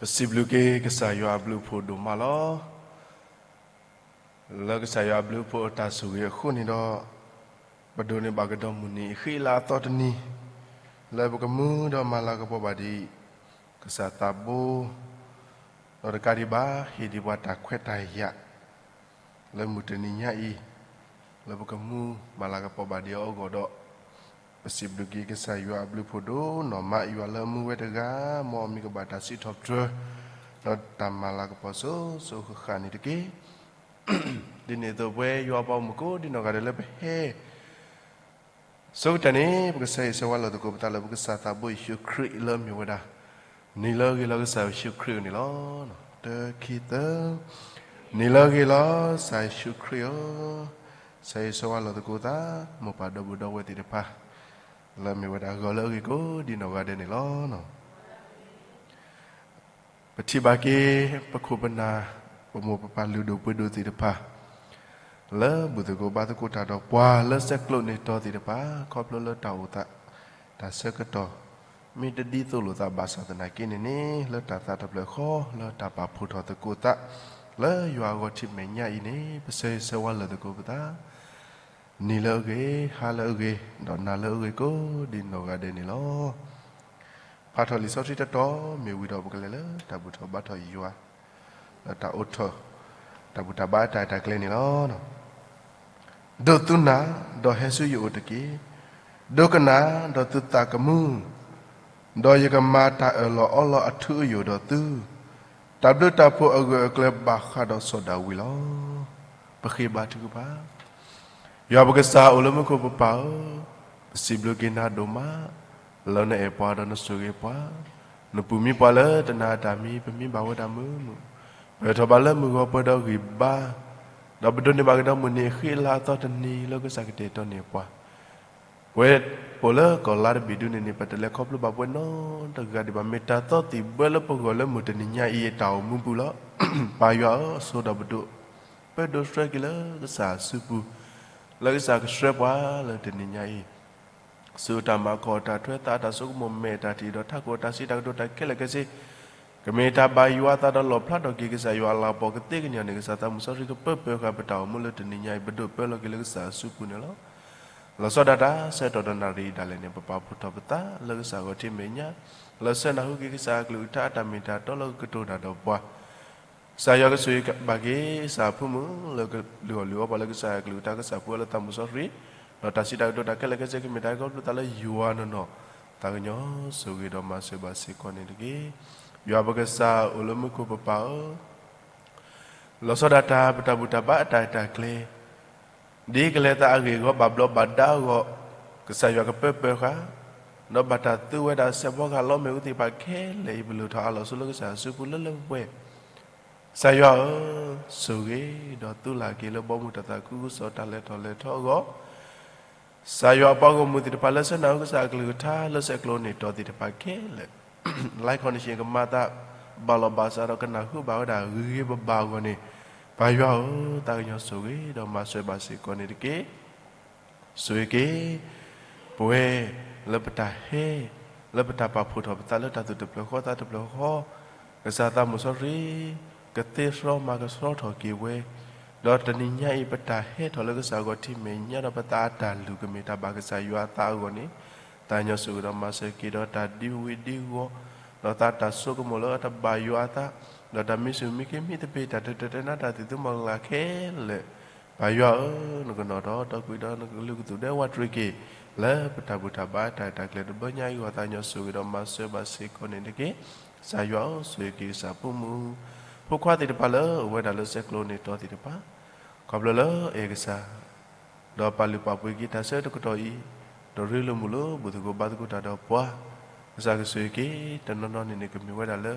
ပစံးဘျုးက့ၤကစၢ်ယွၤအဘျုးအဖှိၣ်ဒိၣ်မးလီၤ. လၢကစၢ်ယွၤအဘျုးအဖှိၣ်အတၢ်ဆိၣ်ဂ့ၤအဃိန့ၣ်ဒီး, ပဒိးန့ၢ်ဘၣ်ကဒီးမုၢ်နံၤအဃံအလၤအသီတနံၤ, လၢပကမူဒီးမၤလၤကပီၤဘၣ်ဒံး ကစၢ်သးဘိ, ဒီးတကးဒံးဘၣ် ဟ့ၣ်ဒံးပှၤတၢ်ခွဲးတၢ်ယာ် လၢမုၢ်တနံၤညါအံၤ, လၢပကမူမၤလၤကပီၤဘၣ်ဒံးအီၤအဂီၢ်ဒီး, ပစံးဘျုးက့ၤကစၢ်ယွၤအဘျုးအဖှိၣ်ဒိၣ်နီၢ်မး ယွၤလၢအမူဝဲတဂၤ, မ်အမံၤကဘၣ်တၢ်စံးထီၣ်ပတြၢၤ, ဒီးတၢ်မၤလၤကပီၤစိၤစိၤဃၣ်ဃၣ်န့ၣ်တက့ၢ်. ဒ်န့ၣ်အသိးပဝဲယွၤအပှၤဂီၢ်မုၢ်ကိးဒံနီၢ်ဂၤဒဲးလၢပဟဲ ဆိကတၢၢ်န့ၣ် ပကဆၢဂ့ၤဆၢဝါလိာ်သကိးပသးလၢပကစၢ်သးဘိယ့ၣ်ၡူးခရံာ်လၢအမ့ၢ်ဝဲဒၣ်, နံၤလၢအဂ့ၤလီၤကစၢ်ယ့ၣ်ၡူးခရံာ်အဂ့ၢ်န့ၣ်လီၤ. တၢ ခံ သၢ, နံၤလၢအဂ့ၤလီၤ ကစၢ်ယ့ၣ်ၡူးခရံာ်ဧၢ, ဆၢဂ့ၤဆၢဝါလိာ်သကိးသး မိၢ်ပၢ်ဒီပုၢ်ဒီဝဲၢ်သ့ၣ်တဖၣ်, လၢအမ့ၢ်ဝဲဒၣ်ဂီၤလၢအဂ့ၤကိးဒံနီၢ်ဂၤဒဲးန့ၣ်လီၤ. ပထံၣ်ဘၣ်က့ၤ ပခိၣ်ပနၢ် ပမိၢ်ပပၢ်လုၢ်ဒိၣ်ပှ့ၤဒိၣ်သ့ၣ်တဖၣ် လၢဘူၣ်သကိးဘါသကိးတၢ်ဒီးပှၤလၢဆဲးကျိးန့ၢ်တီၤသ့ၣ်တဖၣ် ခီဖျိလၢတၢ်အိၣ်သး တၢ်ဆၢကတီၢ် မ့ၢ်တဒ်သိးလိာ်သးဘၣ်ဆၣ်သနာ်က့န့ၣ်န့ၣ် လၢတၢ်သးတဖျၢၣ်ဃီ လၢတၢ်ပာ်ဖှိၣ်ထီၣ်သကိးသး လၢယွၤအဂီၢ်ထံးမဲာ်ညါအံၤန့ၣ် ပဆၢဂ့ၤဆၢဝါလၢာ်သကိးပသး နံၤလၢအဂ့ၤ, ဟါလၢအဂ့ၤ, ဒီးနၤလၢအဂ့ၤကိးဒံနီၢ်ဂၤဒဲးန့ၣ်လီၤ. ဖးထီၣ်လံာ်စီဆှံတတီၤမ့ၢ်ဝံၤဒီး ပကလဲၤလၢတၢ်ဘူၣ်ထီၣ်ဘါထီၣ်ယွၤ လၢတၢ်အိးထီၣ် တၢ်ဘူၣ်တၢ်ဘါအတၢ်အဲၣ်တၢ်ကျဲန့ၣ်လီၤ. ဒိးသူနၤ, ဒီးဟဲဆူယအိၣ်တက့ၢ်. ဒိကနၣ်, ဒီးသုသးကမူ, ဒီးယကမၤတၢ်အၢၣ်လီၤအီလီၤအထူအယိာ်ဒီးသု, တၢ်ဘျုးတၢ်ဖှိၣ်အဂၢၢ်အကျၢၤဘၣ်ဃးဒီးစီၤဒၤဝံးလီၤ. ပဃ့ဘါထုကဖၣ်. ယွၤပကစၢ်အိၣ်လၢမူခိၣ်ပပၢ်ဧၢ, ပစံးဘျုးက့ၤနၤဒိၣ်မး လၢနအဲၣ်ပှၤဒီးနဆိၣ်ဂ့ၤပှၤ, နပူၤမံပှၤလၢတနၤအတၢ်မံ ပမံဘၣ်ဝဲဒၣ်မုာ်မုာ်, ပၢၢ်ထီၣ်ဘၣ်လၢမုၢ်ဂီၤပှဲၤဒီးဂံၢ်ဘါ, ဒီးပဒိးန့ၢ်ဘၣ်ကဒီးမုၢ်နံၤအဃံအလၤအသီတနံၤလၢကစၢ်ကတဲာ်ကတီၤန့ၢ်ပှၤ ပဝဲပအိၣ်လၢကီၢ်လါတဘ့ၣ်ဒုန့ၣ်န့ၣ် ပတလဲၤခီဖျိဘၣ်ပဝဲနီတဂၤဒံးဘၣ် မ့ၢ်တၢ်သီသံၣ်ဘၢလၢပဂီၢ်လၢမုၢ်တနံၤညါအံၤအတၢ်အိၣ်မူပူၤလီၤ. ပၢ်ယွၤဧၢ, စိဒီးပဒိၣ် ပၢဒိးဆှၢက့ၤလၢကစၢ်အစုပူၤ, လၢကစၢ်ကဆှၢပှၤလၢတနံၤညါအံၤ ဆူတၢ်မၤခီၣ်တၢ်ထွဲသး တၢ်ဆိကမိၣ်မဲာ်တၢ်ထံၣ်ဒီးထးခိၣ်တၢ်စံးတၢ်ကတိၤတၢ်ခဲလၢာ်ခဲဆ့ ကမ့ၢ်တၢ်ဘၣ်ယွၤအသးဒီးလီၣ်ဖျါထီၣ်က့ၤကစၢ်ယွၤအလၤကပီၤကသ့ကညီၢ်န့ၣ် ကစၢ်သးမုၢ်စီဆှံကပၢပၢၤဃာ်ပတၢ်အိၣ်မူလၢတနံၤညါအံၤ ပဒိးပၢလီၤက့ၤလၢကစၢ်အစုပူၤန့ၣ်လီၤ. လီၤဆီဒၣ်တၢ်ဆၢကတီၢ်ဒီးနၣ်ရံၣ်ဒၣ်လဲာ်န့ၣ် ပပာ်ဖှိၣ်ထီၣ်ပသးလၢကစၢ်ဂီၢ်ထံးမဲာ်ညါ လၢဆၢနၢ်ဟူက့ၤကစၢ်အကလုၢ်ကထါအတၢ်မ့ၢ်တၢ်တီလၢကကတိၤတၢ်ဒီးပှၤ ကစၢ်ယွၤကဆိၣ်ဂ့ၤဘၣ်က့ၤ ကစၢ်အဖိမုၣ်လၢကလုၢ်အီၣ်လုၢ်အီပှၤလၢကစၢ်အကလုၢ်ကထါ ကစၢ်ဖိလၢသးမုၢ်စီဆှံ ဒီးတၢ်စံးတၢ်ကတိၤတၢ်ခဲလၢာ်ခဲဆ့ ကမ့ၢ်တၢ်ခီဖျိသးလၢယွၤနီၢ်နီၢ် သးကညီၤဆိၣ်ဂ့ၤဒီးမၤစၢၤဘၣ်စ့ၢ်ကီးန့ၣ်တက့ၢ်. ယွၤပကစၢ်အိၣ်လၢမူခိၣ်ပပၢ်ဧၢ လီၤဆီဒၣ်တၢ်ပတၢ်ဘူၣ်တၢ်ဘါအတၢ်အဲၣ်တၢ်ကျဲ ဒ်ကလဲၤသးအဂ့ၢ်အဂီၢ် ဘၣ်ဘျီးဘၣ်ဒါအဂီၢ် ကစၢ်ယွၤကပၢပၢၤဃာ် ဒီးဘၣ်တၢ်သူဝဲဒၣ်စဲးဖီကဟၣ်လီမ့ၢ်အူသ့ၣ်တဖၣ်ခဲလၢာ်အံၤ ပလုၢ်ထီၣ်အးလီၤဆိလၢကစၢ်ယွၤအစုပူၤလၢလၢပှဲၤပှဲၤ ကစၢ်ယွၤဧၢ, ဆိၣ်ဂ့ၤဒီးသူလၢ်က့ၤလၢဘီမုၢ်တၢ်သးခုကစီၣ်တၢ်လဲၤထီၣ်လဲၤထီအဂီၢ် ကစၢ်ယွၤအပှၤဂီၢ်မုၢ်သ့ၣ်တဖၣ်လၢဆၢနၢ်ဟူကစၢ်အကလုၢ်ကထါလၢဆဲးကျိးန့ၢ်တီၤသ့ၣ်တဖၣ်ခဲလၢာ် life condition ကမၤသး ဘၣ်လီၤဘၣ်စးဒီးကနၢ်ဟူဘၣ်ဝဲဒၣ်ဂ့ၤဂ့ၤဘၣ်ဘၣ်အဂီၢ်န့ၣ် ပၢ်ယွၤဧၢ, သးကညီၤဆိၣ်ဂ့ၤဒီးမၤစၢၤဘၣ်စ့ၢ်ကီးန့ၣ်တက့ၢ်. ဆိၣ်ဂ့ၤက့ၤ ပဝဲလၢပတၢ်ဟဲ လၢပတၢ်ပာ်ဖှိၣ်ထီၣ်ပသးလၢတၢ်သူၣ်တဖျၢၣ်ဃီသးတဖျၢၣ်ဃီ ကစၢ်သးမုၢ်စီဆှံ ကသ့သြီမၤကဆှီထီၣ်က့ၤဝဲ ဒီးတနံၤညါအံၤ ပတၢ်ဟဲထီၣ်လၢကစၢ်ဂီၢ်ထံးမဲာ်ညါဒီးပသးအတၢ်လုၢ်ကမ့ၢ်တၢ်ဘၣ်ကစၢ်ယွၤအသးအဂီၢ်န့ၣ် သးကညီၤဆိၣ်ဂ့ၤဒီးမၤစၢၤက့ၤဒီးတၢ်ဒံဝံၤဒံဂီၢ် ဒီးသးတၢ်ဆိကမိၣ်လၢတဘၣ်ယွၤအသး ဒီးတၢ်မံဆူၣ်မံက့ၤမံသပ့ၤ တၢ်တတဲာ်တဲာ်နါတၢ်သံၣ်သူမီၢ်လၢ်ခဲလၢာ် ပၢ်ယွၤဧၢ, နကနီၣ်ထီၣ်ဒီးကွံာ်ဒီးနကလုၢ်ကသူၣ်ဒဲဝးတရံးက့ၤ လၢပတၢ်ဘူၣ်တၢ်ဘါတၢ်အဲၣ်တၢ်ကျဲၤတဘျီညါအံၤအဂီၢ် သးကညီၤဆိၣ်ဂ့ၤဒီးမၤစၢၤဘၣ်စ့ၢ်ကီးန့ၣ်တက့ၢ်. ကစၢ်ယွၤဧၢ, ဆိၣ်ဂ့ၤက့ၤကစၢ်ဖိမုၣ် ဖိခွါသ့ၣ်တဖၣ်လၢအိၣ်ဝဲဒၣ်လၢဆဲးကျိးန့ၢ်တီၤသ့ၣ်တဖၣ် ခီဖျိလၢအဲၣ်ကစၢ် ဒီးပာ်လုၢ်ပာ်ပှ့ၤက့ၤတၢ်ဆၢကတီၢ်အံၤ ဒီးရ့လိာ်မုာ်လၢဘူၣ်သကိးဘါသကိးတၢ်ဒီးပှၤ ကစၢ်ကဆိၣ်ဂ့ၤက့ၤ တနီၤနီၤန့ၣ်န့ၣ် ကမ့ၢ်ဝဲဒၣ်လၢ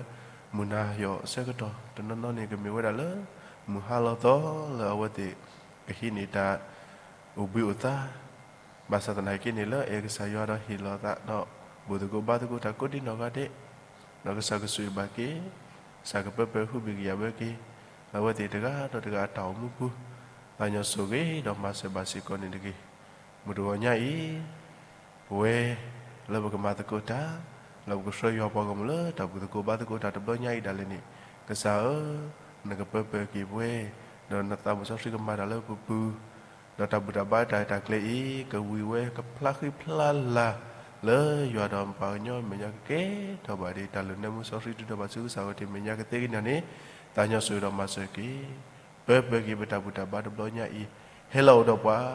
မုၢ်နၤယီၣ်ဆၢကတီၢ် တနီၤနီၤန့ၣ် ကမ့ၢ်ဝဲဒၣ်လၢ မုၢ်ဟါလီၤသီလၢအဝဲသ့ၣ် ကဟံးန့ၢ်တၢ်အိၣ်ဘှံးအိၣ်သါ ဘၣ်ဆၣ်သနာ်က့န့ၣ် လၢအဲၣ်ကစၢ်ယွၤဒီးဟ့ၣ်လီၤသးဒီး ဘူၣ်သကိးဘါသကိးတၢ်ကိးဒံနီၢ်ဂၤဒဲး ဒီးကစၢ်ကဆိၣ်ဂ့ၤဘၣ်က့ၤ ကစၢ်ကပၢပၢၤဟုဘံၣ်ကယာ်ဝဲက့ၤ လၢအဝဲသ့ၣ်တဂၤဒီးတဂၤအတၢ်အိၣ်မူပူၤ သးကညီၤဆိၣ်ဂ့ၤဒီးမၤစၢၤဘၣ်စ့ၢ်ကီးန့ၣ်တက့ၢ်. မုၢ်တဂီၤညါအံၤ ပဝဲလၢပကမၤသကိးတၢ် လၢပကဆှၢယွၤပှၤဂီၢ်မုၢ်လၢတၢ်ဘျုးသကိးဘါသကိးတၢ်တဘျီညါအံၤဒၣ်လဲာ်န့ၣ်, ကစၢ်ဧၢ, နကပၢပၢၢ်က့ၤပဝဲ, ဒီးနသးစီဆှံကမၤတၢ်လၢပပူၤ, ဒီးတၢ်ဘူၣ်တၢ်ဘါတၢ်အဲၣ်တၢ်ကျဲၤအံၤ ကဝံၤဝဲကဖျါဃံဖျါလၤ လၢယွၤဒီးပှၤကညီမဲာ်ညါကကဲထီၣ်ဘၣ်ဒ်တၢ်လုၢ်နၢမူစီဆှံဒုးထီၣ်ဘၣ်ဆူကစၢ်ဂီၢ်တမံၤညါကသ့ကညါန့ၣ်, သးညီစၢၤဒီးမၤစၢၤက့ၤ ပၢပၢၢ်က့ၤပတၢ်ဘူၣ်တၢ်ဘါတဘျီညါအံၤ, ဟဲလီၤအိၣ်ဒီးပှၤ,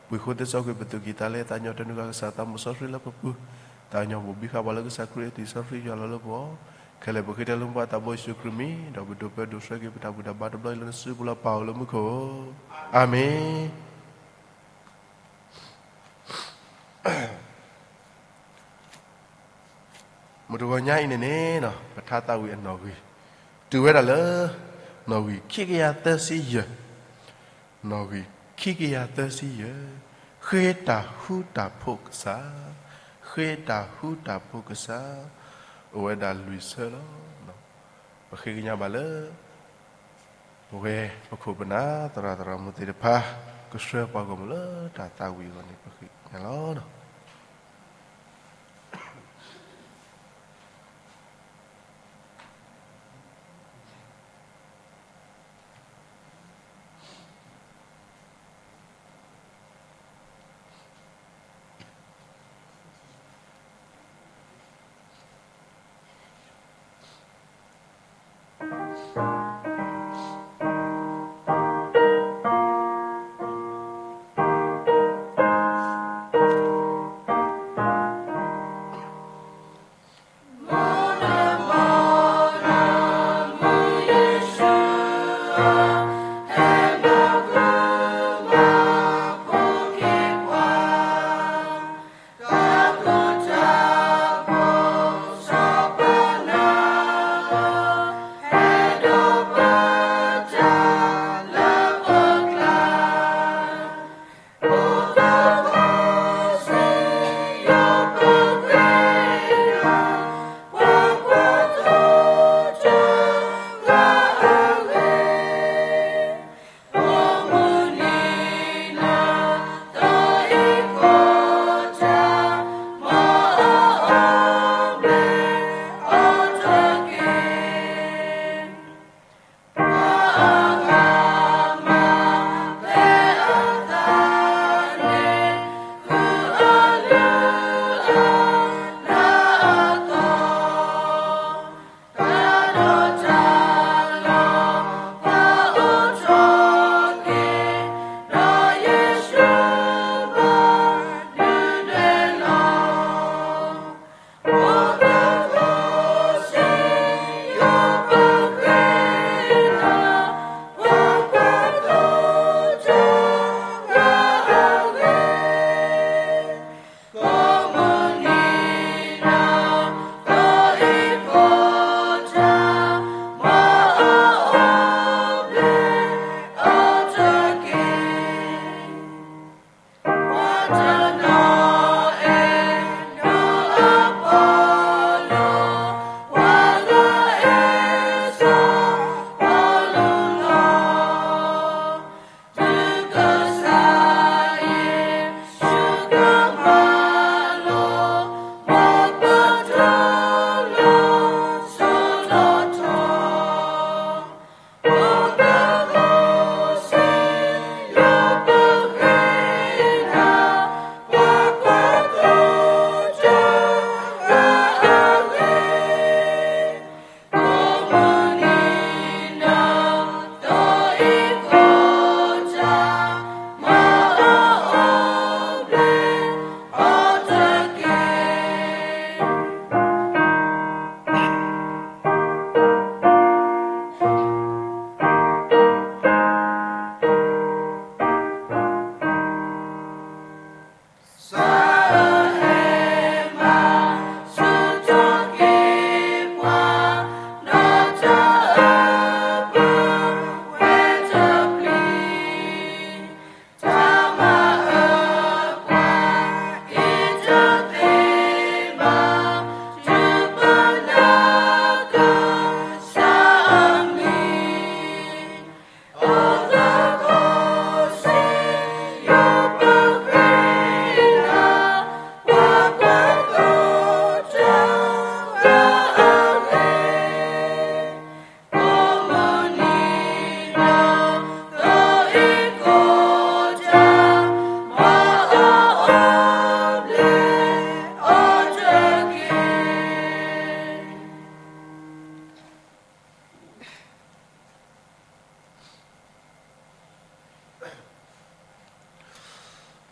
ပှ့ၤဃိသ့စီကွံာ်ပသူၣ်ကံၢ်သးလဲ သးညီတနုၤဂၤကစၢ်သးမုၢ်စီဆှံလၢပပူၤ, သးညီဘိၣ်ဘံဃာ်ပှၤလၢကစၢ်ခရံာ်အသွံၣ်စီဆှံယွၤလီၤလၢပဂီၢ်, ခဲလၢာ်ပဃ့တၢ်လၢမူဘၣ်သးဘိယ့ၣ်ၡူးခရံာ်မံၤ, ဒီးပဒိးပၢဒိးဆှၢက့ၤပတၢ်ဘူၣ်တၢ်ဘါတဘျီအံၤလၢနစုပူၤလီၤပာ်အီၤလၢမူခိၣ်, အၤမ့ၣ်. မုၢ်တဂီၤညါအံၤန့ၣ်န့ၣ်, ပထါသးဝံၣ်အနီၣ်ဂံၢ်, တုၤဝဲဒၣ်လၢ နီၣ်ဂံၢ်ခံကယၤသၢဆံယဲၢ်, နီၣ်ဂံၢ်ခံကယၤသၢဆံယဲၢ်, ဃ့တၢ်ဃူတၢ်ဖိးကစၢ်, ဃ့တၢ်ဃူတၢ်ဖိးကစၢ်, အိၣ်ဝဲဒၣ်လွံၢ်ဆၢလီၤ. ပဃ့ကညးဘၣ်လၢ ပဝဲပခိၣ်ပနၢ်သရၣ်သရၣ်မုၣ်သ့ၣ်တဖၣ် ကဆှၢပှၤဂီၢ်မုၢ်လၢတၢ်သးဝံၣ်အဂီၢ်န့ၣ် ပဃ့ကညးလီၤ.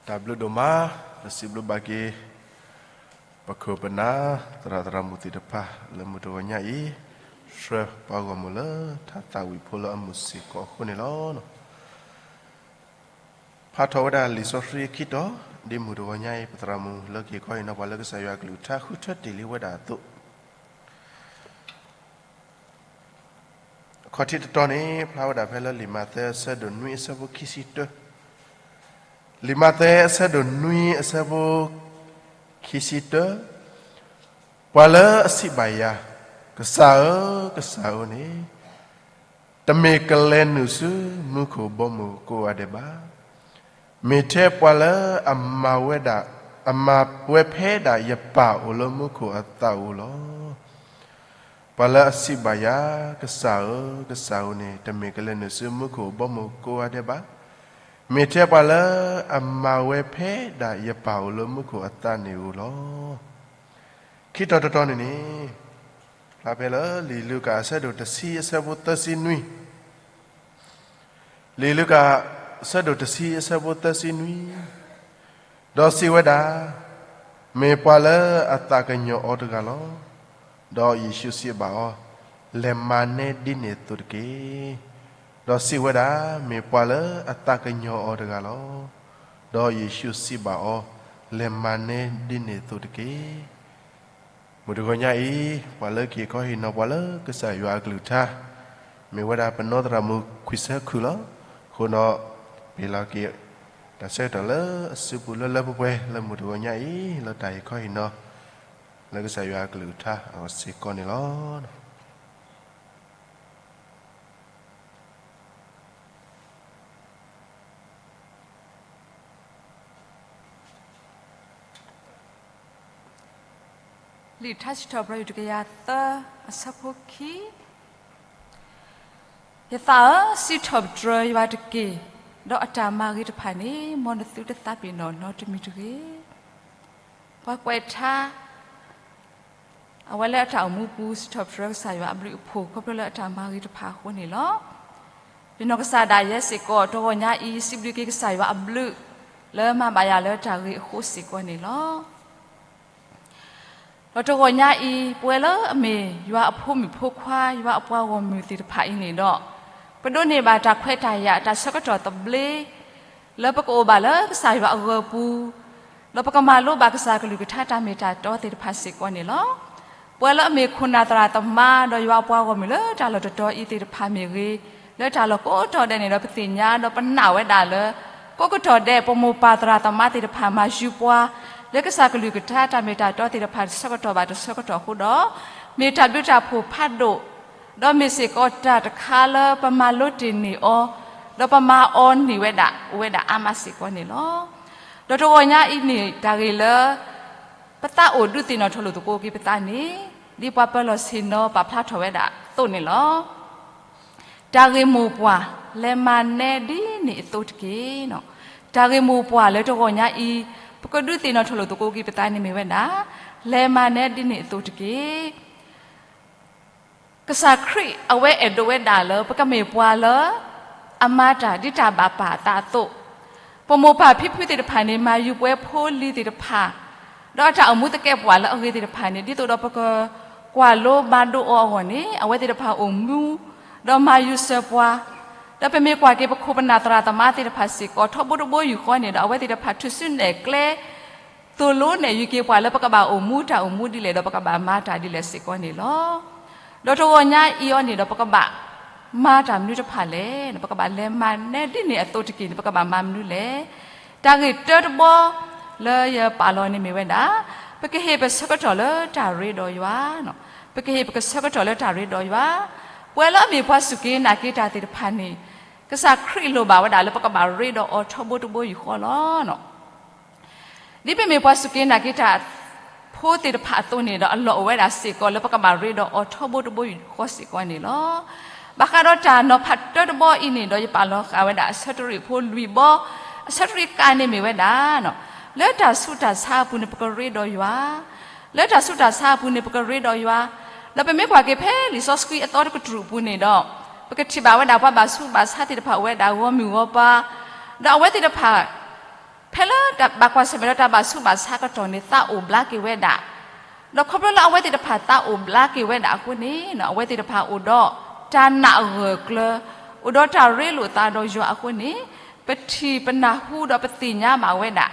တၢ်ဘျုးဒိၣ်မး, ပစံးဘျုးဘၣ်က့ၤ ပခိၣ်ပနၢ် သရၣ်သရၣ်မုၣ်သ့ၣ်တဖၣ်လၢမုၢ်တဂီၤညါအံၤ, ဆှၢပှၤဂီၢ်မုၢ်လၢထါသးဝံၣ်ဖိလၢအမုာ်စ့ၢ်ကီးအဃိန့ၣ်လီၤ. ဖးထီၣ်ဝဲဒၣ်လံာ်စီဆှံခံတီၤ, ဒ်မုၢ်တဂီၤညါအံၤ ပသရၣ်မုၣ်လၢကဟ့ၣ်ခီဟ့ၣ်နီၤပှၤလၢကစၢ်ယွၤအကလုၢ်ကထါ ဃုထၢတ့ၢ်လံဝဲဒၣ်အသိး အခီၣ်ထံးတတီၤန့ၣ် ဖျါဝဲဒၣ်ဖဲလၢလံာ်မးသဲအဆၢဒိၣ်နွံအဆၢဖိခံဆံတၢ, လံာ်မးသဲအဆၢဒိၣ်နွံအဆၢဖိခံဆံတၢ, ပှၤလၢအစံးဘၣ်ယၤ, ကစၢ်ဧၢ, ကစၢ်ဧၢန့ၣ်, တမ့ၢ်ကလဲၤနုာ်ဆူမူခိၣ်ဘီမုၢ်ကိးဂၤဒဲးဘၣ်. မ့ၢ်ထဲပှၤလၢအမၤဝဲဒၣ်, အမၤဝဲဖဲဒၣ်ယပၢ်အိၣ်လၢမူခိၣ်အသးအိၣ်လီၤ. ပှၤလၢအစံးဘၣ်ယၤ, ကစၢ်ဧၢ, ကစၢ်ဧၢန့ၣ်, တမ့ၢ်ကလဲၤနုာ်ဆူမူခိၣ်ဘီမုၢ်ကိးဂၤဒဲးဘၣ်. မ့ၢ်ထဲပှၤလၢအမၤဝဲဖဲဒၣ်ယပၢ်အိၣ်လၢမူခိၣ်အသးန့ၣ်ဧိၤလီၤ. ခံတီၤတတီၤန့ၣ်န့ၣ်, ဖျါဖဲလၢလံာ်လူၤကၣ်အဆၢဒိၣ်တဆံအဆၢဖိသၢဆံနွံ, လံာ်လူၤကၣ် အဆၢဒိၣ်တဆံအဆၢဖိသၢဆံနွံ, ဒီးစံးဝဲဒၣ်, မ့ၢ်ပှၤလၢအသးကညီၤအီၤတဂၤလီၤ. ဒီးယ့ၣ်ၡူးစံးဘၣ်အီၤ, လဲၤမၤနဲဒ်န့ၣ်အသိးတက့ၢ်. ဒီးစံးဝဲဒၣ်, မ့ၢ်ပှၤလၢအသးကညီၤအီၤတဂၤလီၤ. ဒီးယ့ၣ်ၡူးစံးဘၣ်အီၤ, လဲၤမၤနဲဒ်န့ၣ်အသိးတက့ၢ်. မုၢ်တဂီၤညါအံၤ, ပှၤလၢကဟ့ၣ်ခီဟ့ၣ်နီၤပှၤလၢကစၢ်ယွၤအကလုၢ်ကထါ, မ့ၢ်ဝဲဒၣ်ပနီၢ်သရၣ်မုၣ်ခွံဆၢခုၣ်လီၤ. အဃိဒီး, ပ့ၤလီၤက့ၤတၢ်ဆၢကတီၢ်လၢအစုပူၤလၢလၢပှဲၤပှဲၤလၢမုၢ်တဂီၤညါအံၤ လၢတၢ်ဟ့ၣ်ခီဟ့ၣ်နီၤ လၢကစၢ်ယွၤအကလုၢ်ကထါအဂီၢ်စ့ၢ်ကီးန့ၣ်လီၤ. လံာ်ထါစံးထီၣ်ပတြၢၤ ယူၢ်တကယၤသၢ အဆၢဖိခံ, ယသးဧၢ, စံးထီၣ်ပတြၢၤယွၤတက့ၢ်, ဒီးအတၢ်မၤဂ့ၤတဖၣ်န့ၣ် မ်နသုတသးပ့ၤနီၣ်နီတမံၤတဂ့ၤ. ပှၤကွဲးထါ အဝဲလၢအတၢ်အိၣ်မူပူၤ စံးထီၣ်ပတြၢၤကစၢ်ယွၤအဘျုးအဖှိၣ် ခီဖျိလၢအတၢ်မၤဂ့ၤတဖၣ်အဃိန့ၣ်လီၤ. ယနီၢ်ကစၢ်ဒၣ်ယဲစ့ၢ်ကီး တဂီၤညါအံၤ စံးဘျုးက့ၤကစၢ်ယွၤအဘျုး လၢမၤဘၣ်ယၤလၢတၢ်ဂ့ၤအဃိစ့ၢ်ကီးန့ၣ်လီၤ. ဒီးတဂီၤညါအံၤ ပဝဲလၢအမ့ၢ်ယွၤအဖိမုၣ်ဖိခွါ ယွၤအပှၤဂီၢ်မုၢ်သ့ၣ်တဖၣ်အံၤန့ၣ်ဒီး, ပဒိးန့ၢ်ဘၣ်တၢ်ခွဲးတၢ်ယာ် တၢ်ဆၢကတီၢ်သဘျ့ လၢပကအိၣ်ဘၣ်လၢကစၢ်ယွၤအဂီၤပူၤ, ဒီးပကမၤလိဘၣ်ကစၢ်ကလုၢ်ကထါတၢ်မ့ၢ်တၢ်တီသ့ၣ်တဖၣ်စ့ၢ်ကီးန့ၣ်လီၤ. ပဝဲလၢအမ့ၢ်ခိၣ်နၢ်သရၣ်သမါ ဒီးယွၤအပှၤဂီၢ်မုၢ်လၢတၢ်လီၢ်တတီၤအံၤသ့ၣ်တဖၣ်မ့ၢ်ဂ့ၤ, လၢတၢ်လီၢ်ကိးတီၤဒဲးန့ၣ်ဒီး ပသ့ၣ်ညါဒီးပနာ်ဝဲဒၣ်လၢ ကိးကတီၢ်ဒဲး ပမိၢ်ပၢ်သရၣ်သမါသ့ၣ်တဖၣ်မၤယူၤပှၤ လၢကစၢ်ကလုၢ်ကထါတၢ်မ့ၢ်တၢ်တီသ့ၣ်တဖၣ်တဆၢကတီၢ်ဘၣ်တဆၢကတီၢ်အဃိဒီး, မ့ၢ်တၢ်ဘျုးတၢ်ဖှိၣ်ဖးဒိၣ်, ဒီးမ့ၢ်စ့ၢ်ကီးတၢ်တခါလၢပမၤလိတ့ၢ်န့ၢ်အီၤ, ဒီးပမၤအီၤန့ၢ်ဝဲဒၣ် အိၣ်ဝဲဒၣ်အါမးစ့ၢ်ကီးန့ၣ်လီၤ. ဒီးတဂီၤညါအံၤန့ၣ် တၢ်ဂ့ၢ်လၢ ပသးအိၣ်ဒုးသ့ၣ်နီၣ်ထီၣ်လိာ်သကိးက့ၤပသးန့ၣ်, ဒ်ပှၤပၢၤလီၢ်ဆ့ၣ်နီၤပာ်ဖျါထီၣ်ဝဲဒၣ်အသိးန့ၣ်လီၤ. တၢ်ဂ့ၢ်မိၢ်ပှၢ် လဲၤမၤနဲဒ်န့ၣ်အသိးတက့ၢ်. တၢ်ဂ့ၢ်မိၢ်ပှၢ်လၢတဂီၤညါအံၤ ပကဒုးသ့ၣ်နီၣ်ထီၣ်လိာ်သကိးက့ၤပသးန့ၣ်မ့ၢ်ဝဲဒၣ်, လဲၤမၤနဲဒ်န့ၣ်အသိးတက့ၢ်. ကစၢ်ခရံာ်အဝဲအဲၣ်ဒိးဝဲဒၣ်လၢပကမ့ၢ်ပှၤလၢ အမၤတၢ်ဒ်တၢ်ဘၣ်ပာ်အသးအသိး, ပမိၢ်ပၢ်ဖံဖုသ့ၣ်တဖၣ်န့ၣ် မၤယူၤပှဲၤဖိလံၤသ့ၣ်တဖၣ်, ဒီးအတၢ်အိၣ်မူသကဲးပဝးလၢအဂ့ၤသ့ၣ်တဖၣ်န့ၣ် ဒ်သိးဒီးပကကွၢ်လိမၤဒိးအီၤအဂီၢ်န့ၣ် အဝဲသ့ၣ်တဖၣ်အိၣ်မူ ဒီးမၤယူၤစၢၤပှၤ, ဒီးပမ့ၢ်ကွၢ်က့ၤပခိၣ်ပနၢ်သရၣ်သမါသ့ၣ်တဖၣ်စ့ၢ်ကီး ထီဘိတဘိယူၢ်ဃီန့ၣ်ဒီး အဝဲသ့ၣ်တဖၣ်ထုးစုနဲၣ်ကျဲ သိၣ်လိနဲၣ်ယုၤက့ၤပှၤလၢပကဘၣ်အိၣ်မူတၢ်အိၣ်မူဒ်လဲၣ် ဒီးပကဘၣ်မၤတၢ်ဒ်လဲၣ်စ့ၢ်ကီးန့ၣ်လီၤ. ဒီးတဂီၤညါအံၤအီၤန့ၣ်ဒီး ပကဘၣ်မၤတၢ်မနုၤတဖၣ်လဲၣ်, ပကဘၣ်လဲၤမၤနဲဒ်န့ၣ်အသိးတက့ၢ်န့ၣ် ပကဘၣ်မၤမနုၤလဲၣ်. တၢ်ဂ့ၢ်တၢတဘီလၢယပာ်လီၤန့ၣ်မ့ၢ်ဝဲဒၣ်, ပကဟ့ၣ်ပဆၢကတီၢ်လၢတၢ်ရ့ဒီးယွၤ, ပကဟ့ၣ်ပကဆၢကတီၢ်လၢတၢ်ရ့ဒီးယွၤ, ပဝဲလၢအမ့ၢ်ပှၤစူၢ်က့ၤနာ်က့ၤတၢ်သ့ၣ်တဖၣ်န့ၣ်, ကစၢ်ခရံာ်လိၣ်ဘၣ်ဝဲဒၣ်လၢပကဘၣ်ရ့ဒီးအီၤထီဘိတဘိယူၢ်ဃီလီၤ. ဒ်ပမ့ၢ်ပှၤစူၢ်က့ၤနာ်က့ၤတၢ်ဖိသ့ၣ်တဖၣ်အသိးန့ၣ်ဒီး အလီၢ်အိၣ်ဝဲဒၣ်စ့ၢ်ကီးလၢပကဘၣ်ရ့ဒီးအီၤထီဘိတဘိယူၢ်ဃီစ့ၢ်ကီးန့ၣ်လီၤ. ဘၣ်ဃးဒီးတၢ်နီၤဖးတၢတဘီအံၤန့ၣ်ဒီး ယပာ်လီၤဃာ်ဝဲဒၣ်အဆၢတရံးဖိလွံၢ်ဘီ, အဆၢတရံးကးန့ၣ်မ့ၢ်ဝဲဒၣ်, လၢတၢ်ဆူးတၢ်ဆါအပူၤန့ၣ် ပကရ့ဒီးယွၤ, လၢတၢ်ဆူးတၢ်ဆါအပူၤန့ၣ် ပကရ့ဒီးယွၤ, ဒီးပမ့ၢ်ကွၢ်က့ၤဖဲလံာ်စီဆှံအသီတကတြူၢ်အပူၤန့ၣ်ဒီး, ပကထံၣ်ဘၣ်ဝဲဒၣ်ပှၤဘၣ်ဆူးဘၣ်ဆါသ့ၣ်တဖၣ်အိၣ်ဝဲဒၣ်ဂီၢ်မုၢ်ဂီၢ်ပၤ, ဒီးအဝဲသ့ၣ်တဖၣ် ဖဲလၢတၢ်ဘၣ်ကွၢ်ဆၢၣ်မဲာ်ဒီးတၢ်ဘၣ်ဆူးဘၣ်ဆါအကတီၢ်န့ၣ် သးအိၣ်ဘျါက့ၤဝဲဒၣ်, ဒီးခီဖျိလၢအဝဲသ့ၣ်တဖၣ်သးအိၣ်ဘျါက့ၤဝဲဒၣ်အဃိန့ၣ် အဝဲသ့ၣ်တဖၣ်အိၣ်ဒီးတၢ်နၢ်အဂၢၢ်အကျၢၤ, အိၣ်ဒီးတၢ်ရ့လိာ်သးဒီးယွၤအဃိန့ၣ်, ပထံၣ်ပနၢ်ဟူဒီးပသ့ၣ်ညါဘၣ်ဝဲဒၣ်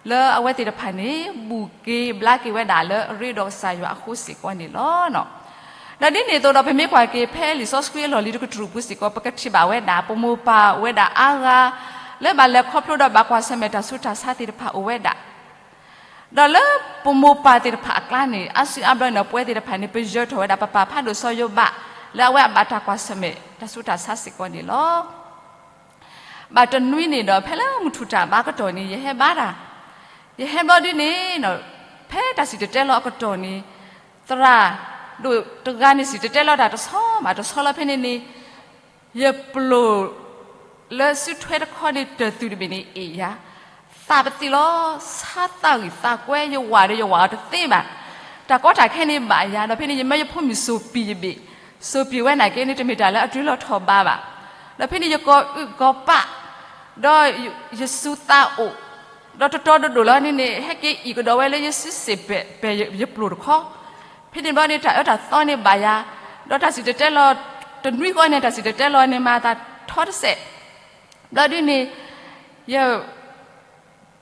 လၢအဝဲသ့ၣ်တဖၣ်န့ၣ် ဘူၣ်က့ၤဘျါက့ၤဝဲဒၣ်လၢအရ့ဒီးကစၢ်ယွၤအဃိစ့ၢ်ကီးန့ၣ်လီၤ. ဒီးဒ်န့ၣ်အသိးဒီး ပမ့ၢ်ကွၢ်က့ၤဖဲလံာ်စီဆှံအလီၢ်လံၤတကတြူၢ်ပူၤစ့ၢ်ကီး ပကထံၣ်ဘၣ်ဝဲဒၣ် ပမိၢ်ပၢ်အိၣ်ဝဲဒၣ်အါဂၤ လၢဘၣ်လဲၤခီဖျိဒီးဘၣ်ကွၢ်ဆၢၣ်မဲာ်တၢ်ဆူးတၢ်ဆါသ့ၣ်တဖၣ်အိၣ်ဝဲဒၣ် ဒီးလၢပမိၢ်ပၢ်သ့ၣ်တဖၣ်အကျါန့ၣ် အါစုအါဘျီန့ၣ် ပဝဲသ့ၣ်တဖၣ်န့ၣ် ပယၢၤထီၣ်ဝဲဒၣ်ပပၢ်ဖးဒိၣ်စီၤယိၤဘး လၢအဝဲအဘၣ်တၢ်ကွၢ်ဆၢၣ်မဲာ်တၢ်ဆူးတၢ်ဆါစ့ၢ်ကီးန့ၣ်လီၤ. ဘၣ်တနွံန့ၣ်ဒီး ဖဲလၢမုၢ်ထူၣ်တၢ်ဘါကတီၢ်န့ၣ် ယဟဲဘါတၢ်, ယဟဲဘျီဒ်န့ၣ် ဖဲတၢ်စံၣ်တဲၤတဲလီၤအကတီၢ်န့ၣ် သရၣ်ဒိၣ်တဂၤန့ၣ် စံၣ်တဲၤတဲလီၤတၢ်တဆီဘၣ်တဆီလီၤ. ဖဲန့ၣ်န့ၣ် ယပျိာ်လၢစုထွဲတခီန့ၣ် တၢၢ်သူၣ်တဘ့ၣ်န့ၣ် အ့ၣ်ယၤ, သးပသံလီၤ, ဆါသးဂံၢ်သးကွဲ, ယဝၤဒီးယဝၤအီၤတသ့ဘၣ်. တၢ်ကီတၢ်ခဲန့ၣ်ဘၣ်ယၤ, ဒီးဖဲန့ၣ် ယမၢယဖိမုၣ်စိာ်ပံၤယဘ့ၣ်, စိာ်ပံၤဝဲနာ်က့န့ၣ် တမ့ၢ်တၢ်လၢအတုၤလီၤထီၣ်ဘးဘၣ်. ဒီးဖဲန့ၣ် ယကိးအုၣ်ကိးပာ်, ဒီးယစူၤသးအိၣ်, ဒီးတတီၤဒိၣ်ဒိၣ်လီၤန့ၣ်န့ၣ် ဟဲက့ၤအံၣ်ကဒီးဝဲလၢယစုစ့ၣ်ပ ပယပျိာ်တခီ. ဖဲန့ၣ်ဘျီန့ၣ် တၢ်အၢတၢ်သီန့ၣ်ဘၣ်ယၤ, ဒီးတၢ်စံၣ်တဲၤတဲလီၤ တနွံဃီန့ၣ် တၢ်စံၣ်တဲၤတဲလီၤန့ၣ် မၤသးထီတစဲး. ဘျီဒ်န့ၣ် ယ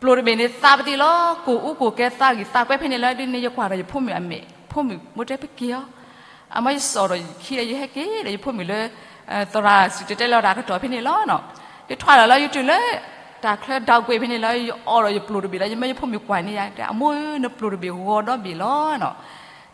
ပျိာ်တဘ့ၣ်န့ၣ် သးပသံလီၤ, ကိၢ်အူကိၢ်ကဲ သးဂံၢ်သးကွဲ. ဖဲန့ၣ်လီၤဒ်န့ၣ် ယကွၢ်ဒီးယဖိမုၣ်အမဲာ်, ဖိမုၣ်မိၢ်တဲ ပက့ၤအီၤ, အမ့ၢ်ယစိာ်ဒီးခံဒီး ယဟဲက့ၤဒီးယဖိမုၣ်လၢ သရၣ်စံၣ်တဲၤတဲလီၤတၢ်အကတီၢ်ဖဲန့ၣ်လီၤ. ယထွဲလီၤလၢယတုၤလၢ တၢ်ချၢဒီးကွံာ်ဖဲန့ၣ်လီၤ, ယအီၣ်ဒီးယပျိာ်တဘ့ၣ်လီၤ. ယမၢယဖိမုၣ်ကွၢ်န့ၢ်ယၤ တဲ အမိၢ်ဧၢ နပျိာ်တဘ့ၣ်ဂီၤဒီဘ့ၣ်လီၤ.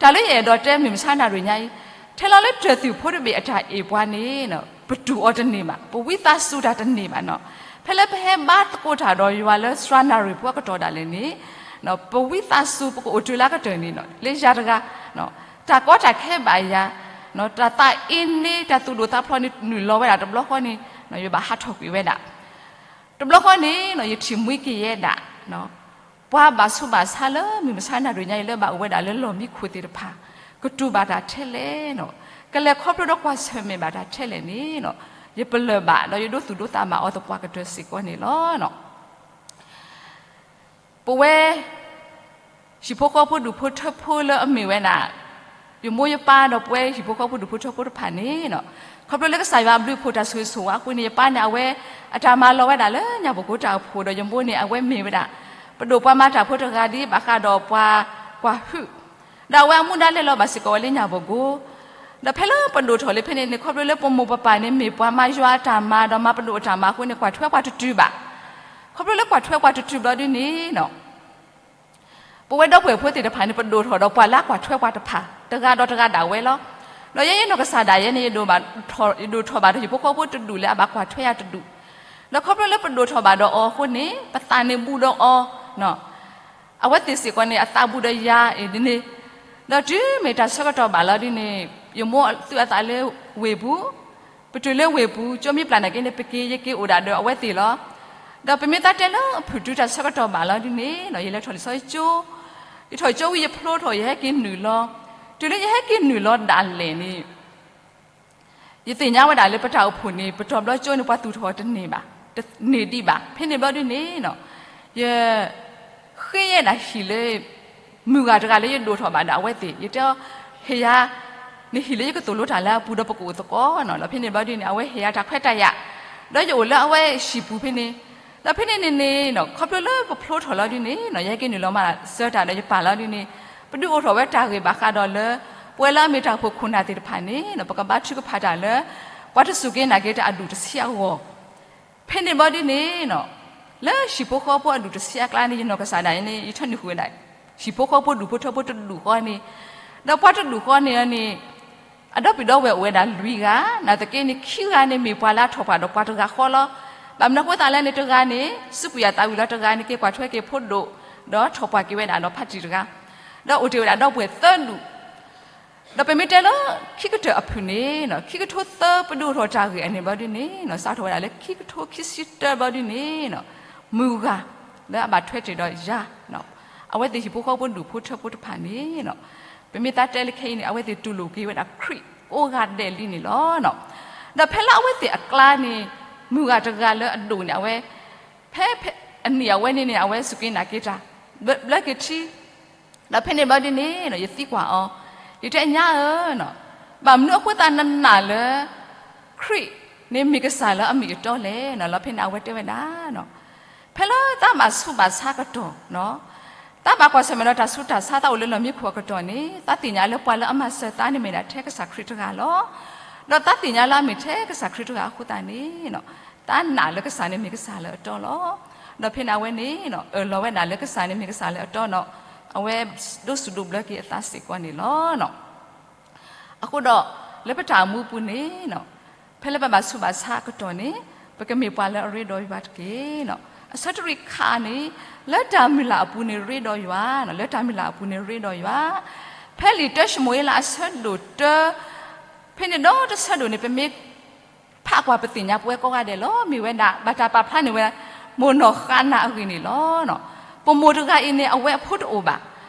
တၢ်လၢယအဲၣ်ဒိးတဲမုၢ်မဆါနၣ်ရံၣ်ညါအံၤ, ထဲလီၤလၢတၢၢ်သူၣ်ဖိတဘ့ၣ်အတၢ်အ့ၣ်ပှၤန့ၣ် ပတူၢ်အီၤတန့ၢ်ဘၣ်, ပဝံသးစူၤတၢ်တန့ၢ်ဘၣ်နီၤ. ဖဲလၢပဟဲဘါသကိးတၢ်ဒီးယွၤလၢစှၤနၣ်ရံၣ်ဖိအကတီၢ်ဒၣ်လဲာ်န့ၣ်, ပဝံသးစူၤ ပကအိၣ်တုၤလၢအကတၢၢ်န့ၣ် လၢယၤတဂၤ တၢ်ကီတၢ်ခဲဘၣ်ယၤ, တၢ်သးအ့န့ၢ် တၢ်သူၣ်ဒိၣ်သးဖျိးန့ၣ် နုာ်လီၤဝဲဒၣ်တဘျီဃီန့ၣ် ယဘၣ်ဟးထီၣ်ကွံာ်ဝဲဒၣ်. တဘျီဃီန့ၣ် ယထံၣ်မှံက့ၤယဲဒၣ် ပှၤဘၣ်ဆူးဘၣ်ဆါလၢမုၢ်မဆါနၣ်ရံၣ်ညါအံၤ လၢဘၣ်အိၣ်ဝဲဒၣ်လၢလီၢ်မံခိၣ်သ့ၣ်တဖၣ် ကတူၢ်ဘၣ်တၢ်ထဲလဲၣ်, ကလဲၤခီဖျိဒီးကွၢ်ဆၢၣ်မဲာ်ဘၣ်တၢ်ထဲလဲၣ်န့ၣ် ယပလၢၢ်ဘၣ်ဒီးယဒိသူၣ်ဒိသးဘၣ်အီၤသပှၢ်ကတၢၢ်စ့ၢ်ကီးန့ၣ်လီၤ. ပဝဲ ဟံၣ်ဖိဃီဖိဒူၣ်ဖိထၢဖိလၢအမ့ၢ်ဝဲဒၣ် ယမိၢ်ယပၢ်ဒီးပဝဲဟံၣ်ဖိဃီဖိဒူၣ်ဖိထၢဖိတဖၣ်န့ၣ်, ခီဖျိလၢကစၢ်ယွၤအဘျုးအဖှိၣ်တၢ်ဆိၣ်ဂ့ၤဆိၣ်ဝါအဃိန့ၣ် ယပၢ်န့ၣ် အဝဲအတၢ်မၤလီၤဝဲဒၣ်လၢညၣ်ပကိတၢ်အိၣ်ဖှိၣ်ဒီး ယမိၢ်န့ၣ် အဝဲမ့ၢ်ဝဲဒၣ် ပဒိၣ်ပှၤမၤတၢ်ဖိတဂၤဒ်ဘၣ်ဃးဒီးပှၤကွၢ်ဟုၣ်, ဒီးအဝဲအမူဒါလဲၤလီၤဘၣ်စ့ၢ်ကီးဝဲလၢညၣ်ပကိ, ဒီးဖဲလၢပဒိၣ်ထီၣ်လံဖဲန့ၣ်န့ၣ် ခီဖျိလၢပမိၢ်ပပၢ်န့ၣ် မ့ၢ်ပှၤမၤယွၤအတၢ်မၤဒီးမၤပဒိၣ်အတၢ်မၤအဃိန့ၣ် ကွၢ်ထွဲပှၤတတုၤဘၣ်. ခီဖျိလၢကွၢ်ထွဲပှၤတတုၤဘျီဒ်န့ၣ် ပဝဲဒီပုၢ်ဝဲၢ်ဖိသ့ၣ်တဖၣ်န့ၣ် ပဒိၣ်ထီၣ်ဒီးပှၤလၢအကွၢ်ထွဲပှၤတဖၣ် တဂၤဒီးတဂၤဒၣ်ဝဲလီၤ. ဒီးယဲယနီၢ်ကစၢ်ဒၣ်ယဲန့ၣ် ယဒိၣ်ထီၣ်ဘၣ်ဒီးဟံၣ်ဖိဃီဖိတဒူၣ်လၢအဘၣ်ကွၢ်ထွဲယၤတဒူၣ်, ဒီးခီဖျိလၢပဒိၣ်ထီၣ်ဘၣ်ဒီးအီၤအဃိန့ၣ် ပသးန့ၣ်ဘူးဒီးအီၤ, အဝဲသ့ၣ်စ့ၢ်ကီးန့ၣ် အသးဘူးဒီးယၤအံၤဒ်န့ၣ်, ဒီးတုၤမ့ၢ်တၢ်ဆၢကတီၢ်ဘၣ်လီၤဒ်န့ၣ် ယမိၢ်သုးအသးလၢဝ့ၢ်ပူၤ, ပတုၤလၢဝ့ၢ်ပူၤ ကၠိမ့ၢ်ပျၢ်နာ်က့န့ၣ် ပက့ၤ ယက့ၤအိၣ်ဒၣ်ဒီးအဝဲသ့ၣ်လီၤ. ဒီးပမ့ၢ်သးတဲလၢအဖုၣ်တုၤတၢ်ဆၢကတီၢ်ဘၣ်လီၤဒ်န့ၣ် ယလဲၤထီၣ်လံာ်စီဆှံကၠိ, ယထီၣ်ကၠိဝံၤယဖျိထီၣ် ယဟဲက့ၤနုာ်လီၤ. တုၤလၢယဟဲက့ၤနုာ်လီၤဒၣ်လဲာ်န့ၣ် ယသ့ၣ်ညါဝဲဒၣ်လၢပတၢ်အိၣ်ဖှိၣ်န့ၣ် ပတီၢ်ဘျီကၠိန့ၣ် ပှၤသူၣ်ထီၣ်တန့ၢ်ဘၣ်, တန့ၢ်ဒံးဘၣ်. ဖဲန့ၣ်ဘျီဒ်န့ၣ် ယ ဃ့ယဲဒၣ်ဟံၣ်လၢ မုၢ်ဂၤတဂၤလၢယဒိၣ်ထီၣ်ဘၣ်ဒီးအဝဲသ့ၣ်, ယတဲအီၤ ဟ့ၣ်ယၤ နဟံၣ်လၢယကသိၣ်လိတၢ်လၢအပူၤဒီးပကအိၣ်သကိးနီၤ. ဒီးဖဲန့ၣ်ဘျီဒ်န့ၣ် အဝဲဟ့ၣ်ယၤတၢ်ခွဲးတၢ်ယာ်, ဒီးယအိၣ်လၢအဝဲဟံၣ်ပူၤဖဲန့ၣ်, ဒီးဖဲန့ၣ်န့ၣ်န့ၣ် ခီဖျိလၢပဖျိထီၣ်လီၤဒ်န့ၣ် ယဟဲက့ၤနုာ်လီၤမၤစၢၤတၢ်ဒီးယပၢ်လီၤဒ်န့ၣ် ပဒုးအိၣ်ထီၣ်ဝဲတၢ်ဂ့ၢ်ဘၣ်ဃးဒီးလၢ ပဝဲလၢအမ့ၢ်တၢ်အိၣ်ဖှိၣ်ခိၣ်နၢ်သ့ၣ်တဖၣ်န့ၣ် ပကဘါထုကဖၣ်တၢ်လၢ ပှၤတစူၢ်က့ၤနာ်က့ၤတၢ်အဒူၣ်တဆံအဂီၢ် ဖဲန့ၣ်ဘျီဒ်န့ၣ် လၢဟံၣ်ဖိဃီဖိအဒူၣ်တဆံအကျါန့ၣ် ယနီၢ်ကစၢ်ဒၣ်အံၤန့ၣ် ယထၢနုာ်ဃုာ်ဝဲဒၣ် ဟံၣ်ဖိဃီဖိဒူၣ်ဖိထၢဖိတဒူၣ်ဃီန့ၣ်, ဒီးပှၤတဒူၣ်ဃီန့ၣ်န့ၣ် အဒီပုၢ်ဒီဝဲၢ်အိၣ်ဝဲဒၣ်လွံၢ်ဂၤ, နာ်သက့န့ၣ် ခံဂၤန့ၣ်မ့ၢ်ပှၤလၢအထီၣ်ပှၢ်ဒီးပှၤတဂၤဃီလီၤ. ဘၣ်မနုၤအဃိသတးလဲၣ်န့ၣ် တဂၤန့ၣ် စူးကွံာ်အသးဝံၤလီၤ, တဂၤန့ၣ် က့ၤကွၢ်ထွဲက့ၤဖိဒိၣ် ဒီးထီၣ်ပှၢ်က့ၤဝဲဒၣ်ဒီးဖါတံၢ်တဂၤ, ဒီးအိၣ်တ့ၢ်ဝဲဒၣ်ဒီပုၢ်ဝဲၢ်သၢဒူၣ် ဒီးပမ့ၢ်တဲလၢခံကတၢၢ်အဖုၣ်န့ၣ် ခံကထိသၢ ပဒုးအိၣ်ထီၣ်တၢ်ဂ့ၢ်အန့ၣ်ဘျီဒ်န့ၣ် စးထီၣ်ဝဲဒၣ်လၢခံကထိခံဆံတၢဘျီဒ်န့ၣ် မုၢ်ဂၤလၢအဘၣ်ထွဲတ့ၢ်ဒီးယၤ အဝဲသ့ၣ်ဟံၣ်ဖိဃီဖိဒူၣ်ဖိထၢဖိတဖၣ်န့ၣ် ပမ့ၢ်သးတဲလၢခဲအံၤန့ၣ် အဝဲသ့ၣ်တူၢ်လိာ်က့ၤဝဲဒၣ်ခရံာ်ကိးဂၤဒဲးလံန့ၣ်လီၤ. ဒီးဖဲလၢအဝဲသ့ၣ်အကျါန့ၣ် မုၢ်ဂၤတဂၤလၢအဒိၣ်န့ၣ် အဝဲ ဖဲ ဖဲ အနံၣ်အဝဲန့ၣ်န့ၣ် အဝဲစူၢ်က့ၤနာ်က့ၤတၢ် ဘျၢက့ၤထံ, ဒီးဖဲန့ၣ်ဘျီဒ်န့ၣ် ယသံကွၢ်အီၤ, ယတဲညါဧၢ, ဘၣ်မနုၤအဃိသတးနနာ်လၢ ခရံာ်န့ၣ်မ့ၢ်ကစၢ်လၢအမ့ၢ်အတီလဲၣ်, လီၤဖဲန့ၣ်အဝဲတဲဝဲဒၣ် ဖဲလၢသးဘၣ်ဆူးဘၣ်ဆါကတီၢ်, သးဘၣ်ကွၢ်ဆၢၣ်မဲာ်ဒီးတၢ်ဆူးတၢ်ဆါသးအိၣ်လၢလီၢ်မံခိၣ်အကတီၢ်န့ၣ် သးသ့ၣ်ညါလၢပှၤလၢအမၤစၢၤသးန့ၣ်မ့ၢ်ဒၣ်ထဲကစၢ်ခရံာ်တဂၤလီၤ. ဒီးသးသ့ၣ်ညါလၢအမ့ၢ်ထဲကစၢ်ခရံာ်တဂၤအဃိသတးန့ၣ် သးနာ်လၢကစၢ်န့ၣ်မ့ၢ်ကစၢ်လၢအတီလီၤ. ဒီးဖဲန့ၣ်အဝဲန့ၣ် အၢၣ်လီၤဝဲဒၣ်လၢကစၢ်န့ၣ်မ့ၢ်ကစၢ်လၢအတီဒီး အဝဲဒိးစူၣ်ဒိးဘျၢက့ၤအသးစ့ၢ်ကီးန့ၣ်လီၤ. အဃိဒီး လၢပတၢ်အိၣ်မူအပူၤန့ၣ် ဖဲလၢပဘၣ်ဆူးဘၣ်ဆါအကတီၢ်န့ၣ် ပကမ့ၢ်ပှၤလၢအရ့ဒီးယွၤတက့ၢ်. အဆၢတရံးခါန့ၣ် လၢတၢ်မုၢ်လၢ်အပူၤန့ၣ်ရ့ဒီးယွၤ, လၢတၢ်မုၢ်လၢ်အပူၤန့ၣ်ရ့ဒီးယွၤ, ဖဲလံာ်တၢၡမူၤအ့လးအဆၢဒိၣ်တၢ ဖဲန့ၣ်ဒီးတဆၢဒိၣ်န့ၣ် ပမ့ၢ်ဖးကွၢ်ပသ့ၣ်ညါပဝဲကိးဂၤဒဲးလီၤ. မ့ၢ်ဝဲဒၣ် ဘၣ်တၢ်ပာ်ဖျါန့ၢ်ဝဲ မိၢ်နီၢ်ဃါနၤအဂ့ၢ်န့ၣ်လီၤ. ပမိၢ်တဂၤအံၤန့ၣ် အဝဲအဖိတအိၣ်ဘၣ်,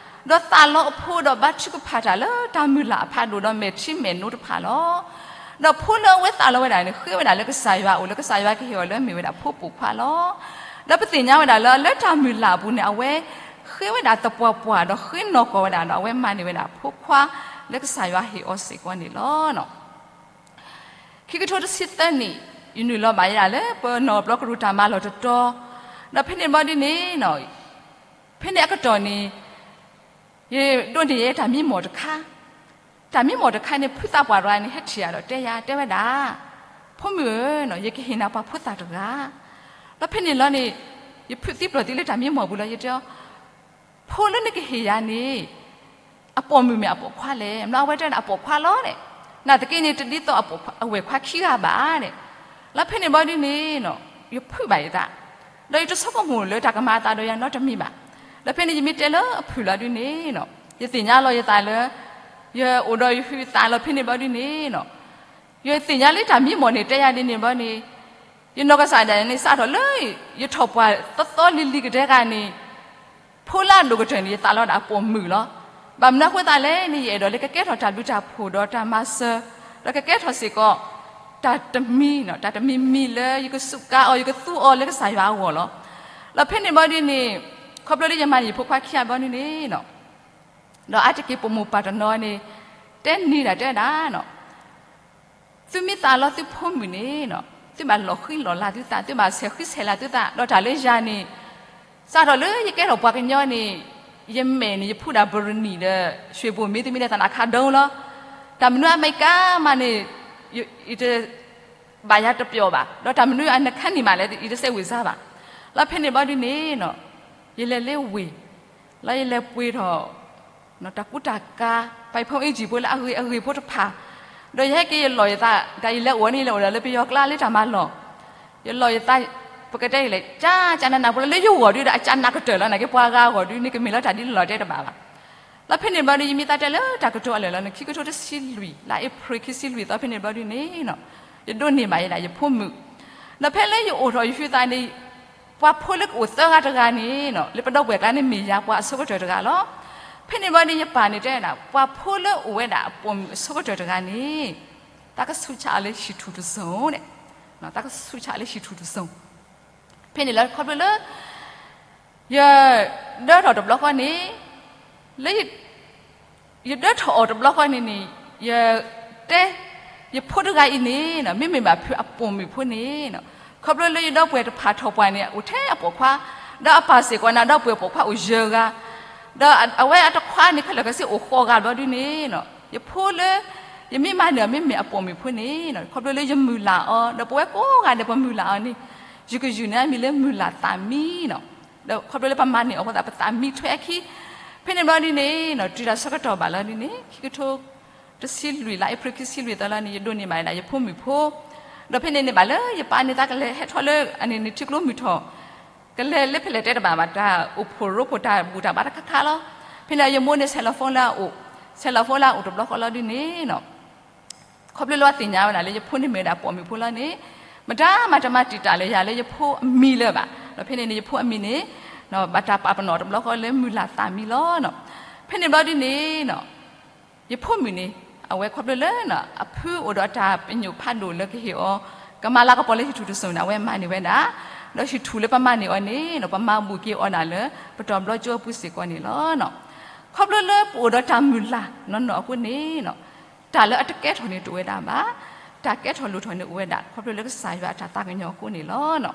ဒီးသးလီအဖိဒီးဘါထုကဖၣ်တၢ်လၢတၢ်မုၢ်လၢ်အဖးဒိၣ်ဒီးမဲာ်ထံမဲာ်နိတဖၣ်လီၤ. ဒီးဖိလၢအဝဲသးလီဝဲဒၣ်န့ၣ် ဃ့ဝဲဒၣ်လၢကစၢ်ယွၤအအိၣ်လၢကစၢ်ယွၤကဟ့ၣ်အီၤလၢမ့ၢ်ဝဲဒၣ်ဖိပိာ်ခွါလီၤ. ဒီးပသ့ၣ်ညါဝဲဒၣ်လၢ လၢတၢ်မုၢ်လၢ်အပူၤန့ၣ် အဝဲဃ့ဝဲဒၣ်သပှၢ်ပှၢ်ဒီးဃ့နီၢ်ကီၢ်ဝဲဒၣ်ဒီး အဝဲမၤန့ၢ်ဝဲဒၣ်ဖိခွါလၢကစၢ်ယွၤဟ့ၣ်အီၤစ့ၢ်ကီးန့ၣ်လီၤ. ခံကထိတဆံသၢနံၣ် ယနုာ်လီၤဘၣ်ယဲဒၣ်လၢပနီၢ်ဘျီကရူၢ်တၢ်မၤလီၢ်တတီၤ, ဒီးဖဲန့ၣ်ဘျီဒ်န့ၣ် ဖဲန့ၣ်အကတီၢ်န့ၣ် ယဒိးန့ၢ်ယဲတၢ်မံမီၢ်တခါ, တၢ်မံမီၢ်တခါန့ၣ် ဖုသးပှၢ်တဂၤန့ၣ် ဟဲထံၣ်ယၤဒီးတဲယၤ တဲဝဲဒၣ်, ဖိမုၣ်ဧၢ, ယကဟ့ၣ်နၤပှၤဖိသၣ်တဂၤ. ဒီးဖဲန့ၣ်လီၤန့ၣ် ယဖုးသံပျိၢ်သံလၢတၢ်မံမီၢ်ပူၤလီၤ ယတဲအီၤ ဖိလၢနကဟ့ၣ်ယၤန့ၣ် အပိာ်မုၣ်မ့ၢ်အပိာ်ခွါလဲၣ်. မ့ၢ်အဝဲတဲဒၣ်အပိာ်ခွါလီၤန့ၣ်, နာ်သက့န့ၣ် တဒ်သိးအဝဲၢ်ခွါခံဂၤဘၣ်န့ၣ်. လီၤဖဲန့ၣ်ဘျီဒ်န့ၣ် ယဖုးဘၣ်ယသး, ဒီးယတဆိကမိၣ်လၢတၢ်ကမၤအသးဒီးယၤနီတမံၤဘၣ်. လီၤဖဲန့ၣ် ယမ့ၢ်တဲလၢအဖုၣ်လီၤဒ်န့ၣ် ယသ့ၣ်ညါလီၤယသးလၢ ယအိၣ်ဒီးယဟုသးလီၤဖဲန့ၣ်ဘျီဒ်န့ၣ် ယသ့ၣ်ညါလၢတၢ်မံမီၢ်န့ၣ် တဲယၤဒ်န့ၣ်ဘျီန့ၣ် ယနီၢ်ကစၢ်ဒၣ်န့ၣ် စးထီၣ်လၢ ယထီၣ်ပှၢ်သီသီလံၤလံၤကတဲဂၤန့ၣ် ဖိလၢအဒိၣ်ကတၢၢ်န့ၣ် ယသးလီဒၣ်အပိာ်မုၣ်လီၤ. ဘၣ်မနုၤအဃိသတးလဲၣ်န့ၣ် ယအဲၣ်ဒိးလၢကကဲထီၣ်တၢ်ဘျုးတၢ်ဖှိၣ်ဒီးတၢ်မၤစၢၤ, ဒီးကကဲထီၣ်စ့ၢ်ကီး တၢ်တမံၤ, တၢ်တမံၤမံၤလၢယကစူးကါအီၤ ယကသူအီၤလၢကစၢ်ယွၤအဂီၢ်လီၤ. လီၤဖဲန့ၣ်ဘျီဒ်န့ၣ် ခီဖျိလၢယမၤန့ၢ်ယဖိခွါခံဂၤဘျီဒ်န့ၣ် ဒီးအါတက့ၢ်ပိာ်မုၣ်ပၢ်တနီၤန့ၣ် တဲန့ၢ်ဒၣ်တဲဒၣ် သုမ့ၢ်သးလီသုဖိမုၣ်န့ၣ် သုဘၣ်လီၤဃံလီၤလၤသုသး, သုဘၣ်ဆဲးဃံဆဲးလၤသုသး, ဒီးတၢ်လၢယၤန့ၣ် စးထီၣ်လၢယကဲထီၣ်ပှၤကညီန့ၣ် ယမဲာ်န့ၣ် ယဖှူဒၣ်ဘရနံၣ်ဒီး ရွှေဘို မ့တမ့ၢ်ဒီးသနာ်ခါဒိလီၤ. တၢ်မနုၤအမဲရကၤမးန့ၣ် ယတ ဘၣ်ယၤတပျီၢ်ဘၣ်, ဒီးတၢ်မနုၤအနခါနံၣ်မးလဲၣ် ယတစဲးဝံၤစါဘၣ်. လီၤဖဲန့ၣ်ဘျီဒ်န့ၣ် ယလဲၤလၢဝ့ၢ်, လီၤယလဲၤပှ့ၤထီၣ် တၢ်ကူတၢ်ကၤ ပာ်ဖုန်းအင်္ကျီဖိလၢအဂ့ၤအဂ့ၤဖိတဖၣ်, ဒီးယဟဲက့ၤယလီၢ်ယသး, တၢ်ယလဲၤအိၣ်န့ၣ် ယလဲၤအိၣ်ဒၣ်လၢပယီၤကျါလၢတၢ်မၤလီၢ်, ယလီၢ်ယသး ပကတဲလဲၣ် ကၠၢ်ကၠၢ်နးနးဖိလၢယဂီၢ်ဒုဒီးအကၠၢ်နးကတၢၢ်လီၤ, နာ်က့ပှၤဂၤဂီၢ်ဒုန့ၣ် ကမ့ၢ်လီၤတၢ်ဒ်လီၤတဲတဘၣ်ဘၣ်. လီၤဖဲန့ၣ်ဘျီဒု ယမ့ၢ်သးတဲလၢတၢ်ကတိၤအလၢာ်လီၤန့ၣ် ခံကထိတဆံလွံၢ် လါအ့ဖြ့ၣ်ခံဆံလွံၢ်သီဖဲန့ၣ်ဘျီဒုန့ၣ် ယဒိးန့ၢ်ဘၣ်ယဲဒၣ်ယဖိမုၣ်, ဒီးဖဲလၢယအိၣ်ထီၣ်ယဟုသးန့ၣ် ပှၤဖိလၢကအိၣ်သၢဂၤတဂၤန့ၣ် လၢပဒီပုၢ်ဝဲၢ်ကျါန့ၣ်မ့ၢ်ယၤပှၤအဆိကတၢၢ်တဂၤလီၤ. ဖဲန့ၣ်ဘျီဒု ယပၢ်န့ၣ်တဲဒၣ် ပှၤဖိလၢအိၣ်ဝဲဒၣ်အပိာ်မုၣ်အဆိကတၢၢ်တဂၤန့ၣ် တၢ်ကဆူးဆါအီၤလၢဟံၣ်ထူၣ်တစိၤန့ၣ်, တၢ်ကဆူးဆါအီၤလၢဟံၣ်ထူၣ်တစိၤ ဖဲန့ၣ်လီၤ ခီဖျိလၢ ယဒၢထီၣ်တဘျီဃီန့ၣ် လၢ ယဒၢထီၣ်အီၤတဘျီဃီန့ၣ်န့ၣ် ယတဲ ယဖိတဂၤအံၤန့ၣ် မ့မ့ၢ်ဘၣ်ဖုးအပိာ်မုၣ်ဖိန့ၣ် ခီဖျိလၢယဒီပုၢ်ဝဲၢ်တဖၣ်ထီၣ်ပှၢ်န့ၣ် အိၣ်ထဲအပိာ်ခွါ, ဒီးအပၢ်စ့ၢ်ကီးန့ၣ် ဒီပုၢ်ဝဲၢ်ပိာ်ခွါအိၣ်ယဲၢ်ဂၤ, ဒီးအဝဲအတခွါန့ၣ် ခဲလၢာ်ခဲဆ့အိၣ်ဃိးဂၤဘျီဒုန့ၣ် ယဖိလၢ ယမ့ၢ်မၤန့ၢ်အီၤမ့မ့ၢ်အပိာ်မုၣ်ဖိန့ၣ် ခီဖျိလၢယမုၢ်လၢ်အီၤ ဒီးပဝဲကိးဂၤဒဲးပမုၢ်လၢ်အီၤန့ၣ် ယကယုၢ်န့ၢ်အမံၤလၢမုၢ်လၢ်သးမံန့ၣ်, ဒီးခီဖျိလၢပမၤန့ၢ်အီၤအဃိသတး ပသးမံထွဲအခံ, ဖဲန့ၣ်ဘျီဒုန့ၣ် တုၤတၢ်ဆၢကတီၢ်ဘၣ်လီၤဒုန့ၣ် ခံကထိတဆံလွံၢ် လါအ့ဖြ့ၣ်ခံဆံလွံၢ်သီလီၤန့ၣ် ယဒိးန့ၢ်ဘၣ်ဒၣ်ယဖိမုၣ်ဖိ, ဒီးဖဲန့ၣ်န့ၣ်ဘၣ်လၢယပၢ်န့ၣ်သးကလဲၤဟဲထီၣ်လၢအန့ၣ်န့ၣ်ထံကျိမုၢ်ထီၣ် ကလဲၤလၢဖဲလဲၣ်တဲတဘၣ်ဘၣ် တၢ်အိၣ်ဖှိၣ်ရိဖှိၣ်တၢ်ဘူၣ်တၢ်ဘါတခါခါလီၤ. ဖဲန့ၣ်ယမိၢ်န့ၣ် ဆဲးလီၤ phone လၢအအိၣ်, ဆဲးလီၤ phone လၢအအိၣ်တဘျီဃီလီၤဒုန့ၣ် ခီဖျိလၢအသ့ၣ်ညါဝဲဒၣ်လၢယဖိန့ၣ်မ့ၢ်ဝဲဒၣ်ပိာ်မုၣ်ဖိလီၤန့ၣ် မတၤမၤတမၤတံာ်တာ်လၢယၤလၢယဖိအမံၤလၢၤဘၣ်. ဒီးဖဲန့ၣ်န့ၣ် ယဖိအမံၤန့ၣ် ဘၣ်တၢ်ပာ်ပနီၣ်တဘျီဃီလၢမုၢ်လၢ်သးမံလီၤ. ဖဲန့ၣ်ဘျီဒုန့ၣ် ယဖိမုၣ်န့ၣ် အဝဲခီဖျိလၢ အဖုအိၣ်ဒီးတၢ်ပညိၣ်ဖးဒိၣ်လၢကဟ့ၣ်အီၤ ကမၤလၤကပီၤလၢဟံၣ်ထူၣ်တစိၤန့ၣ် အဝဲမၤန့ၢ်ဝဲဒၣ် ဒီးဟံၣ်ထူၣ်လၢပမၤန့ၢ်အီၤန့ၣ် ပမၤဘူးက့ၤအီၤဒၣ်လၢ ပတီၢ်ဘျီကၠိအပူၤစ့ၢ်ကီးန့ၣ်လီၤ. ခီဖျိလၢပအိၣ်ဒီးတၢ်မုၢ်လၢ်နီၢ်နီၢ်အဃိန့ၣ် တၢ်လၢအတကဲထီၣ်န့ၣ်တအိၣ်ဝဲဒၣ်ဘၣ်. တၢ်ကဲထီၣ်လိၣ်ထီၣ်န့ၣ်အိၣ်ဝဲဒၣ် ခီဖျိလၢကစၢ်ယွၤအတၢ်သးကညီၤအဃိန့ၣ်လီၤ.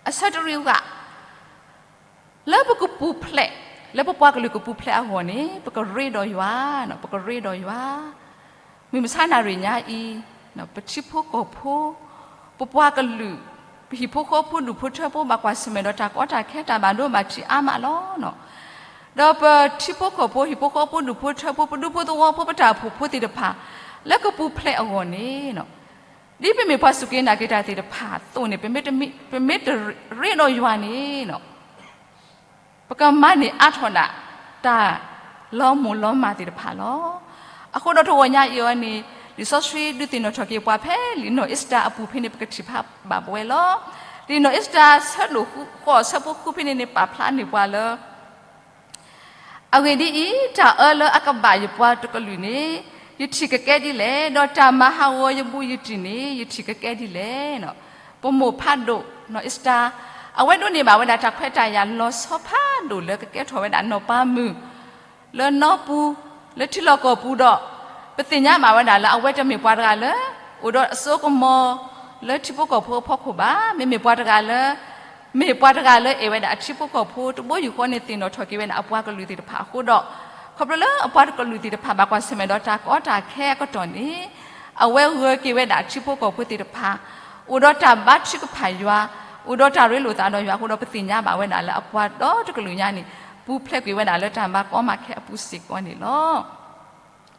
အဆၢတရံးဂၤ လၢပကပူၤဖျဲး လၢပပှၤကလုာ်ကပူၤဖျဲးအဂီၢ်န့ၣ် ပကရ့ဒီးယွၤ, ပကရ့ဒီးယွၤ. မုၢ်မဆါနၣ်ရံၣ်ညါအံၤ ပထံဖိကီၢ်ဖိ, ပပှၤကလုာ်, ပဟံၣ်ဖိဃီဖိဒူၣ်ဖိထၢဖိ ဘၣ်ကွၢ်ဆၢၣ်မဲာ်ဒီးတၢ်ကီတၢ်ခဲ တၢ်ဘၣ်ဒိဘၣ်ထံးအါမးလီၤ. ဒီးပထံဖိကီၢ်ဖိ ဟံၣ်ဖိဃီဖိဒူၣ်ဖိထၢဖိ ပဒူဖိသဝီဖိ ပတၢ်အိၣ်ဖှိၣ်ဖိသ့ၣ်တဖၣ် လၢကပူၤဖျဲးအဂီၢ်န့ၣ် ဒ်ပမ့ၢ်ပှၤစူၢ်က့ၤနာ်က့ၤတၢ်သ့ၣ်တဖၣ်အသိးန့ၣ် ပမ့ၢ်တရ့ဒီးယွၤန့ၣ် ပကမၤန့ၢ်အါထီၣ်ဒၣ် တၢ်လီၤမိၢ်လီၤမၢ်သ့ၣ်တဖၣ်လီၤ. အဃိဒီးတဂီၤညါအံၤအီၤန့ၣ် လံာ်စီဆှံဒုးသ့ၣ်နီၣ်ထီၣ်က့ၤပှၤဖဲလံာ်နီၢ်အ့စတၢၤအပူၤဖဲန့ၣ် ပကထံၣ်ဖးဘၣ်ပဝဲလီၤ. လံာ်နီၢ်အ့စတၢၤဆၢဒိၣ်ဃိး ဆၢဖိဃုဖဲန့ၣ်န့ၣ် ပာ်ဖျါန့ၢ်ပှၤလၢ အဂ့ၢ်ဒ်အံၤ, တၢ်အၢလၢအကဘၣ်ယပှၤတကလုာ်န့ၣ် ယထံၣ်ကကဲဒ်လဲၣ်, ဒီးတၢ်မၤဟးဂီၤယဘူးယတံၢ်န့ၣ် ယထံၣ်ကကဲဒ်လဲၣ်. ပမိၢ်ဖးဒိၣ်နီၢ်အ့စတၢၤ အဝဲဒိးန့ၢ်ဘၣ်ဝဲဒၣ်တၢ်ခွဲးတၢ်ယာ်လီၤဆီဖးဒိၣ်လၢကကဲထီၣ်ဝဲဒၣ်နီၢ်ပၤမုၣ် လၢနီၢ်ပူၤ လၢထံလီၢ်ကီၢ်ပူၤဒီး ပသ့ၣ်ညါဘၣ်ဝဲဒၣ်လၢအဝဲတမ့ၢ်ပှၤတဂၤလၢ အိၣ်ဒီးအစိကမီၤ လၢထံဖိကီၢ်ဖိအဖီခိၣ်ဘၣ်. မ့မ့ၢ်ပှၤတဂၤလၢ မ့ၢ်ပှၤတဂၤလၢအဲၣ်ဝဲဒၣ်အထံဖိကီၢ်ဖိ တဘိယူၢ်ဃီန့ၣ် သ့ၣ်နီၣ်ထီၣ်က့ၤဝဲဒၣ်အပှၤကလုာ်သ့ၣ်တဖၣ်အဃိဒီး ခီဖျိလၢအပှၤတကလုာ်သ့ၣ်တဖၣ်ဘၣ်ကွၢ်ဆၢၣ်မဲာ်ဒီးတၢ်ကီတၢ်ခဲအကတီၢ်န့ၣ် အဝဲဂၢၤက့ၤဝဲဒၣ်ထံဖိကီၢ်ဖိသ့ၣ်တဖၣ် အိၣ်ဒီးတၢ်ဘါထုကဖၣ်ယွၤ အိၣ်ဒီးတၢ်ရ့လိာ်သးဒီးယွၤအဃိဒီး ပသ့ၣ်ညါဘၣ်ဝဲဒၣ်လၢအပှၤဒီတကလုာ်ညါန့ၣ် ပူၤဖျဲးကွံာ်ဝဲဒၣ်လၢတၢ်ဘါကီမၤခဲအပူၤစ့ၢ်ကီးန့ၣ်လီၤ.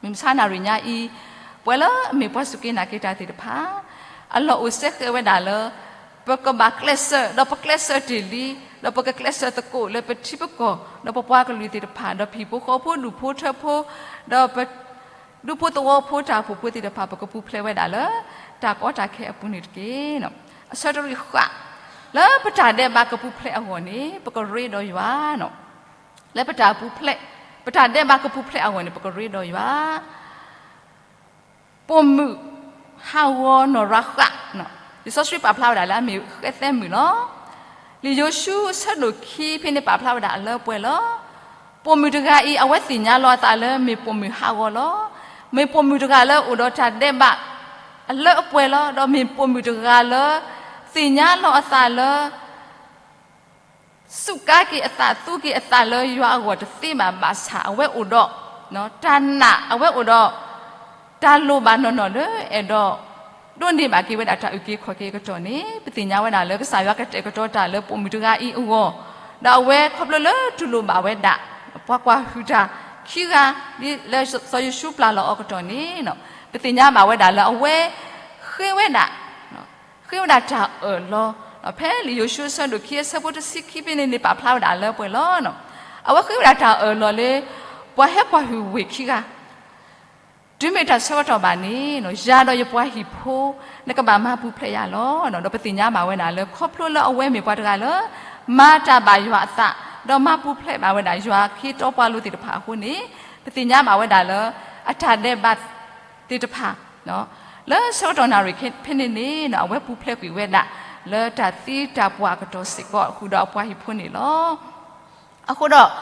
မုၢ်မဆါနၣ်ရံၣ်ညါအံၤ ပှၤလၢအမ့ၢ်ပှၤစူၢ်က့ၤနာ်က့ၤတၢ်သ့ၣ်တဖၣ် အလီၢ်အိၣ်စဲဃဲးဝဲဒၣ်လၢ ပကဘၣ်ကျဲးစၢး ဒီးပကျဲးစၢးတ့ၢ်လံ ဒီးပကကျဲးစၢးသကိးလၢပထံပကီၢ် ဒီးပပှၤကလုာ်သ့ၣ်တဖၣ် ဒီးပဟံၣ်ဖိဃီဖိဒူၣ်ဖိထၢဖိ ဒီးပ ဒူဖိသဝီဖိတၢ်အိၣ်ဖှိၣ်ဖိသ့ၣ်တဖၣ် ပကပူၤဖျဲးဝဲဒၣ်လၢ တၢ်ကီတၢ်ခဲအပူၤန့ၣ်တက့ၢ်. အဆၢတရံးဃၣ် လၢပတၢ်ဒဲးဘးကပူၤဖျဲးအဂီၢ်န့ၣ် ပကရ့ဒီးယွၤ လၢပတၢ်ပူၤဖျဲး ပတၢ်ဒဲးဘးကပူၤဖျဲးအဂီၢ်န့ၣ် ပကရ့ဒီးယွၤ ပိာ်မုၣ်ဟးဂီၤနီၢ်ရၤဃး လံာ်စီဆှံပာ်ဖျါဝဲဒၣ်လၢအမ့ၢ်ဃဲသဲမုၣ်လီၤ. လံာ်ယိၤၡူအဆၢဒိၣ်ခံဖဲန့ၣ်ပာ်ဖျါဝဲဒၣ်အလၢပှဲၤလီၤ. ပိာ်မုၣ်တဂၤအံၤ အဝဲသ့ၣ်ညါလီၤအသးလၢမ့ၢ်ပိာ်မုၣ်ဟးဂီၤလီၤ. မ့ၢ်ပိာ်မုၣ်တဂၤလၢအိၣ်ဒီးတၢ်ဒဲးဘးအလၢအပှဲၤလီၤ. ဒီးမ့ၢ်ပိာ်မုၣ်တဂၤလၢ သ့ၣ်ညါလီၤအသးလၢ စူးကါက့ၤအသး သူက့ၤအသးလၢယွၤအဂီၢ်တသ့ဘၣ် ဘၣ်ဆၣ်အဝဲအိၣ်ဒီး တၢ်နာ် အဝဲအိၣ်ဒီး တၢ်လိၣ်ဘၣ်နီၢ်နီၢ်လၢအဲၣ်ဒိး ဒိးန့ၢ်ဘၣ်က့ၤဝဲဒၣ်တၢ်အုၣ်က့ၤခီၣ်က့ၤအကတီၢ်န့ၣ် ပသ့ၣ်ညါဝဲဒၣ်လၢကစၢ်ယွၤကတဲာ်ကတီၤတၢ်လၢပိာ်မုၣ်တဂၤအံၤအဂီၢ်, ဒီးအဝဲခီဖျိလၢတူၢ်လိာ်ဘၣ်ဝဲဒၣ် ပှၤကွၢ်ဟုၣ်တၢ်ခံဂၤ ဒ်လၢစီၤယိၤၡူပျၢ်လီၤအီၤအကတီၢ်န့ၣ် ပသ့ၣ်ညါဘၣ်ဝဲဒၣ်လၢအဝဲ ဃ့ဝဲဒၣ် ဃ့ဝဲဒၣ်တၢ်အၢၣ်လီၤ, ဖဲလံာ်ယိၤၡူအဆၢဒိၣ်ခံအဆၢဖိတဆံခံဖဲန့ၣ်န့ၣ် ပာ်ဖျါဝဲဒၣ်လၢပှဲၤလီၤ. အဝဲဃ့ဝဲဒၣ်တၢ်အၢၣ်လီၤလၢ ပှၤဟဲကွၢ်ဟုၣ်ဝ့ၢ်ခံဂၤ တုၤမ့ၢ်တၢ်ဆၢကတီၢ်ဘၣ်န့ၣ် ယၤဒီးယပှၤဟံၣ်ဖိ နကဘၣ်မၤပူၤဖျဲးယၤလီၤ. ဒီးပသ့ၣ်ညါဘၣ်ဝဲဒၣ်လၢ ခီဖျိလၢအဝဲမ့ၢ်ပှၤတဂၤလၢ မၤတၢ်ဘၣ်ယွၤအသး ဒီးမၤပူၤဖျဲးဘၣ်ဝဲဒၣ်ယွၤခ့တီပှၤလိၤသ့ၣ်တဖၣ်အဃိန့ၣ် ပသ့ၣ်ညါဘၣ်ဝဲဒၣ်လၢ အတၢ်ဒဲးဘးသ့ၣ်တဖၣ် လၢဆၢကတီၢ်နၣ်ရံၣ်ဖဲန့ၣ်န့ၣ် အဝဲပူၤဖျဲးကွံာ်ဝဲဒၣ် လၢတၢ်သံတၢ်ပှၢ်အကတီၢ်စ့ၢ်ကီး ဃုာ်ဒီးအပှၤဟံၣ်ဖိန့ၣ်လီၤ. အဃိဒီး တၢ်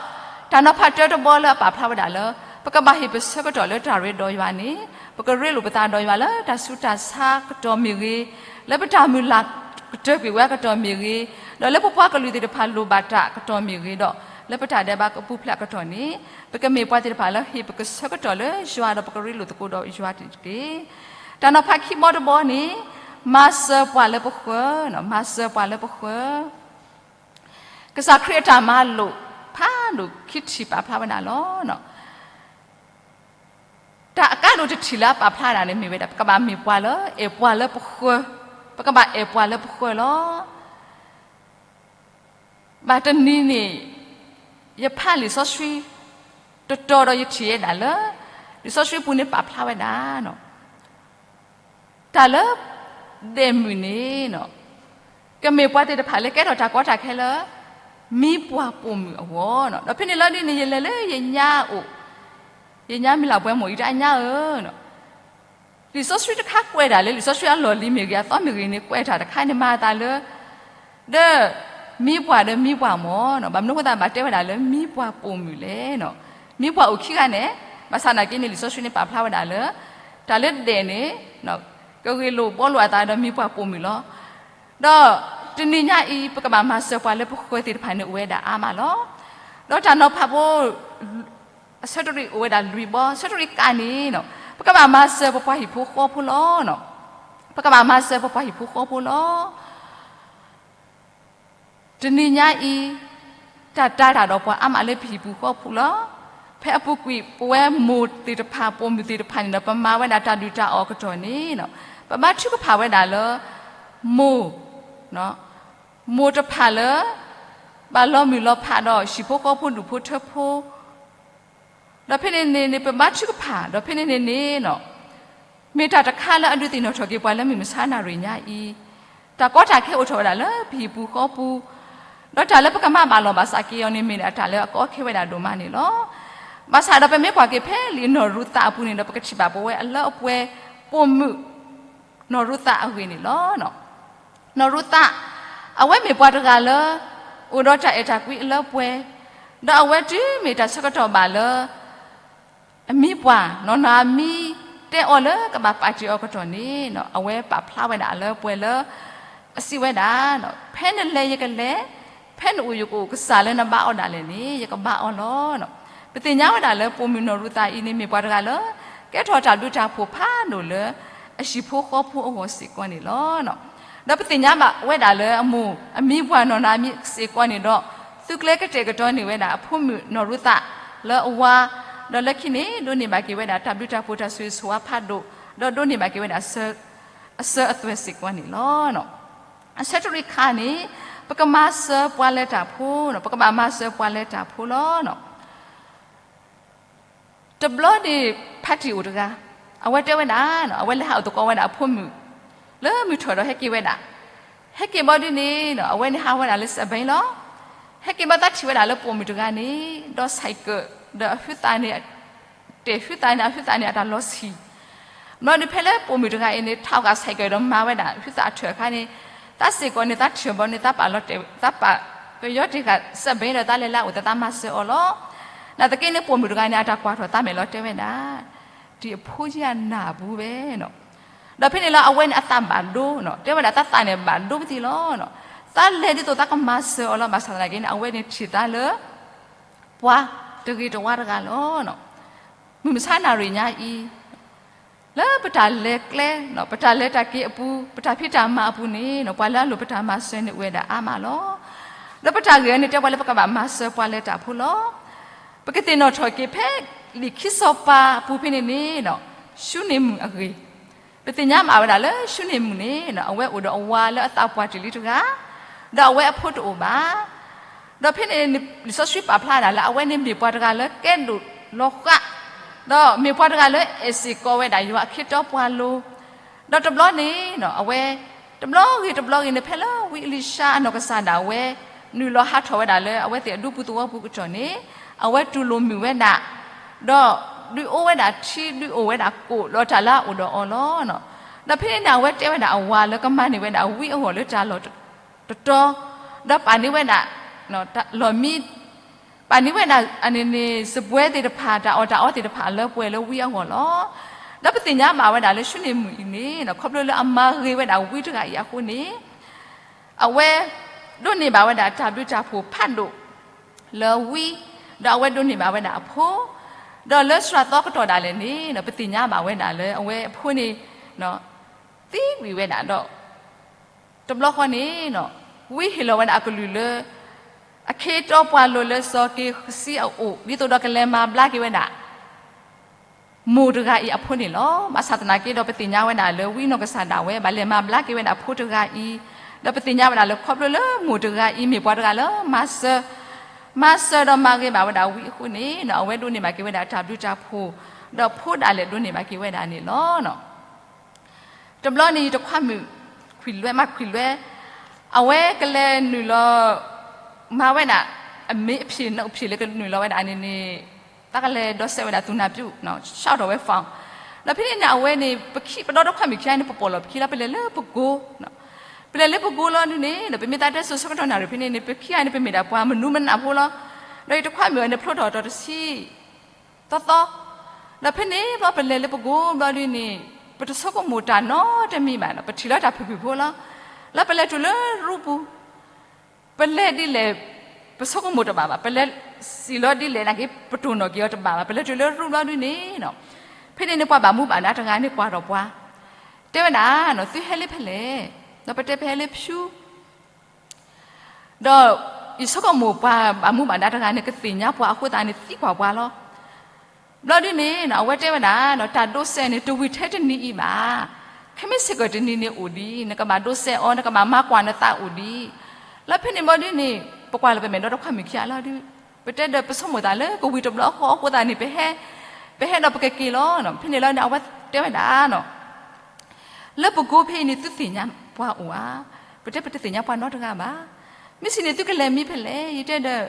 နီၤဖးတၢတဘီလၢအပာ်ဖျါဝဲဒၣ်လၢ ပကဘၣ်ဟ့ၣ်ပဆၢကတီၢ်လၢတၢ်ရ့ဒီးယွၤန့ၣ် ပကရ့လိာ်ပသးဒီးယွၤလၢတၢ်ဆူးတၢ်ဆါအကတီၢ်မ့ၢ်ဂ့ၤ, လၢပတၢ်မုၢ်လၢ်ကတၢၢ်ကွံာ်ဝဲအကတီၢ်မ့ၢ်ဂ့ၤ, ဒီးလၢပပှၤကလုာ်သ့ၣ်တဖၣ်လိၣ်ဘၣ်တၢ်အကတီၢ်မ့ၢ်ဂ့ၤဒီး လၢပတၢ်ဒဲးဘးကပူၤဖျဲးအကတီၢ်န့ၣ် ပကမ့ၢ်ပှၤသ့ၣ်တဖၣ်လၢဟ့ၣ်ပကဆၢကတီၢ်လၢယွၤဒီးပကရ့လိာ်သကိးဒီးယွၤတက့ၢ်. တၢ်နီၤဖးခံဘီတဘီန့ၣ် မၤစၢၤပှၤလၢပဃၢၤ, မၤစၢၤပှၤလၢပဃၢၤ ကစၢ်ခရံာ်အတၢ်မၤလိာ်ဖးဒိၣ်ခံထံၣ်ပာ်ဖျါဝဲဒၣ်လီၤ. တၢ်အကါဒိၣ်တထံၣ်လၢအပာ်ဖျါဒၣ်န့ၣ်မ့ၢ်ဝဲဒၣ် ပကဘၣ်မ့ၢ်ပှၤလၢအဲၣ်ပှၤလၢပဃၢၤ, ပကဘၣ်အဲၣ်ပှၤလၢပဃၢၤလီၤ. ဘၣ်တနံၤန့ၣ် ယဖးလံာ်စီဆှံ တတီၤဒီးယထံၣ်ဝဲဒၣ်လၢ လံာ်စီဆှံပူၤန့ၣ်ပာ်ဖျါဝဲဒၣ် တၢ်လၢ ဒဲးမုၣ်န့ၣ် ကမ့ၢ်ပှၤသ့ၣ်တဖၣ်လၢကဲထီၣ်တၢ်ကီတၢ်ခဲလၢ မံပှၢ်ပိာ်မုၣ်အဂီၢ်, ဒီးဖဲန့ၣ်လီၤဒ်န့ၣ် ယလဲၤလၢယညါအိၣ်, ယညါမံၤလၢ်ပှဲၤမိၢ်အံၤတၢ်ညါဧၢ, လံာ်စီဆှံတခါကွဲးဒၣ်လၢ လံာ်စီဆှံအလီၢ်လံၤမ့ၢ်ဂ့ၤ အသီမ့ၢ်ဂ့ၤန့ၣ် ကွဲးတၢ်တခါန့ၣ် မၤအသးလၢ ဒီးမံပှၢ်ဒီးမံပှၢ်မ့ၢ်နီၤ, ဘၣ်မနုၤအဃိသတးဘၣ်တဲဝဲဒၣ်လၢမံပှၢ်ပိာ်မုၣ်လဲၣ်နီၤ. မံပှၢ်အိၣ်ခံဂၤန့ၣ်, ဘၣ်ဆၣ်သနာ်က့န့ၣ် လံာ်စီဆှံန့ၣ်ပာ်ဖျါဝဲဒၣ်လၢ တၢ်လၢဒဲးန့ၣ် ကဂ့ၤလိာ်ဘှီလိာ်အသးဒီးမံပှၢ်ပိာ်မုၣ်လီၤ. ဒီးတနံၤညါအံၤ ပကဘၣ်မၤစၢၤပှၤလၢပဃၢၤသ့ၣ်တဖၣ်န့ၣ်အိၣ်ဝဲဒၣ်အါမးလီၤ. ဒီးတၢ်နီၤဖးဖိ အဆၢတရံးအိၣ်ဝဲဒၣ်လွံၢ်ဘီ, ဆၢတရံးကးန့ၣ်နီၤ, ပကဘၣ်မၤစၢၤပပှၤဟံၣ်ဖိဃီဖိလီၤ. ပကဘၣ်မၤစၢၤပပှၤဟံၣ်ဖိဃီဖိလီၤ. တနံၤညါအံၤ တၢ်တၤတၢ်ဒီးပှၤအါမးလၢပဟံၣ်ပူၤဃီပူၤလီၤ. ဖဲအပူၤကွံာ် ပဝဲမိၢ်သ့ၣ်တဖၣ် ပိာ်မုၣ်သ့ၣ်တဖၣ်န့ၣ်ဒီး ပမၤဝဲဒၣ်တၢ်ဒုၣ်တၢ်အီၣ်အကတီၢ်န့ၣ် ပဘါထုကဖၣ်ဝဲဒၣ်လၢ မိၢ် မိၢ်တဖၣ်လၢ ဘၣ်လီၤမုၢ်လီၤဖးဒီးဟံၣ်ဖိဃီဖိဒူၣ်ဖိထၢဖိ ဒီးဖဲန့ၣ်န့ၣ်န့ၣ် ပဘါထုကဖၣ် ဒီးဖဲန့ၣ်န့ၣ်န့ၣ် မ့ၢ်တၢ်တခါလၢအဒုးသ့ၣ်နီၣ်ထီၣ်က့ၤပှၤလၢမုၢ်မဆါနၣ်ရံၣ်ညါအံၤ, တၢ်ကီတၢ်ခဲအိၣ်ထီၣ်ဝဲဒၣ်လၢပဟံၣ်ပူၤဃီပူၤ, ဒီးတၢ်လၢပကမၤဘၣ်လီၤဘၣ်စးက့ၤအီၤန့ၣ် မ့ၢ်ဒၣ်တၢ်လၢအကီအခဲဝဲဒၣ်ဒိၣ်မးန့ၣ်လီၤ. ဘၣ်ဆၣ်ဒီးပမ့ၢ်ကွၢ်က့ၤဖဲလံာ်နီၢ်ရူၤသးအပူၤန့ၣ်ဒီး ပကထံၣ်ဘၣ်ပဝဲအလၢအပှဲၤ ပိာ်မုၣ် နီၢ်ရူၤသးအဂ့ၢ်န့ၣ်လီၤ. နီၢ်ရူၤသး အဝဲမ့ၢ်ပှၤတဂၤလၢ အိၣ်ဒီးတၢ်အဲၣ်တၢ်ကွံအလၢပှဲၤ, ဒီးအဝဲတုၤမ့ၢ်တၢ်ဆၢကတီၢ်ဘၣ်လၢ အမံပှၢ် နီၢ်နီၢ်အမံ တဲအီၤလၢကဘၣ်ပာ်တ့ၢ်အီၤကတီၢ်န့ၣ် အဝဲပာ်ဖျါဝဲဒၣ်အလၢပှဲၤလၢ အစံးဝဲဒၣ် ဖဲနလဲၤယကလဲၤ, ဖဲနအိၣ်ယကအိၣ်, ကစၢ်လၢနဘါအီၤဒၣ်လဲာ်န့ၣ် ယကဘါအီၤလီၤ. ပသ့ၣ်ညါဝဲဒၣ်လၢပိာ်မုၣ်နီၢ်ရူၤသးအံၤန့ၣ် မ့ၢ်ပှၤတဂၤလၢ ကဲထီၣ်တၢ်ဘျုးတၢ်ဖှိၣ်ဖးဒိၣ်လၢ အဟံၣ်ဖိဃီဖိအဂီၢ်စ့ၢ်ကီးန့ၣ်လီၤ. ဒီးပသ့ၣ်ညါဘၣ်ဝဲဒၣ်လၢအမိၢ်အမံပှၢ်နီၢ်နီၢ်အမံစ့ၢ်ကီးန့ၣ်ဒီး သုကျဲကတဲာ်ကတီၤန့ၢ်ဝဲဒၣ်အဖိမုၣ်နီၢ်ရူၤသးလၢအဝၤ, ဒီးလၢခံန့ၣ် ဒိးန့ၢ်ဘၣ်က့ၤဝဲဒၣ်တၢ်ဘျုးတၢ်ဖှိၣ်တၢ်ဆိၣ်ဂ့ၤဆိၣ်ဝါဖးဒိၣ်, ဒီးဒိးန့ၢ်ဘၣ်က့ၤဝဲဒၣ် အစၢအသွဲၣ်စ့ၢ်ကီးန့ၣ်လီၤ. အဆၢတရံးခါန့ၣ် ပကမၤစၢၤပှၤလဲၤတၢ်ဖိ, ပကဘၣ်မၤစၢၤပှၤလဲၤတၢ်ဖိလီၤ. တဘျီန့ၣ် ဖါတံၢ်အိၣ်တဂၤ, အဝဲတဲဝဲဒၣ်, အဝဲလဲၤဟးအိၣ်သကိးဝဲဒၣ်အဖိမုၣ် လၢမုၢ်ထီၣ်ဒီးဟဲက့ၤဝဲဒၣ်, ဟဲက့ၤဘီဒ်န့ၣ် အဝဲန့ၣ်ဟးဝဲဒၣ်လၢစဲးဘ့ၣ်လီၤ. ဟဲက့ၤဘီသးထံၣ်ဝဲဒၣ်လၢပိာ်မုၣ်တဂၤန့ၣ် ဒီးဆဲးကၢး ဒီးအဟုသးန့ၣ် တဲာ်ဟုသးန့ၣ် အဟုသးန့ၣ်အတၢ်လီၤဆံၣ် ဘျီဒုးဖဲလၢပိာ်မုၣ်တဂၤအံၤန့ၣ် ထးအီၣ်ဃာ်ဆဲးကၢးဒီးမၤဝဲဒၣ်ဟုသးအထၢၣ်အခါန့ၣ်, သးစ့ၢ်ကီးန့ၣ် သးထံၣ်ဘီန့ၣ် သးပာ်လီၤတဲာ် သးပာ်ပယီၤတ့ၢ်ဃာ်စဲးဘ့ၣ်ဒီး သးလဲၤလၢအအိၣ်သး သးမၤစၢၤအီၤလီၤ. နာ်သက့န့ၣ် ပိာ်မုၣ်တဂၤန့ၣ် အတၢ်ကွၢ်ထီၣ်သးမဲာ်လီၤတဲဝဲဒၣ်, ဒ်အဖိယဲၢ်နၢ်အပူၤဝဲနီၤ. ဒီးဖဲန့ၣ်လီၤ အဝဲန့ၣ်အသးဘၣ်ဒိနီၤ, တဲဝဲဒၣ်သးသးန့ၣ်ဘၣ်ဒိပသံလီၤ. သးလဲၤဒ်သိးသးကမၤစၢၤအီၤလီၤ. ဘၣ်ဆၣ်သနာ်က့န့ၣ် အဝဲန့ၣ်ထံၣ်သးလၢ ပှၤတဂ့ၤတဝါတဂၤလီၤ. မုၢ်မဆါနၣ်ရံၣ်ညါအံၤ လၢပတၢ်လဲၤကျဲ, ပတၢ်လဲၤတၢ်က့ၤအပူၤ, ပတၢ်ဖံးတၢ်မၤအပူၤန့ၣ် ပှၤလၢအလိၣ်ပတၢ်မၤစၢၤန့ၣ်အိၣ်ဝဲဒၣ်အါမးလီၤ. ဒီးပတၢ်ဂ့ၢ်အံၤန့ၣ် တဲပှၤလၢပကဘၣ်မၤစၢၤပှၤလဲၤတၢ်ဖိလီၤ. ပကသ့ၣ်နီၣ်ထီၣ်က့ၤဖဲလံာ်ခံစီၤပၤအပူၤဖဲန့ၣ်န့ၣ် ၡူန့ၣ်မုၣ်အဂ့ၢ် ပသ့ၣ်ညါဘၣ်ဝဲဒၣ်လၢၡူန့ၣ်မုၣ်န့ၣ် အဝဲအိၣ်ဒီးအဝၤလၢအသးပှၢ်တ့ၢ်လံတဂၤ, ဒီးအဝဲအဖိတအိၣ်ဘၣ်. ဒီးဖဲန့ၣ် လံာ်စီဆှံပာ်ဖျါဒၣ်လၢ အဝဲန့ၣ်မ့ၢ်ပှၤတဂၤလၢကဲဒိၣ်လီၤဃး, ဒီးမ့ၢ်ပှၤတဂၤလၢအဲၣ်စ့ၢ်ကီးဝဲဒၣ်ယွၤအခ့တီပှၤလိၤ, ဒီးတဘျီန့ၣ် အဝဲ တဘျီဂ့ၤတဘျီဂ့ၤန့ၣ် ဖဲလၢဝံအလံၤၡါအနီၢ်ကစၢ်ဒၣ်ဝဲ နုာ်လီၤဟးထီၣ်ဝဲဒၣ်လၢအဝဲသ့ၣ်အဒူပူၤသဝီပူၤကတီၢ်န့ၣ် အဝဲတူၢ်လိာ်မုာ်ဝဲဒၣ်, ဒီးဒုးအိၣ်ဝဲဒၣ်ထံ ဒုးအိၣ်ဝဲဒၣ်ကိၣ်လီၤတၢ်လၢအအိၣ်ဒီးအီၤလီၤ. ဒီးဖဲန့ၣ်န့ၣ် အဝဲတဲဝဲဒၣ်အဝၤလၢကမၤန့ၢ်ဝဲဒၣ်ဝံအဂီၢ်လၢတၢ်လီၢ်တတီၤ, ဒီးပာ်န့ၢ်ဝဲဒၣ် လီၢ်မံ ပာ်န့ၢ်ဝဲဒၣ်အန့ၣ်န့ၣ် စပွဲသ့ၣ်တဖၣ် တၢ်အီၣ်တၢ်အီသ့ၣ်တဖၣ်အလၢပှဲၤလၢဝံအဂီၢ်လီၤ. ဒီးပသ့ၣ်ညါဘၣ်ဝဲဒၣ်လၢၡူန့ၣ်မုၣ်အံၤန့ၣ် ခီဖျိလၢအမၤဂ့ၤဝဲဒၣ်ဝံတဂၤအံၤအဃိန့ၣ် အဝဲဒိးန့ၢ်ဘၣ်ဝဲဒၣ်တၢ်ဘျုးတၢ်ဖှိၣ်ဖးဒိၣ်လၢဝံ, ဒီးအဝဲဒိးန့ၢ်ဘၣ်ဝဲဒၣ်အဖိ, ဒီးလၢစှၤသီကတီၢ်ဒၣ်လဲာ်န့ၣ် ပသ့ၣ်ညါဘၣ်ဝဲဒၣ်လၢအဝဲအဖိန့ၣ် သံဝံၤဝဲဒၣ်ဒီး တဘျီဃီန့ၣ် ဝံဟ့ၣ်လီၤဝဲဒၣ်အကလုၢ်လၢ အခ့တီပှၤလိၤလၢစီၤက့ၤစံအအိၣ် ဒ်သိးဒီးကလဲၤမၤဘျါက့ၤဝဲဒၣ် မိၢ်တဂၤအံၤအဖိန့ၣ်လီၤ. ဘၣ်ဆၣ်သနာ်က့ဒီး ပသ့ၣ်ညါဝဲဒၣ်လၢဝံနီၢ်ကစၢ်ဒၣ်ဝဲ ဘၣ်လဲၤမၤဘျါက့ၤဝဲဒၣ်ဖိတဂၤအံၤ, ဒီးပသ့ၣ်ညါဝဲဒၣ်လၢခီဖျိလၢမိၢ်တဂၤအံၤ မ့ၢ်ပှၤတဂၤလၢမၤစၢၤ, မၤစၢၤဒီးမၤဂ့ၤဘၣ်ဝဲဒၣ်ဝံအဃိန့ၣ် အဝဲဒိးန့ၢ်ဘၣ်က့ၤဝဲဒၣ်တၢ်ဘျုးတၢ်ဖှိၣ်, ဒီးဖိဒၣ်လဲာ်ဒိးန့ၢ်ဘၣ်က့ၤဝဲဒၣ်န့ၣ်လီၤ. တဘျီန့ၣ် တခွါမုၣ် ခွံၣ်လွဲ မၤခွံၣ်လွဲ အဝဲကလဲၤနုာ်လီၤ မၤဝဲဒၣ် အမ့ၢ်အဖံး နအဖံးလၢကနုာ်လီၤဝဲဒၣ်န့ၣ်န့ၣ် တၢ်ကလဲၤဒီးစဲးဝဲဒၣ်သူၣ်နၢ်ပၠူၣ် ရှော့ထီၣ်ဝဲ phone ဒီးဖဲန့ၣ်န့ၣ် အဝဲန့ၣ် ပခံ ပဒီတခွါမုၣ်ခံဂၤန့ၣ် ပပိာ်လီၤပခံလီၤ ပလဲၤလၢပကိ ပလဲၤလၢပကိလီၤဒုန့ၣ် ဒီးပမ့ၢ်သးတဲစိၤဆၢကတီၢ်နၣ်ရံၣ်ဖဲန့ၣ်န့ၣ် ပခံဂၤန့ၣ် ပမ့ၢ်ဒၣ်ပှၤမနုၤမနုၤဖိလီၤ. ဒီးယတခွါမုၣ်အံၤန့ၣ် ဖျိထီၣ်တီၤတဆံသီသီ, ဒီးဖဲန့ၣ်ဘျီပလဲၤလၢပကိဘျီဒုန့ၣ် ပတဆိကမိၣ်တၢ်နီတမံၤဘၣ်နီၤ, ပထံၣ်လီၤတၢ်ဖုၣ်ဖုၣ်ဖိလီၤ. လၢပလဲၤတုၤလၢရူပူၤ ပလဲၤဒ်လဲၣ် ပဆိကမိၣ်တဘၣ်ဘၣ်, ပလဲၤစံၣ်လီၤဒ်လဲၣ်နာ်က့ ပတိၢ်နီၣ်က့ၤအီၤတဘၣ်ဘၣ်. ပလဲၤတုၤလၢရူပူၤဘျီဒုန့ၣ်နီၤ, ဖဲန့ၣ်န့ၣ် ပှၤဘၣ်မူဘၣ်ဒါတဂၤန့ၣ် ကွၢ်ထီၣ်ပှၤ, တဲဝဲဒၣ်နီၤ, သုဟဲလၢဖဲလဲၣ်, ဒီးပတဲပဟဲလၢဖၠူ ဒီးယဆိကမိၣ်ပှၤဘၣ်မူဘၣ်ဒါတဂၤန့ၣ် ကသ့ၣ်ညါပှၤအဃိသတးန့ၣ် သံကွၢ်ပှၤလီၤ. ဘျီဒုန့ၣ်နီၤ အဝဲတဲဝဲဒၣ်နီၤ, တၢ်ဒိးစဲးန့ၣ် တဝံၤထဲတနံၤအံၤဘၣ်, ခဲမုၢ်ဆ့ၣ်ကီၢ်တနံၤန့ၣ်အိၣ်ဒံး, နကဘၣ်ဒိးစဲးအီၤ, နကဘၣ်မၤကွၢ်နသးအိၣ်ဒံး. လၢဖဲန့ၣ်ဘျီဒုန့ၣ် ပကွၢ်လၢပမဲာ်ဒီးတခွါမုၣ်ခံဂၤလီၤဒု, ပတဲဒီးပဆိကမိၣ်သးလၢကဝံၤတဘျီဃီအဃိသတးန့ၣ် ပဟဲ, ပဟဲဒီးပကက့ၤလီၤနီၤ. ဖဲန့ၣ်လီၤန့ၣ် အဝဲတဲဝဲဒၣ်နီၤ လၢပကိဖဲအံၤန့ၣ် သုသ့ၣ်ညါပှၤအိၣ်ဧါ, ပတဲပတသ့ၣ်ညါပှၤနီတဂၤဘၣ်. မ့ၢ်စံးန့ၣ် သုကလဲၤမံဖဲလဲၣ်, ယတဲဒီး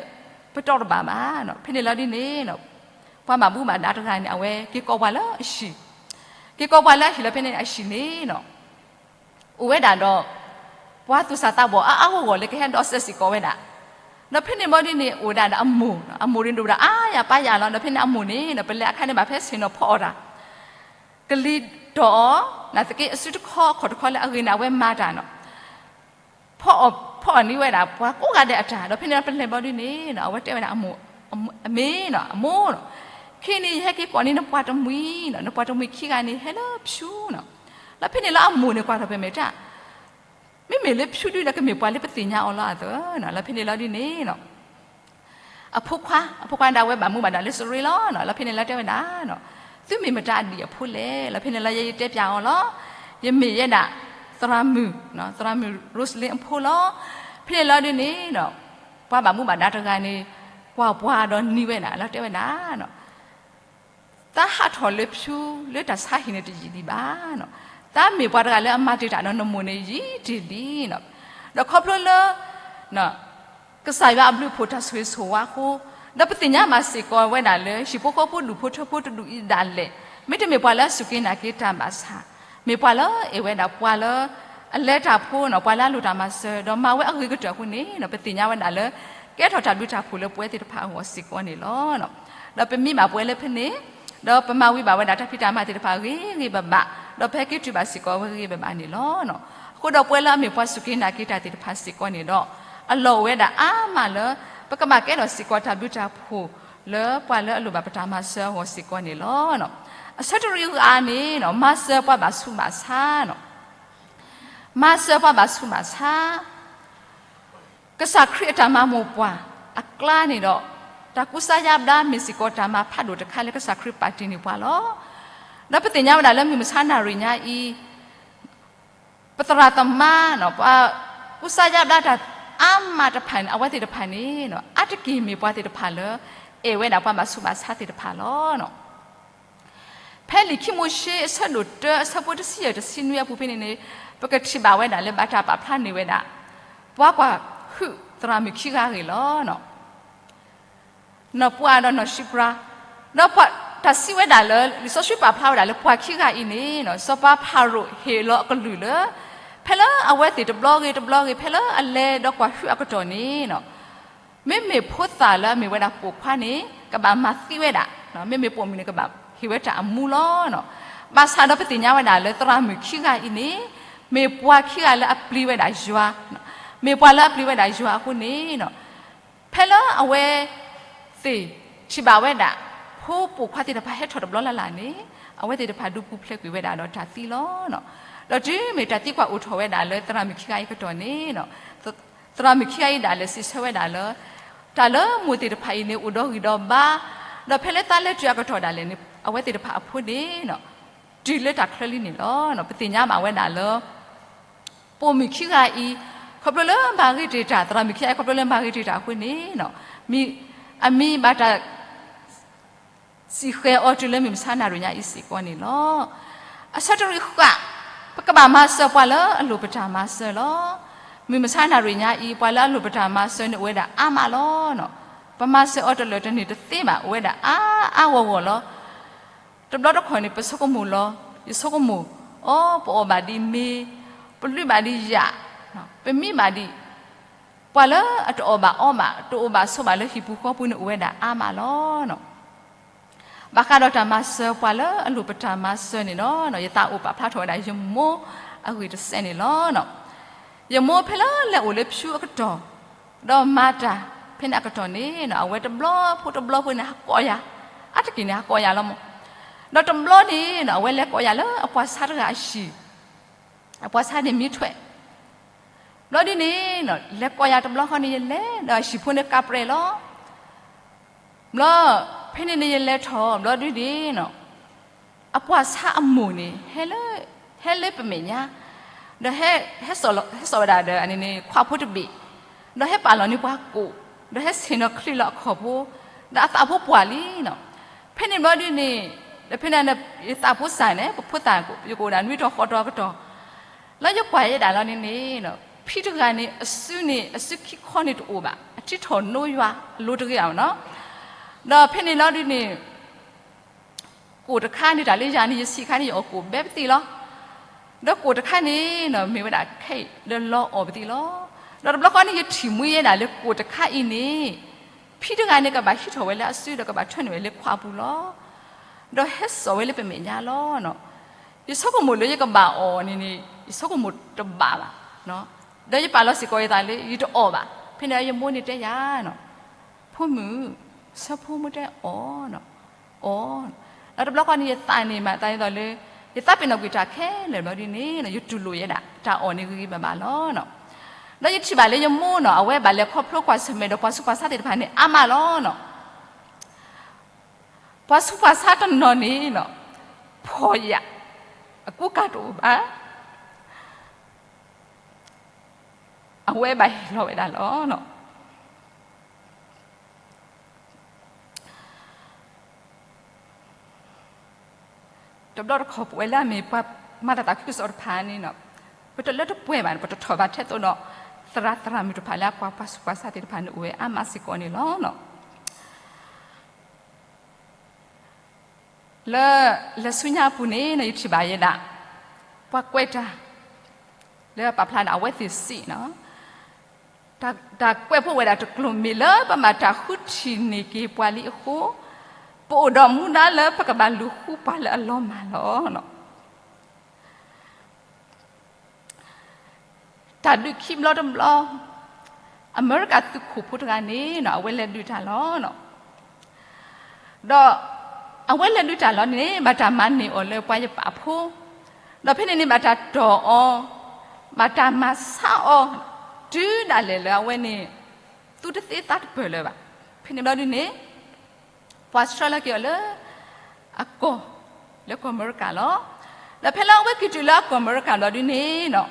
ပတီၢ်တဘၣ်ဘၣ်နီၤ. ဖဲန့ၣ်လီၤဒုန့ၣ်နီၤ ပှၤဘၣ်မူဘၣ်ဒါတဂၤန့ၣ် အဝဲက့ၤကိးပှၤလၢအဟံၣ်, က့ၤကိးပှၤလၢအဟံၣ်လီၤ. ဖဲန့ၣ်အဟံၣ်န့ၣ်နီၤ အိၣ်ဝဲဒၣ်ဒီး ပှၤသူၣ်စၢ်သးဘီၣ်အါအါဂီၢ်ဂီၢ်လၢကဟဲဒီးစဲးစ့ၢ်ကီးဝဲဒၣ်. ဒီးဖဲန့ၣ်ဘျီဒုန့ၣ် အိၣ်ဝဲဒၣ်ဒီးအမိၢ်, အမိၢ်ဒုန့ၣ်ဒိၣ်ဝဲဒၣ်အါယၤပါယၤလီၤ. ဒီးဖဲန့ၣ်အမိၢ်န့ၣ်နီၤ ပလဲၤအခါန့ၣ်ဘၣ်ဖဲဆ့ၣ်နီၤဖီအီၣ်တၢ် ကလံၤတီၢ်အီၤ, နာ်သက့အစုတခီအခီၣ်တခီလၢအဂ့ၤန့ၣ် အဝဲမၤတၢ်နီၤ. ဖီအီၣ်, ဖီအီၣ်န့ၢ်ဝဲဒၣ်ပှၤကိးဂၤဒဲးအတၢ်, ဒီးဖဲန့ၣ်ပလဲၤဘျီဒုန့ၣ်နီၤ အဝဲတဲဝဲဒၣ်အမိၢ်, အမိၢ်, အမိၢ်နီၤ, ခဲအံၤန့ၣ် ယဟဲက့ၤကိးန့ၢ်နပှၤတမှံၤနီၤ, နပှၤတမှံၤခံဂၤန့ၣ် ဟဲလၢဖၠူနီၤ. လၢဖဲန့ၣ်လၢအမိၢ်န့ၣ်ကွၢ်ထီၣ်ပမဲာ်တၢ် မ့မ့ၢ်လၢဖၠူဒုန့ၣ် ကမ့ၢ်ပှၤလၢပသ့ၣ်ညါအီၤလီၤအသိးနီၤ. လၢဖဲန့ၣ်လီၤဒုန့ၣ်နီၤ အဖိခွါ, အဖိခွါဒၣ်ဝဲဘၣ်မူဘၣ်ဒါလၢစရ့လီၤနီၤ. လၢဖဲန့ၣ်လီၤတဲဝဲဒၣ်နီၤ, သုမ့ၢ်မတၤအဒံၣ်အဖိလဲၣ်. လၢဖဲန့ၣ်လီၤယဲယတဲပၠးအီၤလီၤ. ယမ့ၢ်ယဲဒၣ် သရၣ်မုၣ်, သရၣ်မုၣ် Roselyn အဖိလီၤ. ဖဲန့ၣ်လီၤဒုန့ၣ်နီၤ ပှၤဘၣ်မူဘၣ်ဒါတဂၤန့ၣ် ကွၢ်ပှၤဒီးနံၤဝဲဒၣ် လီၤတဲဝဲဒၣ်နီၤ သးဟးထီၣ်လၢဖၠူလၢတၢ်ဆါဟံၣ်န့ၣ်တယံာ်ဒံးဘၣ်နီၤ. သးမ့ၢ်ပှၤတဂၤလၢအမၤတ့ၢ်တၢ်ဒီးနမိၢ်န့ၣ်ယံာ်တ့ၢ်လံနီၤ. ဒီးခီဖျိလၢ ကစၢ်ယွၤအဘျုးအဖှိၣ်တၢ်ဆိၣ်ဂ့ၤဆိၣ်ဝါအဃိ, ဒီးပသ့ၣ်ညါဘၣ်စ့ၢ်ကီးဝဲဒၣ်လၢ ဟံၣ်ဖိဃီဖိဒူၣ်ဖိထၢဖိတဒူၣ်အံၤဒၣ်လဲာ် မ့တမ့ၢ်ပှၤလၢအစူၢ်က့ၤနာ်က့ၤတၢ်ဘၣ်ဆၣ်, မ့ၢ်ပှၤလၢအဲၣ်ဝဲဒၣ်ပှၤလၢ အလဲၤတၢ်ဖိနီၤ, ပှၤလၢအလိၣ်တၢ်မၤစၢၤ ဒီးမၤဝဲအဂ့ၤကတၢၢ်အဃိန့ၣ်နီၤ ပသ့ၣ်ညါဝဲဒၣ်လၢ ကဲထီၣ်တၢ်ဘျုးတၢ်ဖှိၣ်လၢပဝဲသ့ၣ်တဖၣ်အဂီၢ်စ့ၢ်ကီးန့ၣ်လီၤ. ဒီးပမံဘၣ်ပှၤလၢဖဲန့ၣ်, ဒီးပမၤဝံၤဘၣ်ဝဲဒၣ်တၢ်ဖံးတၢ်မၤသ့ၣ်တဖၣ်ဂ့ၤဂ့ၤဘၣ်ဘၣ်, ဒီးပဟဲက့ၤတုၤဘၣ်စ့ၢ်ကီးဝဲဂ့ၤဂ့ၤဘၣ်ဘၣ်န့ၣ်လီၤ. အဃိဒီးပဝဲလၢအမ့ၢ်ပှၤစူၢ်က့ၤနာ်က့ၤတၢ်သ့ၣ်တဖၣ်စ့ၢ်ကီးန့ၣ်ဒီး, အလီၢ်အိၣ်ဝဲဒၣ်အါမးလၢ ပကဘၣ်ကဲထီၣ်စ့ၢ်ကီးတၢ်ဘျုးတၢ်ဖှိၣ်လၢပှၤလၢအလိၣ်ဘၣ်ပတၢ်မၤစၢၤအဂီၢ်စ့ၢ်ကီးန့ၣ်လီၤ. အဆၢတရံးအဂၤန့ၣ်နီၤ မၤစၢၤပှၤဘၣ်ဆူးဘၣ်ဆါနီၤ မၤစၢၤပှၤဘၣ်ဆူးဘၣ်ဆါ, ကစၢ်ခရံာ်အတၢ်မၤမိၢ်ပှၢ်အကျါန့ၣ်ဒီး, တၢ်ကူစါယါဘျါမ့ၢ်စ့ၢ်ကီးတၢ်မၤဖးဒိၣ်တခါလၢကစၢ်ခရံာ်ပာ်တ့ၢ်န့ၢ်ပှၤလီၤ. ဒီးပသ့ၣ်ညါဝဲဒၣ်လၢမုၢ်မဆါနၣ်ရံၣ်ညါအံၤ ပသရၣ်သမါနီၤ ပှၤကူစါယါဘျါတၢ်အါမးတဖၣ်န့ၣ် အဝဲသ့ၣ်တဖၣ်န့ၣ်နီၤ အါတက့ၢ်မ့ၢ်ပှၤသ့ၣ်တဖၣ်လၢ အဲၣ်ဝဲဒၣ်ပှၤဘၣ်ဆူးဘၣ်ဆါသ့ၣ်တဖၣ်လီၤ. ဖဲလံာ်ခံမိၤၡ့အဆၢဒိၣ်တၢ အဆၢဖိတဆံယဲၢ်တဆံနွံအပူၤဖဲန့ၣ်န့ၣ်, ပကထံၣ်ဘၣ်ဝဲဒၣ်လၢဘၣ်တၢ်ပာ်ဖျါန့ၢ်ဝဲဒၣ် ပှၤကွၢ်ဟုၣ်သရၣ်မုၣ်ခံဂၤအဂ့ၢ်လီၤ. နီၢ်ပှၢ်ဒီးနီၢ်ၡံပြါ, ဒီးပှၤတၢ်စံးဝဲဒၣ်လၢ လံာ်စီဆှံပာ်ဖျါဝဲဒၣ်လၢပှၤခံဂၤအံၤန့ၣ်နီၤ စီၤပၤဖၤရိၤဟ့ၣ်လီၤအကလုၢ်လၢ ဖဲလၢအဝဲသ့ၣ်တဘျီဂ့ၤတဘျီဂ့ၤ ဖဲလၢအလဲၤဒီးကွၢ်ဟုၣ်အကတီၢ်န့ၣ်နီၤ မ့မ့ၢ်ဖိသၣ်လၢအမ့ၢ်ဝဲဒၣ်ပိာ်ခွါန့ၣ် ကဘၣ်မၤသံဝဲဒၣ်, မ့မ့ၢ်ပိာ်မုၣ်န့ၣ် ကဘၣ်ဟ့ၣ်ဝဲတၢ်အမူလီၤ. ဘၣ်ဆၣ်ဒီးပသ့ၣ်ညါဝဲဒၣ်လၢသရၣ်မုၣ်ခံဂၤအံၤန့ၣ် မ့ၢ်ပှၤခံဂၤလၢအပျံၤဝဲဒၣ်ယွၤ, မ့ၢ်ပှၤလၢအပျံၤဝဲဒၣ်ယွၤအဃိန့ၣ် ဖဲလၢအဝဲသ့ၣ်ထံၣ်ဘၣ်ဝဲဒၣ် ဖိပိာ်ခွါသ့ၣ်တဖၣ်ဟဲထီၣ်တဘျီလၢ်လၢ်န့ၣ် အဝဲသ့ၣ်တဖၣ်ဒုးပူၤဖျဲးကွံာ်ဝဲဒၣ်ဒီးတၢ်သံလီၤ. ဒီးတုၤမ့ၢ်တၢ်သံကွၢ်အိၣ်ထီၣ်ဝဲဒၣ်လၢသရၣ်မုၣ်ခံဂၤအံၤအကတီၢ်န့ၣ် သရၣ်မုၣ်ခံဂၤအံၤဒၣ်လဲာ်စံးဆၢဝဲဒၣ်လၢ တၢ်လၢမိၢ်သ့ၣ်တဖၣ်အံၤန့ၣ် အိၣ်ဒီးဂံၢ်ဒီးဘါ, ဒီးဖဲလၢသးလဲၤတုၤအကတီၢ်ဒၣ်လဲာ်န့ၣ် အဝဲသ့ၣ်တဖၣ်အဖိန့ၣ် တုၤလၢတၢ်ချၢလံန့ၣ်လီၤ. ပသ့ၣ်ညါဘၣ်ဝဲဒၣ်လၢ ပိာ်မုၣ်ခံဂၤအံၤ ခီဖျိလၢမၤဂ့ၤတ့ၢ်တၢ်, သရၣ်မုၣ်ခံဂၤအံၤ ခီဖျိလၢမၤဂ့ၤတ့ၢ်တၢ်အဃိန့ၣ် မံၤ, အမံၤဘၣ်တၢ် စံၣ်ဃဲၤအီၤတုၤလၢမုၢ်မဆါနၣ်ရံၣ်ညါအံၤစ့ၢ်ကီးန့ၣ်လီၤ. အဆၢတရံးဃၣ်, ပကဘၣ်မၤစၢၤပှၤလၢအလိၣ်ပတၢ်မၤစၢၤလီၤ. မုၢ်မဆါနၣ်ရံၣ်ညါအံၤ ပှၤလၢအလိၣ်ပတၢ်မၤစၢၤန့ၣ်အိၣ်ဝဲဒၣ်အါမးလီၤ. ပမၤစၢၤအီၤတလၢာ်တန့ၢ်တသ့ဘၣ် အိၣ်ဝဲဒၣ်အါအါဂီၢ်ဂီၢ်လီၤ. တဘျီတခီၣ်န့ၣ် ပဆိကမိၣ်လီၤ, ယဆိကမိၣ်, အိ ပအီၣ်ဘၣ်ဒ်မ့ၤ, ပလုၢ်ဘၣ်ဒ်ယၣ်, ပမ့ၢ်ဘၣ်ဒံး ပှၤလၢအတအီၣ်ဘၣ်အီဘၣ် တအိၣ်ဘၣ်ဆိးဘၣ်လၢဟံၣ်ပူၤဃီပူၤန့ၣ်အိၣ်ဝဲဒၣ်အါမးလီၤ. ဘၣ်ဃးဒီးတၢ်မၤစၢၤပှၤလၢအလိၣ်ပတၢ်မၤစၢၤန့ၣ်လီၤ. ယသးအိၣ်ပာ်ဖျါထီၣ်ဝဲဒၣ်ယမိၢ်အဂ့ၢ်တစဲးန့ၣ်လီၤ. ယမိၢ်ဖဲလၢလဲၤအိၣ်လၢဖၠူအကတီၢ် ဒီးမၤတၢ်ဖဲန့ၣ်အကတီၢ်န့ၣ် အဝဲတဘျီဖိတဘျီဖိန့ၣ် ဟးကိးယၤ, အါတက့ၢ်န့ၣ် ဟးကိးယၤလီၤမး. ဒီးတဘျီန့ၣ် အဝဲလဲၤကိးယၤလၢအပှၤဆါတဂၤအဟံၣ်, အပှၤဆါန့ၣ်မံထွဲး ဘျီဒုန့ၣ် လဲၤကိးယၤတဘျီဃီန့ၣ် ယလဲၤဒီးအဟံၣ်ဖိန့ၣ်ကးပြဲးလီၤ. ဘျီ ဖဲန့ၣ်န့ၣ်ယလဲၤထီၣ်ဘျီဒုန့ၣ် အပှၤဆါအမိၢ်န့ၣ် ဟဲလၢပမဲာ်ညါ, ဒီးဟဲစိာ်ဝဲဒၣ်ဒီးန့ၣ် ခွးဖိတဘ့ၣ်, ဒီးဟဲပာ်လီၤန့ၢ်ပှၤကိၣ်, ဒီးဟဲဆ့ၣ်နီၤချံးလီၤအခီၣ်ဖိ, ဒီးအသးဖိပှၢ်လံနီၤ. ဖဲန့ၣ်ဘျီဒုန့ၣ် ဒီးဖဲန့ၣ်န့ၣ် ယသးဖိစၢ်န့ၣ် ပဖိသၣ်ယကအိၣ်ဒၣ်နွံတီၤဃိးတီၤအကတီၢ်, လၢယကွၢ်ယဲဒၣ်လီၤန့ၣ်န့ၣ် ဖံတဂၤန့ၣ် အစုန့ၣ် အစုခံခီန့ၣ်တအိၣ်ဘၣ်, အထံထီၣ်နိယွၤအလိၤတဂ့ၤဧါနီၤ. ဒီးဖဲန့ၣ်လီၤဒုန့ၣ် ကိၣ်တခါန့ၣ် တၢ်လၢယၤန့ၣ် ယဆံးခါန့ၣ် ယအီၣ်ကိၣ်ဘဲပသံၣ်လီၤ. ဒီးကိၣ်တခါန့ၣ် မ့ၢ်ဝဲဒၣ်ခဲအံၤလၢလီအီၣ်ပသံၣ်လီၤ. ဒီးတဘျီဃီန့ၣ် ယထံၣ်မှံဝဲဒၣ်လၢကိၣ်တခါအံၤန့ၣ် ဖံတဂၤန့ၣ် ကဘၣ်ဟံးထီၣ်ဝဲလၢအစုဒီးကဘၣ်ထၢနုာ်ဝဲလၢခွးပူၤလီၤ. ဒီးဟဲစိာ်ဝဲလၢပမဲာ်ညါလီၤ. ယဆိကမိၣ်လၢယကဘၣ်အီၣ်န့ၣ်န့ၣ် ယဆိကမိၣ်တဘၣ်ဘၣ်. ဒီးယပာ်လီၤစ့ၢ်ကီးယသးလၢ ယတအီၣ်ဘၣ်. ဖဲန့ၣ်ယမိၢ်န့ၣ်တဲယၤ ဖိမုၣ်, ဆၢဖိမုၢ်တဲအီၣ်, အီၣ်. ဒီးတဘျီဃီန့ၣ် ယသးန့ၣ်မၤသးဒ်သိးလၢ ယသးပ့ၤနီၣ်ကွံာ်တၢ်ခဲလၢာ်ဘျီဒုန့ၣ် ယတူၢ်လိာ်ယဲဒၣ် တၢ်အီၣ်န့ၣ်ဂ့ၤဂ့ၤဘၣ်ဘၣ်လီၤ. ဒီးယထံၣ်ဘၣ်လၢယမိၢ်နီၤ အဝဲဘၣ်လဲၤခီဖျိကွၢ်ဆၢၣ်မဲာ်ဒီးပှၤဆူးပှၤဆါသ့ၣ်တဖၣ်န့ၣ် အါမးလီၤ. ပှၤဆူးပှၤဆါတနီၤန့ၣ် ဖှီၣ်ယာ် အကူအကၤတအိၣ်ဘၣ် အဝဲဘၣ်ဟ့ၣ်လီၤဝဲဒၣ်လီၤ. တဘျီတခီၣ်ပဝဲလၢအမ့ၢ်ပှၤမၤတၢ်သးခုကစီၣ်တဖၣ်န့ၣ် ပတလၢတပှဲၤဘၣ် ပတထီၣ်ဘၣ်ထဲသိးဒီး သရၣ်သရၣ်မုၣ်တဖၣ်လၢအကွၢ်ပှၤဆူးပှၤဆါသ့ၣ်တဖၣ်န့ၣ်အိၣ်ဝဲအါမးစ့ၢ်ကီးန့ၣ်လီၤ. လၢ လၢဆူညါအပူၤန့ၣ် ယထံၣ်ဘၣ်ယဲဒၣ် ပှၤကွဲးတၢ် လၢပာ်ဖျါဒၣ်အဝဲသ့ၣ်စံးနီၤ တၢ်ကွဲးဖိဝဲဒၣ်တကျိၤမ့ၢ်လၢပမၤတၢ်ဃုထံၣ်န့ၢ်က့ၤပှၤလံအဃိ ပအိၣ်ဒီးမူဒါလၢပကဘၣ်လူၤဃုပှၤလၢအလီၤမၢ်လီၤ. တၢ်ဒုးခံဘျီတဘျီ အမဲရကၤသုးခိၣ်ဖိတဂၤန့ၣ် အဝဲလဲၤဒုးတၢ်လီၤ. ဒီး အဝဲလဲၤဒုးတၢ်လီၤန့ၣ် ဘၣ်တၢ်မၤန့ၢ်အီၤလၢပှၤယပာ်ဖိ, ဒီးဖဲန့ၣ်န့ၣ် ဘၣ်တၢ်တီၢ်အီၤ, ဘၣ်တၢ်မၤဆါအီၤ တုၤဒၣ်လဲာ်လၢအဝဲန့ၣ် သူတသ့သးတပၢၢ်လၢၤဘၣ်. ဖဲန့ၣ်ဘျီဒုန့ၣ် ပှၤဆှၢလီၤက့ၤအီၤလၢ အကီၢ် လၢကီၢ်အမဲရကၤလီၤ. ဒီးဖဲလၢအဝဲက့ၤတုၤလၢအကီၢ်အမဲရကၤဘျီဒုန့ၣ်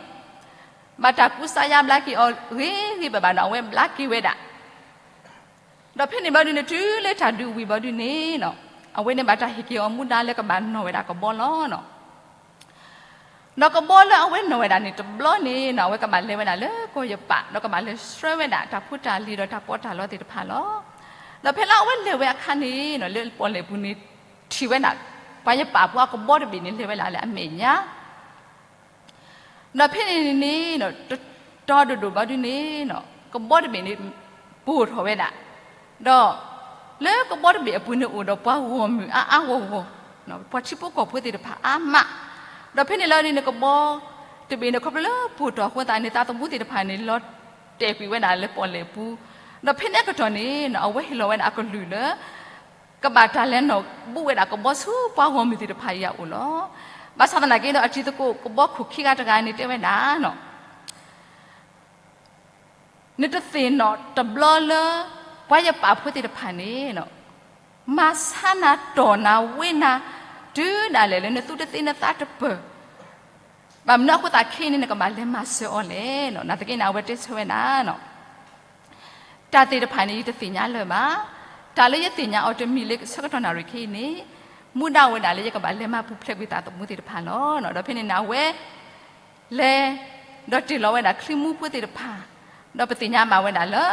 ဘၣ်တၢ်ကူစါယါဘျါက့ၤအီၤဂ့ၤဂ့ၤဘၣ်ဘၣ်ဒီး အဝဲဘျါက့ၤဝဲဒၣ် ဒီးဖဲန့ၣ်ဘျီဒုန့ၣ် တုၤလၢတၢ်ဒုးဝံၤဘျီဒုန့ၣ် အဝဲန့ၣ်ဘၣ်တၢ်ဟ့ၣ်က့ၤအီၤမူဒါလၢကဘၣ်နီၣ်ဝဲဒၣ်ကဘီလီၤ. ဒီးကဘီလၢအဝဲနီၣ်ဝဲဒၣ်န့ၣ်တဘျီန့ၣ် အဝဲကဘၣ်လဲၤဝဲဒၣ်လၢကီၢ်ယပာ် ဒီးကဘၣ်လဲၤဆှၢဝဲဒၣ်တၢ်ဖိတၢ်လံၤဒီးတၢ်ပီးတၢ်လီသ့ၣ်တဖၣ်လီၤ. ဒီးဖဲလၢအဝဲလဲၤဝဲအခါန့ၣ် လၢပီၣ်လဲၣ်ပူၤန့ၣ် ထံၣ်ဝဲဒၣ် ပှၤယပာ်ဖိအကဘီတဘ့ၣ်န့ၣ် လဲၤဝဲဒၣ်လၢအမဲာ်ညါ ဒီးဖဲန့ၣ်န့ၣ် တတီၤဒိၣ်ဒိၣ်ဘျီဒုန့ၣ် ကဘီတဘ့ၣ်န့ၣ် ပိၢ်ထီၣ်ဝဲဒၣ်, ဒီး လၢကဘီတဘ့ၣ်အပူၤန့ၣ်အိၣ်ဒီးပှၤဂီၢ်မုၢ်အါအါဂီၢ်ဂီၢ်, ပှၤထံဖိကီၢ်ဖိသ့ၣ်တဖၣ်အါမး, ဒီးဖဲန့ၣ်လီၤန့ၣ် ကဘီတဘ့ၣ်န့ၣ် ခီဖျိလၢပိၢ်ထီၣ်အဃိသတးန့ၣ် သးသမူသ့ၣ်တဖၣ်န့ၣ် လီၤတဲာ်ကွံာ်ဝဲဒၣ်လၢပီၣ်လဲၣ်ပူၤ, ဒီးဖဲန့ၣ်အကတီၢ်န့ၣ် အဝဲဟ့ၣ်လီၤဝဲဒၣ်အကလုၢ်လၢ ကဘၣ်တၢ်လဲၤနီၣ်ဘူးဝဲဒၣ်ကဘီဆူပှၤဂီၢ်မုၢ်သ့ၣ်တဖၣ်အံၤအအိၣ်လီၤ. ဘၣ်ဆၣ်သနာ်က့ဒီး အတံၤသကိးကဘီခိၣ်ခံဂၤတဂၤန့ၣ်တဲဝဲဒၣ် နတသ့ၣ်နီၣ်တဘျီလၢ ပှၤယပာ်ဖိသ့ၣ်တဖၣ်န့ၣ် မၤဆါနၤတီၢ်နၤဝ့နၤ တုၤဒၣ်လဲာ်လၢနသူတသ့နသးတပၢၢ်, ဘၣ်မနုၤအဃိသးခဲအံၤန့ၣ် နကဘၣ်လဲၤမၤစၢၤအီၤလဲၣ်. နာ်သက့န့ၣ် အဝဲတဲဆၢဝဲဒၣ် တၢ်သ့ၣ်တဖၣ်န့ၣ် ယတသ့ၣ်ညါလၢၤဘၣ်. တၢ်လၢယသ့ၣ်ညါအီၤတမံၤလၢဆၢကတီၢ်နၣ်ရံၣ်ခဲအံၤန့ၣ် မူဒါဝဲဒၣ်လၢယကဘၣ်လဲၤမၤပူၤဖျဲးကွံာ်သးသမူသ့ၣ်တဖၣ်လီၤ. ဒီးဖဲန့ၣ်န့ၣ် အဝဲ လဲၤ ဒီးတ့ၢ်လီၤဝဲဒၣ်ချံမူဖိသ့ၣ်တဖၣ်, ဒီးပသ့ၣ်ညါဘၣ်ဝဲဒၣ်လၢ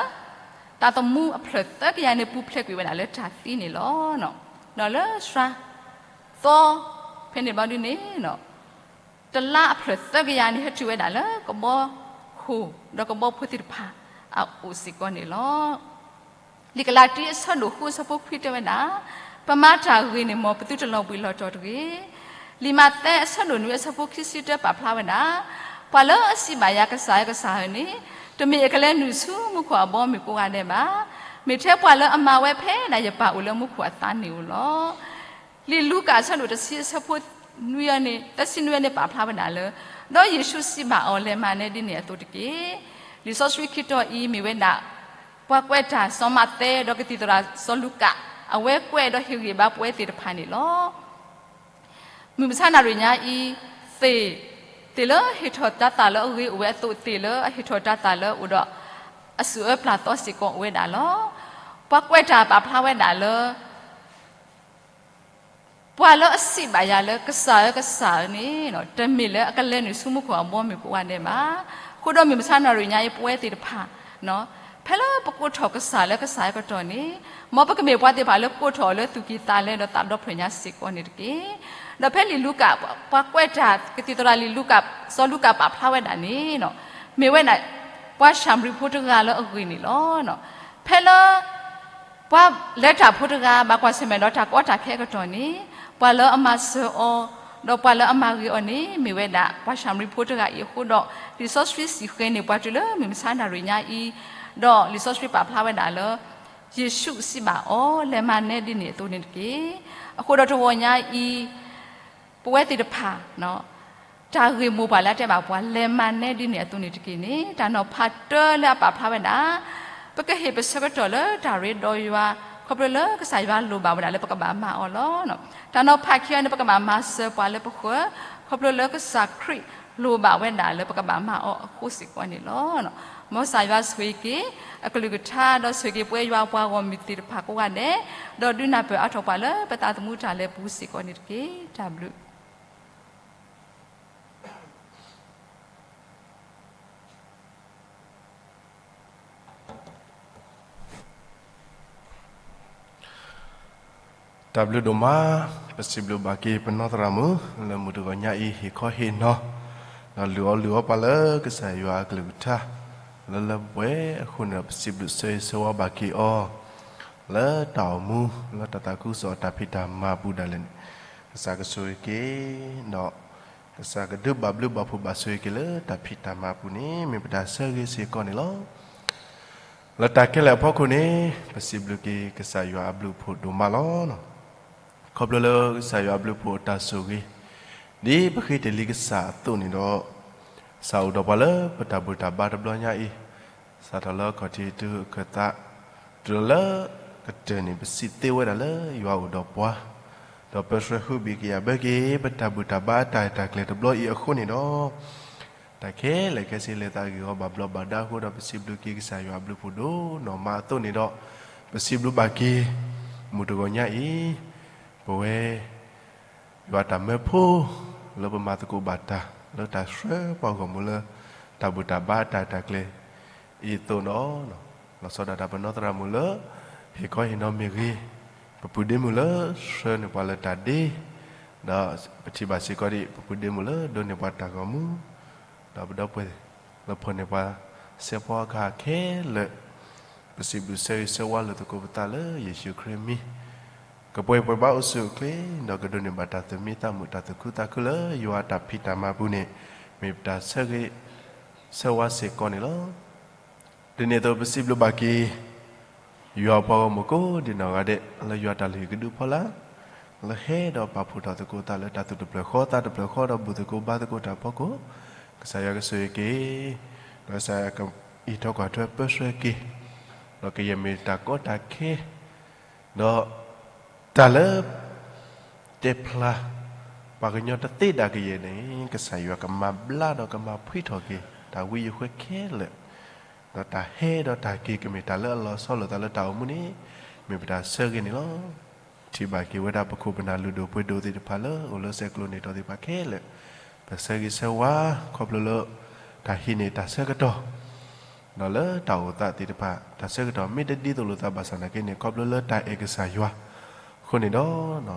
သးသမူအဖျၢၣ်သၢကယၤန့ၣ် ပူၤဖျဲးကွံာ်ဝဲဒၣ်လၢတၢ်သံန့ၣ်လီၤ. ဒီးလၢစှၤသီ ဖဲန့ၣ်ဘျီဒုန့ၣ် တလါအဖျၢၣ်သၢကယၤန့ၣ် ဟဲတုၤဝဲဒၣ်လၢကဘီဃ ကဘီဖိဒီးကဘီဖိသ့ၣ်တဖၣ်အအိၣ်စ့ၢ်ကီးန့ၣ်လီၤ. လံာ်ကလၤတံအဆၢဒိၣ်ဃုအဆၢဖိခွံတဲဝဲဒၣ်, ပမၤတၢ်ဂ့ၤန့ၣ် မ်ပသုတလီၤဘှံးလီၤတီၤတဂ့ၤ. လံာ်မးသဲအဆၢဒိၣ်နွံအဆၢဖိခံဆံတၢပာ်ဖျါဝဲဒၣ်, ပှၤလၢအစံးဘၣ်ယၤကစၢ်ဧၢကစၢ်ဧၢန့ၣ်, တမ့ၢ်အကလဲၤနုာ်ဆူမူခိၣ်အဘီအမုၢ်ကိးဂၤဒဲးဘၣ်. မ့ၢ်ထဲပှၤလၢအမၤဝဲဖဲဒၣ်ယပၢ်အိၣ်လၢမူခိၣ်အသးန့ၣ်ဧိၤလီၤ. လံာ်လူၤကၣ်အဆၢဒိၣ်တဆံအဆၢဖိနွံအန့ၣ်, တဆံနွံအန့ၣ်ပာ်ဖျါဝဲဒၣ်လၢ, ဒီးယ့ၣ်ၡူးစံးဘၣ်အီၤ, လဲၤမၤနဲဒ်န့ၣ်အသိးတက့ၢ်. လံာ်စီဆှံခံတီၤအံၤမ့ၢ်ဝဲဒၣ်, ပှၤကွဲးတၢ်စီၤမးသဲဒီးကသံၣ်သရၣ်စီၤလူၤကၣ်, အဝဲကွဲးဒီးဟ့ၣ်ဂံၢ်ဘါပဝဲသ့ၣ်တဖၣ်န့ၣ်လီၤ. မုၢ်မဆါနၣ်ရံၣ်ညါအံၤ, သ့ၣ်, သ့ၣ်လၢဟ့ၣ်ထီၣ်တၤသၣ်လၢအဂ့ၤအိၣ်ဝဲအသိး, သ့ၣ်လၢအဟ့ၣ်ထီၣ်တၤသၣ်လၢအအိၣ်ဒီးအစူၢ်အၢပျၢ်သီစ့ၢ်ကီးအိၣ်ဝဲဒၣ်လီၤ. ပှၤကွဲးတၢ်ပာ်ဖျါဝဲဒၣ်လၢ ပှၤလၢအစံးဘၣ်ယၤလၢကစၢ်ဧၢကစၢ်ဧၢန့ၣ်, တမ့ၢ်လၢအကလဲၤနုာ်ဆူမူခိၣ်အဘီအမုၢ်ကိးဂၤဒဲးဘၣ်. အဃိဒီးမုၢ်မဆါနၣ်ရံၣ်ညါအံၤပဝဲသ့ၣ်တဖၣ်, ဖဲလၢပကိးထီၣ်ကစၢ်လၢကစၢ်အကတီၢ်န့ၣ်, မ်ပကမ့ၢ်ပှၤသ့ၣ်တဖၣ်လၢကိးထီၣ်အီၤလၢသူၣ်ကံၢ်သးလဲဒီးသးဒီဖျၢၣ်ညါစ့ၢ်ကီးန့ၣ်တက့ၢ်. ဒီးဖဲလံာ်လူၤကၣ်, ပှၤကွဲးတၢ်ကသံၣ်သရၣ်လံာ်လူၤကၣ်, စီၤလူၤကၣ်ပာ်ဖျါဝဲဒၣ်န့ၣ်, မ့ၢ်ဝဲဒၣ်ပှၤၡၤမရံဖိတဂၤလၢအဂ့ၢ်န့ၣ်လီၤ. ဖဲလၢ ပှၤလဲၤတၢ်ဖိတဂၤ ဘၣ်ကွၢ်ဆၢၣ်မဲာ်ဒီးတၢ်ကီတၢ်ခဲအကတီၢ်န့ၣ်, ပှၤလၢအမၤစၢၤအီၤ, ဒီးပှၤလၢအမၤဂ့ၤအီၤန့ၣ် မ့ၢ်ဝဲဒၣ်ပှၤၡၤမရံဖိတဂၤအံၤအဃိဒီး, လံာ်စီဆှံစံၣ်ဃဲၤန့ၢ်ပှၤတုၤလၢမုၢ်မဆါနၣ်ရံၣ်ညါအံၤ, ဒီးလံာ်စီဆှံပာ်ဖျါဝဲဒၣ်လၢ ယ့ၣ်ၡူးစံးဘၣ်အီၤ, လဲၤမၤနဲဒ်န့ၣ်အသိးန့ၣ်တက့ၢ်. အဃိဒီးတဂီၤညါအံၤ ပဝဲသ့ၣ်တဖၣ် တၢ်ဂ့ၢ်မိၢ်ပှၢ်လၢအတဲဘၣ်ပှၤ လဲၤမၤနဲဒ်န့ၣ်အသိးန့ၣ်တက့ၢ်န့ၣ်, တၢ်နီၤဖးတၢလၢအပာ်ဖျါဝဲဒၣ်, ပကဟ့ၣ်ပဆၢကတီၢ်လၢတၢ်ရ့ဒီးယွၤ, ခီဖျိလၢကစၢ်ယွၤလိၣ်ဘၣ်ဝဲဒၣ်လၢပကဘၣ်မၤအီၤလီၤ. တၢ်နီၤဖးခံဂၤန့ၣ် ပကဘၣ်မၤစၢၤပှၤလၢပဃၢၤ, ခီဖျိလၢကစၢ်ခရံာ်လိၣ်ဘၣ်ဝဲဒၣ်လၢပကဘၣ်မၤအီၤအဃိစ့ၢ်ကီးန့ၣ်လီၤ. မ်ကစၢ်ယွၤဆိၣ်ဂ့ၤက့ၤအကလုၢ်ကထါ ဒီးဆိၣ်ဂ့ၤက့ၤပဝဲယွၤအပှၤဂီၢ်မုၢ်သ့ၣ်တဖၣ်ကိးဂၤဒဲး, ဒီးဒုးနၢ်ပၢၢ်အါထီၣ်ပှၤလၢပသးသမူတၢ်လဲၤပူၤစ့ၢ်ကီးန့ၣ်တက့ၢ်. တၢ်ဘျုး တၢ်ဘျုးဒိၣ်မး, ပစံးဘျုးဘၣ်က့ၤပနီၢ်သရၣ်မုၣ် လၢမုၢ်တဂီၤညါအံၤ ဟ့ၣ်ခီဟ့ၣ်နီၤ, ဒီးလုၢ်အီၣ်လုၢ်အီပှၤလၢကစၢ်ယွၤအကလုၢ်ကထါ လၢလၢပှဲၤပှဲၤအဃိန့ၣ်ဒီး ပစံးဘျုးဆၢဂ့ၤဆၢဝါဘၣ်က့ၤအီၤ လၢတၢ်အိၣ်မူ လၢတၢ်သးခုကစီၣ်အတၢ်ဖံးတၢ်မၤပူၤဒၣ်လဲာ်န့ၣ်, ကစၢ်ကဆိၣ်ဂ့ၤက့ၤ, ဒီးကစၢ်ကဒုးဘၣ်ဘျုးဘၣ်ဖှိၣ်ဘၣ်ဆိၣ်ဂ့ၤက့ၤလၢတၢ်ဖံးတၢ်မၤအပူၤန့ၣ် မ့ၢ်ပတၢ်ဆၢဂ့ၤစ့ၢ်ကီးန့ၣ်လီၤ. လၢတၢ်ခဲလၢာ်အဖီခိၣ်န့ၣ် ပစံးဘျုးက့ၤကစၢ်ယွၤအဘျုးအဖှိၣ်ဒိၣ်မးလီၤ. ခီဖျိလၢကစၢ်ယွၤအဘျုးအဖှိၣ်အတၢ်ဆိၣ်ဂ့ၤ, ဒ်ပဃ့တ့ၢ်လံကစၢ်အသိးန့ၣ်ဒီး, ကစၢ်အိၣ်ဒီးပှၤလၢပတၢ်ဘူၣ်တၢ်ဘါတဘျီညါအံၤ, စးထီၣ်လၢအခီၣ်ထံးတုၤအခၢၣ်သး, တုၤလီၤလၢကတၢၢ်န့ၣ် ပစံးသ့ဝဲဒၣ်လၢယွၤအိၣ်ဒီးပှၤ, ဒီးပၢဆှၢဟုဘံၣ်ကယာ်ဘၢက့ၤ ပတၢ်ဘူၣ်တၢ်ဘါအတၢ်ရဲၣ်တၢ်ကျဲၤတဘျီအံၤအဃိန့ၣ်ဒီး, တၢ်ခဲလၢာ်ခဲဆ့လၢသးဂ့ၢ်ဝီဘၣ်ဘျီးဘၣ်ဒါအဃိဒီး ပစံးဘျုးက့ၤကစၢ်ယွၤအဘျုးအဖှိၣ်ဒိၣ်နီၢ်မးအသိးန့ၣ်ဒီး, ပစံးဘျုးဘၣ်က့ၤ မုၢ်တဂီၤညါအံၤ, ပဝဲ ယွၤတၢ်မၢဖိ လၢပမၤသကိးဘၣ်တၢ် လၢတၢ်ဆှၢပှၤဂီၢ်မုၢ်လၢ တၢ်ဘူၣ်တၢ်ဘါအတၢ်ရဲၣ်တၢ်ကျဲၤအံၤအသိးန့ၣ်, လီၤဆီဒၣ်တၢ်ပနီၢ်သရၣ်မုၣ်လၢ ဟ့ၣ်ခီဟ့ၣ်နီၤမ့ၢ်ဂ့ၤ, ပပုၢ်ဒ့မုၣ်လၢဆှၢန့ၢ်ပှၤလၢတၢ်ဒ့, ဒီးပထံၣ်ဘၣ်စ့ၢ်ကီးဒံး ပပုၢ်ဒ့မုၣ်လၢဒိးန့ၢ်ပှၤတၢ်ဂီၤမူ ဒီးပဒီပုၢ်ဝဲၢ်လၢဖီၣ်န့ၢ်ပှၤစဲးဖီအကဟၣ်ခဲလၢာ်, ပစံးဘျုးဆၢဂ့ၤဆၢဝါလိာ်သကိးပသးလၢယ့ၣ်ၡူးခရံာ်အမံၤ, ကပှဲၤပှဲၤဘၣ်အိၣ်ဆူၣ်အိၣ်ချ့, ဒီးကဒိးန့ၢ်ဘၣ်တၢ်သူၣ်မံသးမုာ်တၢ်သူၣ်ခုသးခုလၢယွၤအတၢ်ဖံးတၢ်မၤအပူၤန့ၣ်, မ့ၢ်ပတၢ်ဆၢဂ့ၤဆၢဝါစ့ၢ်ကီးန့ၣ်လီၤ. ဒ်န့ၣ်အသိးပစံးဘျုးဘၣ်က့ၤ ယွၤအပှၤဂီၢ်မုၢ်ကိးဒံးနီၢ်ဂၤဒဲး လၢယွၤတၢ်လုၢ်ဟံၣ်ကဒုအဖီလာ်, လၢဟဲဒီးပာ်ဖှိၣ်ထီၣ်သကိးသးလၢတၢ်သူၣ်တဖျၢၣ်ဃီသးတဖျၢၣ်ဃီဒီးဘူၣ်သကိးဘါသကိးတၢ်အဖီခိၣ်, ကစၢ်ယွၤကဆိၣ်ဂ့ၤက့ၤ, ဒီးကစၢ်ယွၤကအံးထွဲကွၢ်ထွဲပၢဆှၢက့ၤ, ဒီးကယဲၢ်မ့ၢ်တၢ်ကီတၢ်ခဲ ဒီးတၢ်လၢ တဲဖျါ ပှၤကညီတသ့ဒၣ်ကယဲၢ်န့ၣ် ကစၢ်ယွၤကမၤဘျါဒီးကမၤဖှံထီၣ်က့ၤ တၢ်ဝံယဃဲခဲလၢာ်, ဒီးတၢ်ဟဲဒီးတၢ်က့ၤကမ့ၢ်တၢ်လၢအလီၤဆီလိာ်သးလၢတၢ်အိၣ်မူန့ၣ် မ့ၢ်ပတၢ်ဆၢဂ့ၤန့ၣ်လီၤ. ထံၣ်ဘၣ်က့ၤဝဲဒၣ်ပခိၣ်ပနၢ်လုၢ်ဒိၣ်ပှ့ၤဒိၣ်သ့ၣ်တဖၣ်လၢအိၣ်လၢဆဲးကျိးန့ၣ်တီၤသ့ၣ်တဖၣ်ခဲလၢာ်, ပဆၢဂ့ၤဆၢဝါ ခီဖျိလၢ တၢ်ဟံးန့ၢ်တၢ်ဆၢကတီၢ် ဒီးလၢတၢ်အိၣ်သးသ့ၣ်တဖၣ် တၢ်ဆၢကတီၢ်မ့ၢ်တဒ်သိးလိာ်သးဘၣ်ဆၣ်သနာ်က့န့ၣ် ခီဖျိလၢတၢ်အဲၣ်ကစၢ်ယွၤအဃိန့ၣ်ဒီး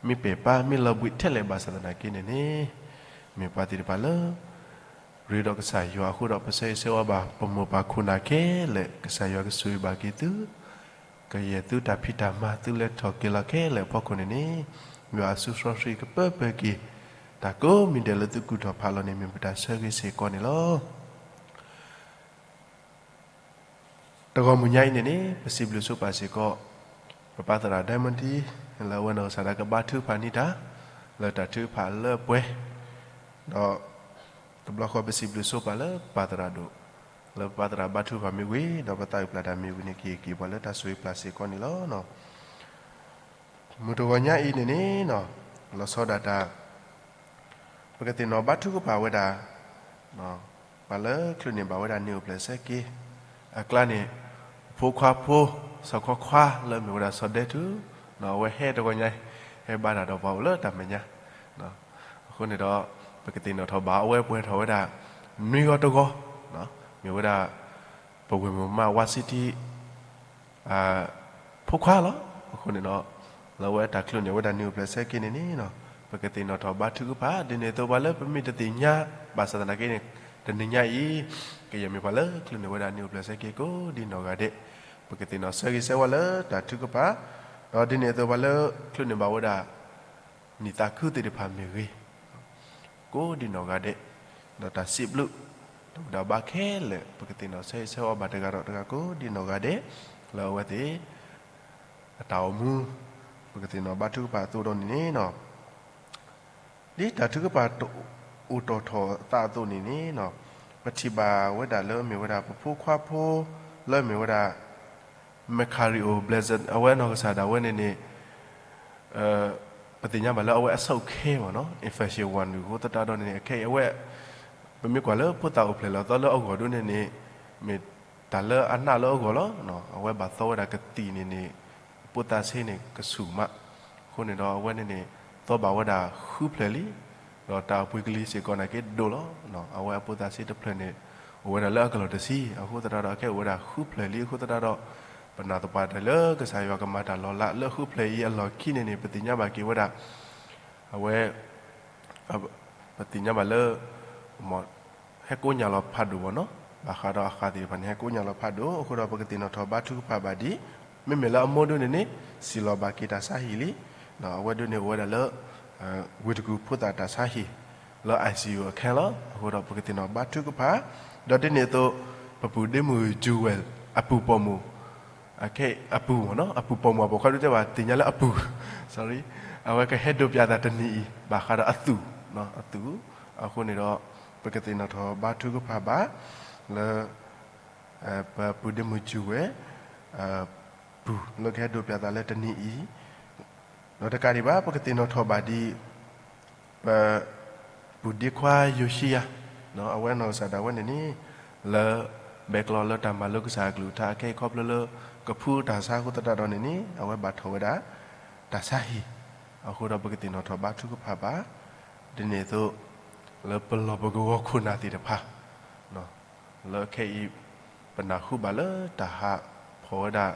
မ့ၢ်ပဲာ်ပၢ်မ့ၢ်လီၤဘှံးထဲလဲၣ်ဘၣ်ဆၣ်သနာ်က့န့ၣ်န့ၣ် မ့ၢ်ပှၤသ့ၣ်တဖၣ်လၢ ရ့ဒီးကစၢ်ယွၤအဃိဒီး ပဆၢဂ့ၤဆၢဝါဘၣ် ပမိၢ်ပၢ်ခိၣ်နၢ်ခဲလၢာ် ကစၢ်ယွၤကဆိၣ်ဂ့ၤဘၣ်က့ၤသု, ကယဲၢ်သုတၢ်ဖံးတၢ်မၤ သုလဲၤထီၣ်က့ၤလီၤခဲလၢာ်အဖီခိၣ်န့ၣ်န့ၣ်, ယွၤအစုစီဆှံကပၢပၢၤက့ၤ တၢ်ကိးမံၤဒဲးလၢသုကူၣ်ထီၣ်ဖးလီၤန့ၣ် မ့ၢ်ပတၢ်ဆၢဂ့ၤစ့ၢ်ကီးန့ၣ်လီၤ. တဂီၤမုၢ်ညါအံၤန့ၣ်န့ၣ် ပစံးဘျုးဆိပာ်စ့ၢ်ကီး ပပၢ်သရၣ် Diamond လၢအဝဲနီၢ်ကစၢ်ဒၣ်ကဘါထုကဖၣ်န့ၢ်တၢ် လၢတၢ်ထုကဖၣ်လၢပှဲၤ, ဒီးတဘျီဃီပစံးဘျုးဆိပာ်လၢပပၢ်သရၣ်ဒိၣ်, လၢပပၢ်သရၣ်ဘါထုကဖၣ်မ့ၢ်ဝံၤ ဒီးပသးအုးပျၢ်တၢ်မ့ၢ်ဝံၤန့ၣ် က့ၤက့ၤပှၤလၢတၢ်ဆိၣ်ဂ့ၤပျၢ်စ့ၢ်ကီးန့ၣ်လီၤ. မုၢ်တဂီၤညါအံၤန့ၣ်န့ၣ် လီၤဆီဒၣ်တၢ် ပကသ့ၣ်နီၣ်ဘါထုကဖၣ်ဝဲဒၣ် ပှၤလၢချုးန့ၢ်ဘၣ်ဝဲဒၣ်နံၣ်အိၣ်ဖျဲၣ်ဆၢက့ၤ အကျါန့ၣ် ဖိခွါဖိ စီၤခွါခွါလၢမ့ၢ်ဝဲဒၣ်စီၤဒဲထူ အဝဲဟဲတဂီၤညါ ဟဲဘါတၢ်ဒီးပှၤအိၣ်လၢတၢ်မဲာ်ညါ အဃိန့ၣ်ဒီး ပကသ့ၣ်နီၣ်ထီၣ်ဘၣ်အဝဲပှဲၤထီၣ်ဝဲဒၣ် နွံဂီၤတဂီၤ မ့ၢ်ဝဲဒၣ် ပဝဲၢ်မုၣ်မး ဝါစံတံ ဖိခွါလီၤ. အဃိန့ၣ်ဒီး လၢအဝဲတၢ်ချုးန့ၢ်ဝဲဒၣ်နံၣ်အိၣ်ဖျဲၣ်ဆၢက့ၤန့ၣ်န့ၣ် ပကသ့ၣ်နီၣ်ထီၣ်ဘါထုကဖၣ် ဒ်န့ၣ်အသိးပှၤလၢပမ့ၢ်တသ့ၣ်ညါ ဘၣ်ဆၣ်သနာ်က့န့ၣ် တနံၤညါအံၤ ကယဲၢ်မ့ၢ်ပှၤလၢချုးန့ၢ်ဝဲဒၣ်နံၣ်အိၣ်ဖျဲၣ်ဆၢက့ၤကိးဒ်နီၢ်ဂၤဒဲး ပကသ့ၣ်နီၣ်ဆၢဂ့ၤဆၢဝါလၢတၢ်ထုကဖၣ် ဒီးဒ်န့ၣ်အသိးပှၤလၢချုးန့ၢ်ဘၣ်ဝဲဒၣ် နံၣ်သးခုသ့ၣ်တဖၣ်မ့ၢ်ဂ့ၤ ကိးဒ်နီၢ်ဂၤဒဲး ဒီးတၢ်စံးဘျုး ဒီးဝဲဒၣ်ဘါခဲလၢာ် ပကသ့ၣ်နီၣ်ဆၢဂ့ၤဆၢဝါဘၣ်တဂၤဒီးတဂၤကိးဒ်နီၢ်ဂၤဒဲး လၢအဝဲသ့ၣ် အတၢ်အိၣ်မူ ပကသ့ၣ်နီၣ်ဘါထုကဖၣ်အသိးဒီးန့ၣ်န့ၣ် ဒ်တၢ်ထုကဖၣ်တအိၣ်တီၢ်ထီၣ်အသးအသိးန့ၣ်န့ၣ် ပထံၣ်ဘၣ်ဝဲဒၣ်လၢမ့ၢ်ဝဲဒၣ်ပဖိခွါဖိ လၢမ့ၢ်ဝဲဒၣ် Macario Blessed အဝဲနီၢ်ကစၢ်ဒၣ်ဝဲန့ၣ်န့ၣ် ပသ့ၣ်ညါဘၣ်လၢအဝဲအဆိးခဲမ့ၢ်နီၤ infection ဝဲန့ၣ်အဃိသတးဒီးန့ၣ်န့ၣ် အခဲအံၤအဝဲ ပမ့ၢ်ကွၢ်လၢဖိသၣ်အိၣ်ဖျဲၣ်လီၤသီလၢအဂီၢ်ဒိၣ်န့ၣ်န့ၣ် မ့ၢ်တၢ်လၢအနးလၢအဂီၢ်လီၤ. အဝဲဘၣ်သီဝဲဒၣ်ကသံၣ်န့ၣ်န့ၣ် ဖိသၣ်ဆ့န့ၣ်ကဆူၣ်မး အဃိန့ၣ်ဒီးအဝဲန့ၣ်န့ၣ် သီဘၣ်ဝဲဒၣ်ဃုဖျၢၣ်လံ ဒီးတၢ်အပှ့ၤကလံၤစ့ၢ်ကီးနာ်က့ဒိၣ်လီၤ. အဝဲအဖိသၣ်ဆ့တဖျၢၣ်န့ၣ် အိၣ်ဝဲဒၣ်လၢအကလီၢ်တဆံ အဃိသတးဒီး အခဲအံၤအိၣ်ဝဲဒၣ်ဃုဖျၢၣ်လံအဃိသတးဒီး ပနာ်သပှၢ်တၢၢ်လၢကစၢ်ယွၤကမၤတၢ်လီၤလးလၢဃုဖျၢၣ်အံၤအလီၢ်ခံန့ၣ်န့ၣ် ပသ့ၣ်ညါဘၣ်က့ၤဝဲဒၣ် အဝဲ ပသ့ၣ်ညါဘၣ်လၢ ဟဲကိးညၣ်လီၤဖးဒိၣ်ဘၣ်နီၤ ဘၣ်ဃးဒီးအဃၢ်သ့ၣ်တဖၣ်န့ၣ် ဟဲကိးညၣ်လီၤဖးဒိၣ် အဃိဒီးပကသ့ၣ်နီၣ်ထီၣ်ဘါထုကဖၣ်ဘၣ်ဒ် မ့မ့ၢ်လၢအမိၢ်ဒိၣ်န့ၣ်န့ၣ် စံၣ်လီၤဘၣ်က့ၤတၢ်ဆါဟံၣ်လံ အဝဲဒိၣ်န့ၣ်အိၣ်ဝဲဒၣ်လၢ ဝ့ၢ်တကူၣ်ဖိသၣ်တၢ်ဆါဟံၣ် လၢ ICU အခန်းလီၤ. အဃိဒီးပကသ့ၣ်နီၣ်ဘါထုကဖၣ် ဒီးဒ်န့ၣ်အသိး ပပုၢ်ဒ့မုၣ် Jewel အပုၢ်ပိာ်မုၣ် အခဲအံၤအပုၢ်မ့ၢ်နီၤ အပုၢ်ပိာ်မုၣ်အပိာ်ခွါဒုးတဲဘၣ် သ့ၣ်ညါလၢအပုၢ် sorry အဝဲကဟဲဒိးပၠးသးတနံၤအံၤ ဘၣ်ဃးဒီးအသူၣ် အသူၣ် အဃိန့ၣ်ဒီး ပကသ့ၣ်နီၣ်ထီၣ်ဘါထုကဖၣ်ဘၣ် လၢ ပပုၢ်ဒ့မုၣ် Jewel ပုၢ်လၢကဟဲဒိးပၠးသးလၢတနံၤအံၤ ဒီးတကးဒံးဘၣ် ပကသ့ၣ်နီၣ်ထီၣ်ဘၣ်ဒ် ပပုၢ်ဒ့ခွါ Yoshia အဝဲနီၢ်ကစၢ်ဒၣ်ဝဲန့ၣ်န့ၣ် လၢ ဘဲကျီလၢတၢ်မၤလိကစၢ်အကလုၢ်ကထါ အခဲအံၤခီဖျိလၢ ကဖုတၢ်ဆါအဃိသတးဒီးန့ၣ်န့ၣ် အဝဲဘၣ်ထီၣ်ဝဲဒၣ် တၢ်ဆါဟံၣ် အဃိဒီးပကသ့ၣ်နီၣ်ထီၣ်ဘါထုကဖၣ်ဘၣ် ဒ်န့ၣ်အသိး လၢပလီၢ်ပကဝီၤခိၣ်နၢ်သ့ၣ်တဖၣ် လၢခဲအံၤ ပနၢ်ဟူဘၣ်လၢတၢ်ဟးဖီၣ်ဝဲဒၣ်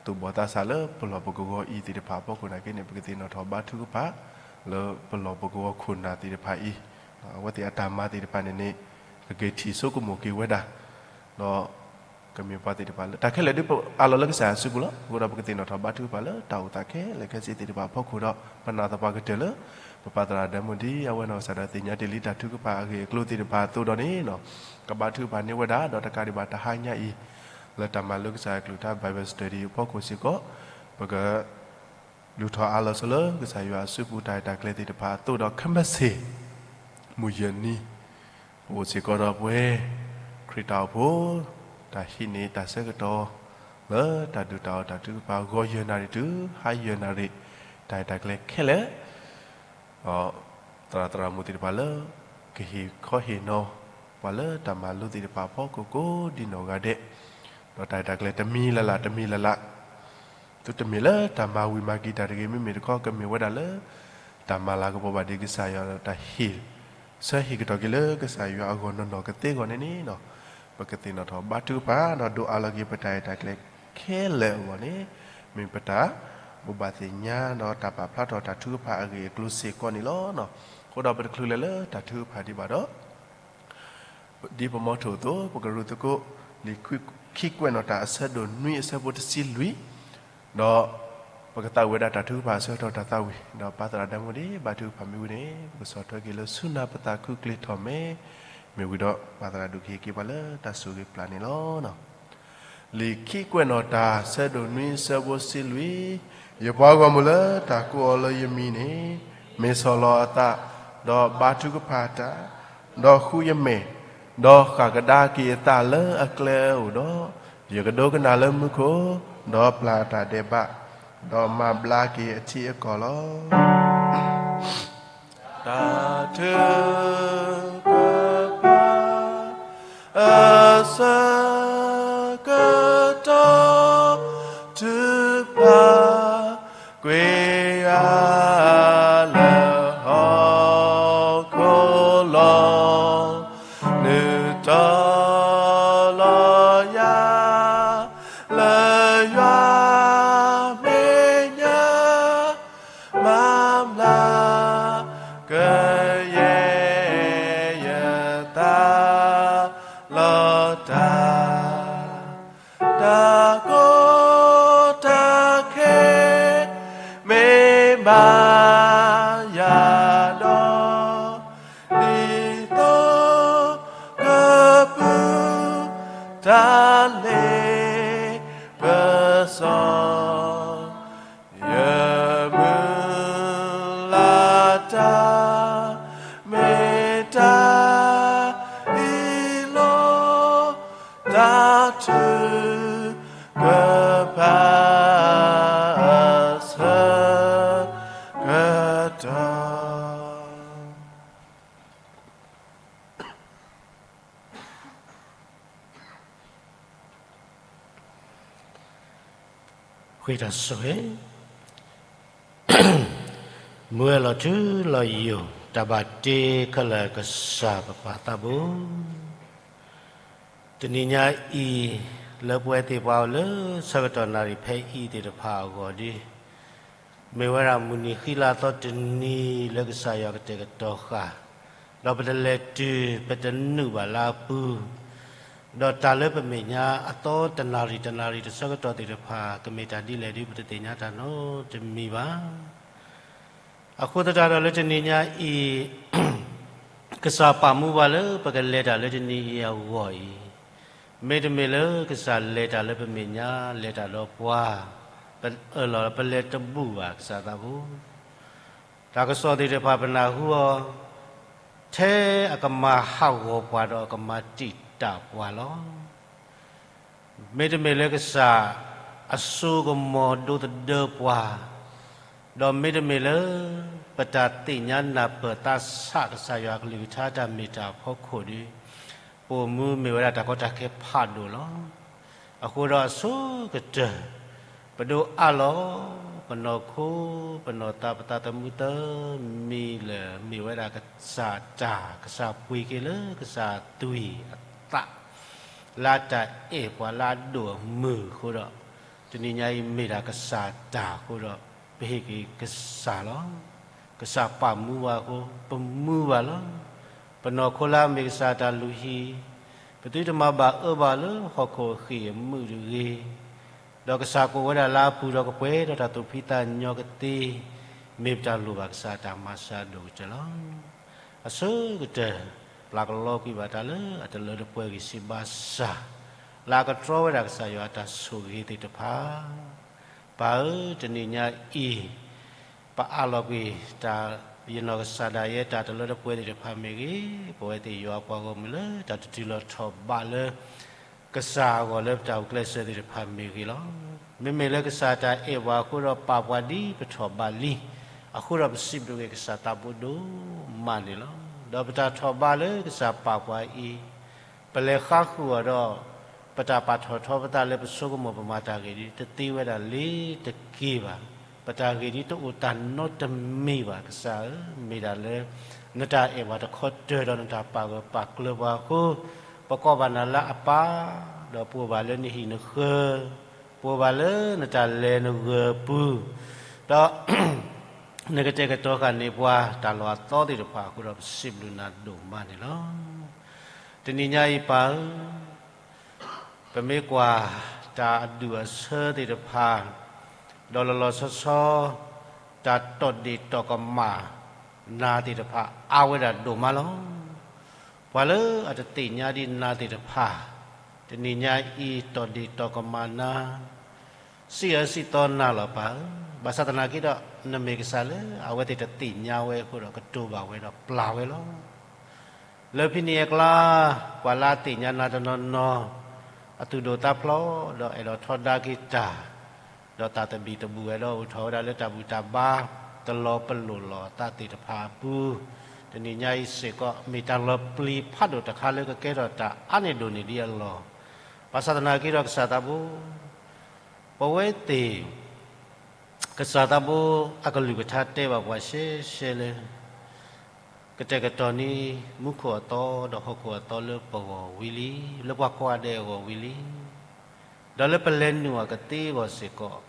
သူၣ်ဘီၣ်သးစၢ်လၢပလီၢ်ပကဝီၤအံၤသ့ၣ်တဖၣ်အဖီခိၣ်နာ်က့န့ၣ် ပကသ့ၣ်နီၣ်ထီၣ်ဘါထုကဖၣ် လၢပလီၢ်ပကဝီၤခိၣ်နၢ်သ့ၣ်တဖၣ်အံၤ အဝဲသ့ၣ်အတၢ်မၤသ့ၣ်တဖၣ်န့ၣ်န့ၣ် ကက့ၤထံၣ်ဆိကမိၣ်က့ၤဝဲဒၣ် ဒီး ကမ့ၢ်ပှၤသ့ၣ်တဖၣ်လၢ တၢ်ခဲလၢာ်ဒ်ပအးလီၤလၢကစၢ်ယွၤအစုပူၤလီၤ. အဃိဒီးပကသ့ၣ်နီၣ်ထီၣ်ဘါထုကဖၣ်လၢတၢ်အိၣ်သးခဲလၢာ်ခဲဆ့သ့ၣ်တဖၣ်အဖီခိၣ်ဒီး ပနာ်သပှၢ်ကတၢၢ်လၢ ပပၢ်သရၣ်ဒၢမူဒံ အဝဲနီၢ်ကစၢ်ဒၣ်သ့ၣ်ညါတ့ၢ်လံတၢ်ထုကဖၣ်အဂ့ၢ်အကျိၤသ့ၣ်တဖၣ်အသိးဒီးန့ၣ် ကဘါထုကဖၣ်န့ၢ်ဝဲဒၣ် ဒီးတကးဒံးဘၣ်တဟါညါအံၤ လၢတၢ်မၤလိကစၢ်ယွၤကလုၢ်ကထါ Bible Study အဖီခိၣ်စ့ၢ်ကီး ပက လူၤထီၣ်အးလီၤဆိလၢကစၢ်ယွၤအစုပူၤတၢ်ရဲၣ်တၢ်ကျဲၤသ့ၣ်တဖၣ်အသိးဒီး ခဲမုၢ်ဆ့ၣ် မုၢ်ယဲၢ်နံၤ ပအိၣ်စ့ၢ်ကီးဒီးပဝဲ ခရံာ်တၢ်အိၣ်ဖှိၣ် တၢ်ဟံးန့ၢ်တၢ်ဆၢကတီၢ် လၢတၢ်ဒုးတၢ်အီၣ်တၢ်ထုကဖၣ် ဂီၤယဲၢ်နၣ်ရံၣ်တုၤ ဟါယဲၢ်နၣ်ရံၣ် တၢ်ရဲၣ်တၢ်ကျဲၤခဲလၢာ် ဒီးသရၣ်သရၣ်မုၣ်သ့ၣ်တဖၣ်လၢ ကဟ့ၣ်ခီဟ့ၣ်နီၤ ပှၤလၢတၢ်မၤလိသ့ၣ်တဖၣ်အဖီခိၣ်ကိးဒ်နီၢ်ဂၤဒဲး, ဒီးတၢ်ရဲၣ်တၢ်ကျဲၤတမံၤလၢ်လၢ်တမံၤလၢ်လၢ်, သုတမ့ၢ်လၢတၢ်မၤဝံၤမၤက့ၤတၢ်တဂ့ၤ, မ့မ့ၢ်တခီကမ့ၢ်ဝဲဒၣ်လၢ တၢ်မၤလၤကပီၤဘၣ်ဒံးကစၢ်ယွၤဒီးတၢ်ဟ့ၣ် ဆၢဟ့ၣ်ကတီၢ်က့ၤလၢကစၢ်ယွၤအဂီၢ်နီၢ်နီၢ်ကသ့အဂီၢ်န့ၣ်န့ၣ်, ပကသ့ၣ်နီၣ်ထီၣ်ဘါထုကဖၣ် ဒီးဒိးအးလီၤက့ၤပတၢ်ရဲၣ်တၢ်ကျဲၤခဲလၢာ်အဂီၢ်န့ၣ်, မ့ၢ်ပတၢ်ဘိးဘၣ်သ့ၣ်ညါဒီးတၢ်ပာ်ဖျါထီၣ်တၢ်ထုကဖၣ်အဂ့ၢ်အကျိၤစ့ၢ်ကီးန့ၣ်လီၤ. အဃိဒီးပတချုးလဲၤလၢတၢ်ထုကဖၣ်ဒံးဘၣ်ဒီး ဒ်ပမီထိၣ်အသိး ပကရူၢ်သကိး လံာ်ခံကွဲးနီၣ်တၢ်အဆၢဒိၣ်နွံအဆၢဖိတဆံလွံၢ်, ဒီးပကသးဝံၣ်ဝဲဒၣ်တၢ်ထုကဖၣ်အဆၢကတီၢ်တၢ်သးဝံၣ်, ဒီးပၢ်သရၣ်ဒၣ်မူဒံး ဘါထုကဖၣ်မ့ၢ်ဝံၤန့ၣ် ပကဆီၣ်ထွဲက့ၤလၢဆူနၢ်ပသးခုကလ့ၤထီၣ်မဲာ်, မ့ၢ်ဝံၤဒီးပၢ်သရၣ်ဒုးကဟ့ၣ်က့ၤပှၤလၢတၢ်ဆိၣ်ဂ့ၤပျၢ်န့ၣ်လီၤ. လံာ်ခံကွဲးနီၣ်တၢ်ဆၢဒိၣ်နွံအဆၢဖိတဆံလွံၢ်, ယပှၤဂီၢ်မုၢ်လၢတၢ်ကိးအီၤလၢယမံၤန့ၣ်, မ့ၢ်ဆီၣ်လီၤအသး, ဒီးဘါထုကဖၣ်တၢ်, ဒီးဃုယမဲာ်, ဒီးဃၣ်ကဒါက့ၤအသးလၢအကျဲအအိၣ်ဒီး, ယကဒိကနၣ်လၢမူခိၣ်, ဒီးပျၢ်တၢ်ဒဲးဘး, ဒီးမၤဘျါက့ၤအထံအကီၢ်လီၤ. တၢ်ထုကဖၣ် အဆၢကတီၢ်ထုကဖၣ်, ကွံာ်ယၤလၢဟီၣ်ခိၣ်လီၤ, နုာ်တီၤလီၤယၤ လၢယွၤမဲာ်ညါ, မၤဘျါကယဲၢ်ယသးလီၤတၢ်, တၢ်ကီတၢ်ခဲ မ့ၢ်မၤယၤဒီး, ဒ်သိးကပူၤ တၢ်လ့ပစီ ယမုၢ်လၢ်တၢ် မ့ၢ်တၢ်အံၤလီၤ, တၢ်ထုကဖၣ်အဆၢကတီၢ်. ဃ့တၢ်ဆိၣ်ဂ့ၤ, မုၢ်ဝဲၢ်လီၤထူလီၤယိာ် တၢ်ဘၣ်တ့ခဲလၢာ်ကစၢ်ပပၢ်သးဘိ, တနံၤညါအံၤ လၢပဝဲသ့ၣ်ပှၤအိၣ်လၢဆၢကတီၢ်နၣ်ရံၣ်ဖဲအံၤသ့ၣ်တဖၣ်အဂီၢ်ဒီး မ့ၢ်ဝဲဒၣ်မုၢ်နံၤဃံလၤသီတနံၤလၢကစၢ်ယွၤကတဲာ်ကတီၤဃာ်, ဒီးပတလဲၤတုၤ ပတနုာ်ဘၣ်လၢအပူၤ, ဒီးတၢ်လၢပမဲာ်ညါအသီတနၣ်ရံၣ်တနၣ်ရံၣ်တဆၢကတီၢ်သ့ၣ်တဖၣ် ကမ့ၢ်တၢ်ဒ်လဲၣ်ဒီး ပတသ့ၣ်ညါတၢ်နီတမံၤဘၣ်. အဃိသတးဒီးလၢတနံၤညါအံၤ ကစၢ်ပာ်မူပှၤလၢပကလဲၤတၢ်လၢတနံၤအံၤအဂီၢ်အံၤ, မ့တမ့ၢ်လၢကစၢ်လဲၤတၢ်လၢပမဲာ်ညါ လဲၤတၢ်ဒီးပှၤ, ပအၢၣ်လီၤပလဲၤတဘူၣ်ဘၣ်ကစၢ်သးဘိ, တၢ်ကစီၣ်သ့ၣ်တဖၣ်ပနၢ်ဟူအီၤ, ထဲအကမၤဟးဂီၤပှၤဒီးအကမၤတံာ်တာ်ပှၤလီၤ. မ့တမ့ၢ်လၢကစၢ်အစိကမီၤဒိသဒၢပှၤ, ဒီးမ့တမ့ၢ်လၢ ပတၢ်သ့ၣ်ညါနၢ်ပၢၢ်သးဆးကစၢ်ယွၤအကလုၢ်ကထါတၢ်မ့ၢ်တၢ်အဖီခိၣ်ဒီး, ပအိၣ်မူမ့ၢ်ဝဲဒၣ်တၢ်ကီတၢ်ခဲဖးဒိၣ်လီၤ. အဃိဒီးအဆိကတၢၢ် ပဒိးအးလီၤ ပနီၢ်ခိ ပနီၢ်သး ပသးသမူသၢမံၤလၢာ် မ့ၢ်ဝဲဒၣ်ကစၢ်တၢ် ကစၢ်ပှ့ၤက့ၤလၢကစၢ်သွံၣ်အသး လၢတၢ်အဲၣ်ပှၤလၢအဒိၣ်အမုၢ်အဃိဒီး, တနံၤညါအံၤမ့ၢ်ဒၣ်ကစၢ်တၢ်အဃိဒီး, ပဟ့ၣ်က့ၤကစၢ်လီၤ. ကစၢ်ပာ်မူပှၤအဃိ ပမူဘၣ်လီၤ. ပနီၢ်ခိလၢအမ့ၢ်ကစၢ်တၢ်လုၢ်ဟံၣ်, ပသုတမၤဘၣ်အၢဘၣ်လၢဟီၣ်ခိၣ်အဃံၢ်အမုၢ်တဂ့ၤ, ဒီးကစၢ်ကအိၣ်ဝဲဒၣ်လၢအပူၤဒီးကပှဲၤဒီးတၢ်သူၣ်ဖှံသးညီကသ့, မ့ၢ်ပတၢ်လိၣ်ဘၣ်ကစၢ်အတၢ်မၤစၢၤအဒိၣ်ကတၢၢ်လီၤ. အဆိကတၢၢ် ပျၢ်ကလီကွံာ်ဘၣ်တၢ်လၢအတလၢတပှဲၤဂ့ၤဆံးဘၣ်ဆၣ်, လၢအကတြီဝဲဒၣ်ကစၢ်ယွၤအတၢ်ဆိၣ်ဂ့ၤသ့ၣ်တဖၣ်, ပၢ်ဧၢ တနံၤညါအံၤ ပအးလီၤကွံာ် ယနီၢ်ကစၢ်ဒၣ်ယဲ တၢ်တလၢတပှဲၤသ့ၣ်တဖၣ်မ့ၢ်ဂ့ၤ, ပဝဲသ့ၣ်ယွၤအပှၤဂီၢ်မုၢ်လၢတၢ်တတုၤလီၤထီၣ်ဘးလၢ ကစၢ်အဂီၢ်လၢပတၢ်အိၣ်ကျဲးစၢးသ့ၣ်တဖၣ်မ့ၢ်ဂ့ၤလီၤ. မ့မ့ၢ်လၢကစၢ်တၢ်အဲၣ်ပှၤအဃိဒီးပာ်ပှၤဒ်ပထီၣ်ဘးလံ, အဃိဒီးပစံးဘျုးက့ၤကစၢ်သးဘိဒိၣ်မးန့ၣ်လီၤ. ဒီးပတၢ်ထီၣ်ဘးလၢကစၢ်ပာ်ပှၤအံၤ, ပလဲၤဃါဃုာ်အီၤဒီး ပတၢ်ပာ်ထီၣ်ထီပသးလၢပဆိကမိၣ်ပမၤတၢ်ဂ့ၤဒီး တသ့ဝဲဒၣ်လၢတက့ၢ်ဘၣ်. ပတၢ်ဂ့ၤဒ်တအိၣ်တၢ်နီတမံၤဘၣ်ကစၢ်ဧၢ, မ့ၢ်ဒၣ်လၢ နတၢ်အဲၣ်ပှၤတခီတၢၢ်ဒီးနတၢ်ပာ်ဂၢၢ်ပာ်ကျၢၤပှၤအဃိ, ပကိးဘၣ်နၤလၢအပၢ်, ဒီးပှိၢ်ဘၣ်လၢနဟံၣ်နဃၢၤ, ပှိၢ်ဘၣ်လၢနတၢ်လဲၤနဂၢၢ်အပူၤ, ဒီး နကတဲာ်ကတီၤဃာ်န့ၢ်ပှၤတၢ်လီၢ်အသီသ့ၣ်တဖၣ်အဃိဒီးပစံးဘျုးနၤဒိၣ်မးန့ၣ်လီၤ. တနံၤညါအံၤပၢ်ဧၢ, ပမ့ၢ်ကွၢ်တၢ်အဒူၣ်အဆၢသ့ၣ်တဖၣ်, ဒီးလီၤလီၤဆီဆီ တၢ်တီၢ်ဒ့ၣ်တီၢ်ကမၣ်နၤသ့ၣ်တဖၣ် အါဝဲဒၣ်ဒိၣ်မးလီၤ. ပှၤလၢအတသ့ၣ်ညါဒံးနၤသ့ၣ်တဖၣ်, တနံၤညါအံၤတီၢ်ဒ့ၣ်တီၢ်ကမၣ်နၤ စံးအၢစံးသီနၤလီၤပၢ်ဧၢ, ဘၣ်ဆၣ်သနာ်က့ဒီး နမ့ၢ်ကစၢ်လၢအဝဲသ့ၣ်တသ့ၣ်ညါဝဲအဃိဒီး ကတိၤဘၣ်ဝဲဒီးပျၢ်ဝဲလီၤ. လၢဖဲန့ၣ်အကျါ, ပှၤလၢအသ့ၣ်ညါနၤတနီၤနီၤ, အသူၣ်ဒိၣ်သးဖျိး ဒီးအဲၣ်ဒိးထီဒါက့ၤတၢ်, ဒီးတၢ်သဘံၣ်သဘုၣ်ဝဲဒီးအိၣ်ထီၣ်ဝဲဒၣ်လၢတၢ်ဘူၣ်တၢ်ဘါ, တလီၤပလိာ်လီၤအသးသ့ၣ်တဖၣ်အပူၤ, တနံၤညါအံၤစ့ၢ်ကီး မ့ၢ်တၢ်လီၤပျံၤဖးဒိၣ်တခါလၢကကဲထီၣ်တၢ်အါန့ၢ်ဒိၣ်န့ၢ်ဒံးအလီၢ်. ဘၣ်ဆၣ်သနာ်က့ဒီးကစၢ်သးဘိ ပဝဲသ့ၣ် ကစၢ်သးဘိအကလုၢ်ကထါတဲဘၣ်ပှၤရှဲရှဲလၢ ကတဲာ်ကတီၤန့ၢ် မူခိၣ်အသီဒီးဟီၣ်ခိၣ်အသီလၢပဂီၢ်ဝံၤလံ, လၢပှၤကိးဂၤဒဲးအဂီၢ်ဝံၤလံ, ဒီးလၢပလဲၤနုာ်အီၤကသ့အဂီၢ်စ့ၢ်ကီး,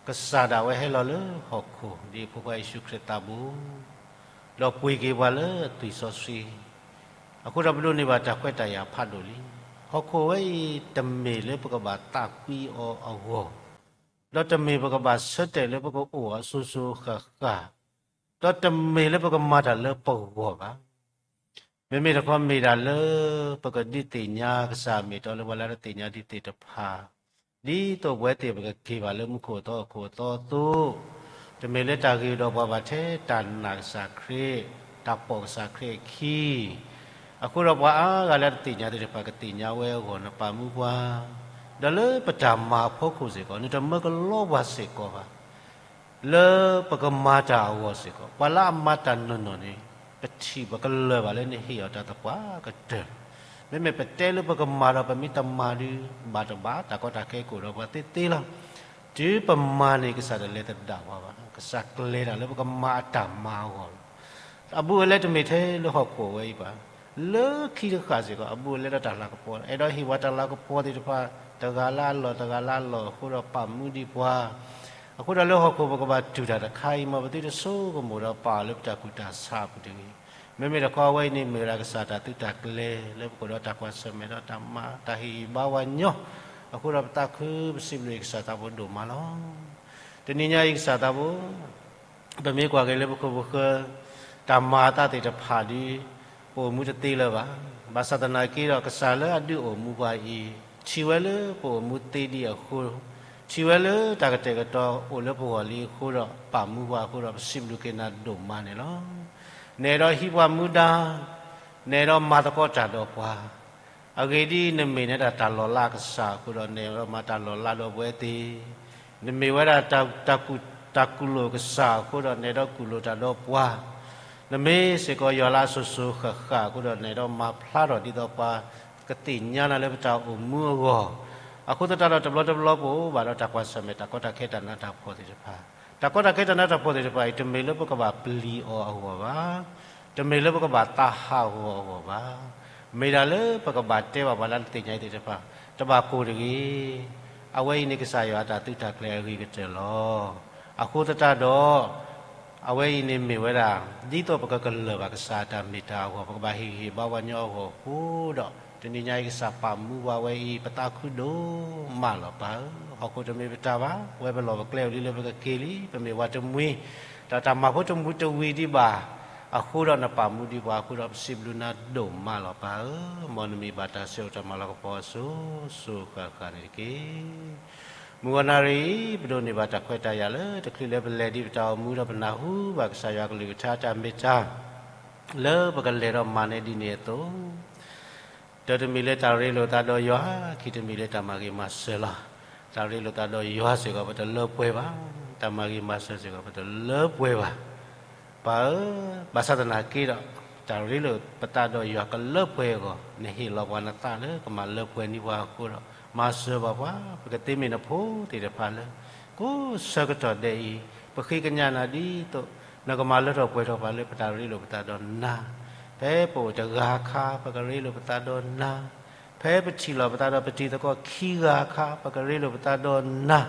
ကစၢ်ဒၣ်ဝဲဟဲလီၤလၢဟီၣ်ခိၣ် ဒ်အဖိခွါယ့ၣ်ၡူးခရံာ်သးဘိ, ဒီးပှ့ၤက့ၤပှၤလၢသွံၣ်စီဆှံ အဃိဒီးပဒိးန့ၢ်ဘၣ်တၢ်ခွဲးတၢ်ယာ်ဖးဒိၣ်လံ. ဟီၣ်ခိၣ်ဝဲအံၤ တမ့ၢ်လၢပကဘၣ်သးကွံအီၤအဂီၢ်, ဒီးတမ့ၢ်ပကဘၣ်ဆၢတဲာ်လၢပကအိၣ်အစိၤစိၤဃၣ်ဃၣ်, ဒီးတမ့ၢ်လၢပကမၤတၢ်လၢပဂီၢ်ဘၣ်. မ့မ့ၢ်တခီမ့ၢ်ဒၣ်လၢ ပကဒုးသ့ၣ်ညါကစၢ်မ့ၢ်တီလၢပှၤလၢတသ့ၣ်ညါဒံးသ့ၣ်တဖၣ်, ဒ်သိးပဝဲသ့ၣ်ပကက့ၤဘၣ်လၢမူခိၣ်အသီဟီၣ်ခိၣ်အသီအသိး, တမ့ၢ်လၢတၢ်ဂ့ၤဒီးပှၤဘၣ်ထဲတၢ်နာ်ကစၢ်ခရံာ်, တၢ်ပိာ်ကစၢ်ခရံာ်အခံ, အဃိဒီးပှၤအါဂၤလၢတသ့ၣ်ညါသ့ၣ်တဖၣ်ကသ့ၣ်ညါဝဲအဂီၢ် နပာ်မူပှၤ, ဒီးလၢပတၢ်မၤအဖီခိၣ်စ့ၢ်ကီး နတမၢကလီပှၤစ့ၢ်ကီးဘၣ်. လၢပကမၤတၢ်အဂီၢ်စ့ၢ်ကီး ပှၤလၢအမၤတၢ်နီၢ်နီၢ်န့ၣ် ပထံၣ်ပကလၢၢ်ဘၣ်လၢနဟ့ၣ်အီၤတၢ်သပှၢ်ကတၢၢ်, မ့မ့ၢ်ပတဲလၢပကမၤဒီးပမ့ၢ်တမၤဒီး ဘၣ်တဘၣ် တၢ်ကီတၢ်ခဲကအိၣ်ဒီးပှၤသ့သ့လီၤ. တုၤပမၤန့ၣ် ကစၢ်တလဲၤသဒၣ်ပှၤဘၣ်, ကစၢ်ကျဲၤတၢ်လၢပကမၤအတၢ်မၤအဂီၢ်လီၤ. အဘူးအလဲတမ့ၢ်ထဲလၢဟီၣ်ခိၣ်ဝဲအံၤဘၣ်, လၢခံတဃၣ်စ့ၢ်ကီး အဘူးအလဲဒီးတၢ်လၤကပီၤ, အဲၣ်ဒိးဟ့ၣ်ပှၤတၢ်လၤကပီၤသ့ၣ်တဖၣ် တဂၤလၢအလီၢ် တဂၤလၢအလီၢ်အဃိဒီးပာ်မူဒံးပှၤ, အဃိဒီးလၢဟီၣ်ခိၣ်ပကဘၣ်တူၢ်တၢ်တခါအံၤ မ်ပသုတဆိကမိၣ်ဒီးပာ်အီၤလၢပတၢ်ကူၣ်တၢ်ဆးအပူၤတဂ့ၤ. မ့မ့ၢ်တခီအဝဲအံၤန့ၣ် မ့ၢ်ဝဲဒၣ်ကစၢ်တၢ်သုးတၢ်ကျဲၤ လၢပကအိၣ်ဒီးတၢ်ကွၢ်ဆၢၣ်မဲာ်ဒီးတၢ်မၤတၢ်ဟ့ၣ်ဂံၢ်ဘါဝဲညီ, အဃိဒီးပသးခုပစံးဘျုးကစၢ်သးဘိဒိၣ်မးလီၤ. တနံၤညါအံၤကစၢ်သးဘိ ပမ့ၢ်ကွၢ်က့ၤလၢပခိၣ်ပဃၢၤ တၢ်မၤအသးသ့ၣ်တဖၣ်ဒီး ပအိၣ်မူတသ့လၢၤဘၣ်. ဘၣ်ဆၣ်သနာ်က့ဒီး ကစၢ်လၢအဒုးအိၣ်မူပှၤအံၤ ထံၣ်ဝဲလၢပအိၣ်မူသ့ဒံးအဃိ, ထံၣ်ဝဲလၢတၢ်ကတဲာ်ကတီၤအိၣ်လၢပဂီၢ်လံအဃိဒီး ပာ်မူပှၤအဃိဒီး ပစံးဘျုးက့ၤနၤဒိၣ်မးန့ၣ်လီၤ. နအဲၣ်ဒိးဟံးပှၤမူဒါ, နအဲၣ်ဒိးမၤသကိးတၢ်ဒီးပှၤ, အဂ့ၢ်ဒ်အံၤ, နမ့ၢ်နဲဒၣ်တၢ်လီၤလးအကစၢ်အဃိဒီး နအဲၣ်ဒိးမၤတၢ်လီၤလးဒီးပဝဲသ့ၣ်, နမ့ၢ်ဝဲဒၣ်တၢ်ကူၣ်, တၢ်ကူၣ်လိာ်ကစၢ်အဃိဒီး နအဲၣ်ဒိးကူၣ်လိာ်တၢ်ဒီးပှၤ, နမ့ၢ်စ့ၢ်ကီးယွၤလၢအစိၤစိၤဃၣ်ဃၣ်အဃိဒီး နအဲၣ်ဒိးမၤဖျါထီၣ်ဒ်သိးပှၤကသ့ၣ်ညါနၤလၢပတၢ်အိၣ်မူအဂီၢ်, အဃိသတးဒီးတဘျီတဘျီပအိၣ်ဘၣ်ဒီးတၢ်ကွၢ်ဆၢၣ်မဲာ် တၢ်ကီတၢ်ခဲတၢ်နးတၢ်ဖှီၣ်သ့ၣ်တဖၣ်, တၢ်ကီတၢ်ခဲတၢ်နးတၢ်ဖှီၣ်သ့ၣ်တဖၣ်အံၤ တမ့ၢ်လၢပကဘၣ်ပျံၤအီၤအဂီၢ်ဘၣ်, တမ့ၢ်လၢပကဘၣ်သးဟးဂီၤအဂီၢ်ဘၣ်, မ့ၢ်ဒၣ်လၢပကဘၣ်တဲဘၣ်ပှၤလၢတသ့ၣ်ညါအံၤသ့ၣ်တဖၣ်, တဘၣ်ကိၢ်တဂ့ၤ, အဝဲအံၤန့ၣ်ကစၢ်ယွၤအတၢ်သုးတၢ်ကျဲၤအဂ့ၤကတၢၢ်လီၤ. အဃိသတးဒီး အဝဲအံၤန့ၣ်မ့ၢ်ဝဲဒၣ် ဒ်သိးပကကလၢၢ်ဘၣ်ကစၢ်အတၢ်မ့ၢ်တၢ်အဂီၢ် ပကဘၣ်ဟ့ၣ်ဂံၢ်ဟ့ၣ်ဘါပှၤညီအဂီၢ်အဃိဒီး တနံၤညါအံၤကစၢ်ပာ်မူပှၤဝဲအံၤ ပသးခုဒိၣ်မးလီၤပၢ်ဧၢ. ဟီၣ်ခိၣ်တမ့ၢ်ပတၢ်ဘၣ်, ဝဲပလီၢ်ပကျဲအိၣ်လံလၢပကက့ၤလံ, ပမ့ၢ်ပှၤတမှံၤ, ဒီးတၢ်မၤဖိတမှံၤတဝံၤဒံးဘၣ်, အဃိဒီးနပာ်မူဒံးပှၤအဃိဒီး ပစံးဘျုးနၤဒိၣ်မးလီၤပၢ်ဧၢ, မ်နမံၤဘၣ်တၢ်ဆၢကတီၢ်မၤလၤကပီၤအစိၤစိၤဃၣ်ဃၣ်န့ၣ်တက့ၢ်. မုၢ်ဂီၤနၣ်ရံၣ်အံၤ ပဒိးန့ၢ်ဘၣ်တၢ်ခွဲးတၢ်ယာ်လၢ တချုးလၢပလဲၤဒံးပတၢ်အိၣ်မူဒီးပနၢ်ဟူဘၣ်ကစၢ်ယွၤကလုၢ်ကထါတၢ်မ့ၢ်တၢ် လၢပကလဲၤဒီးမၤန့ၢ်ဒ်န့ၣ်အသိး, တၢတမံၤလၢတၢ်ရ့လိာ်သးဒီးယွၤ, ခံတမံၤလၢတၢ်မၤဂ့ၤမၤစၢၤလီၤ. တၢ်ရ့လိာ်သးဒီးယွၤစ့ၢ်ကီး ပတလၢပှဲၤဘၣ်, တၢ်မၤဂ့ၤမၤစၢၤစ့ၢ်ကီး ပတလၢပှဲၤဘၣ်. ပၢ်ဧၢ, ဘၣ်ဆၣ်သနာ်က့ဒီး တၢ်ရ့လိာ်ပသးဒီးယွၤကလၢပှဲၤအဂီၢ် နဟ့ၣ်လီၤပှၤနသးလၢကမၤလၢပှဲၤန့ၢ်ပှၤအဃိဒီး မၤစၢၤဘၣ်ပှၤ, ပကသ့မ့ၢ်နဖိသ့ၣ်တဖၣ်လၢ ကိးဆၢကတီၢ်ဒဲးအံၤ, ပဃ့ကညးနၤဒ်သိး နကမၤလၢထီၣ်ပှဲၤထီၣ်ပှၤလၢပတၢ်ရ့လိာ်ပသးဒီးနၤ, ဖဲပအိၣ်တဂၤအခါ ပကရ့လိာ်ပသးဒီးနၤ, ဖဲပထံၣ်လိာ်ပသးဒီးပတံၤသကိးခံဂၤအခါ ပကရ့လိာ်ပသးဒီးနၤ,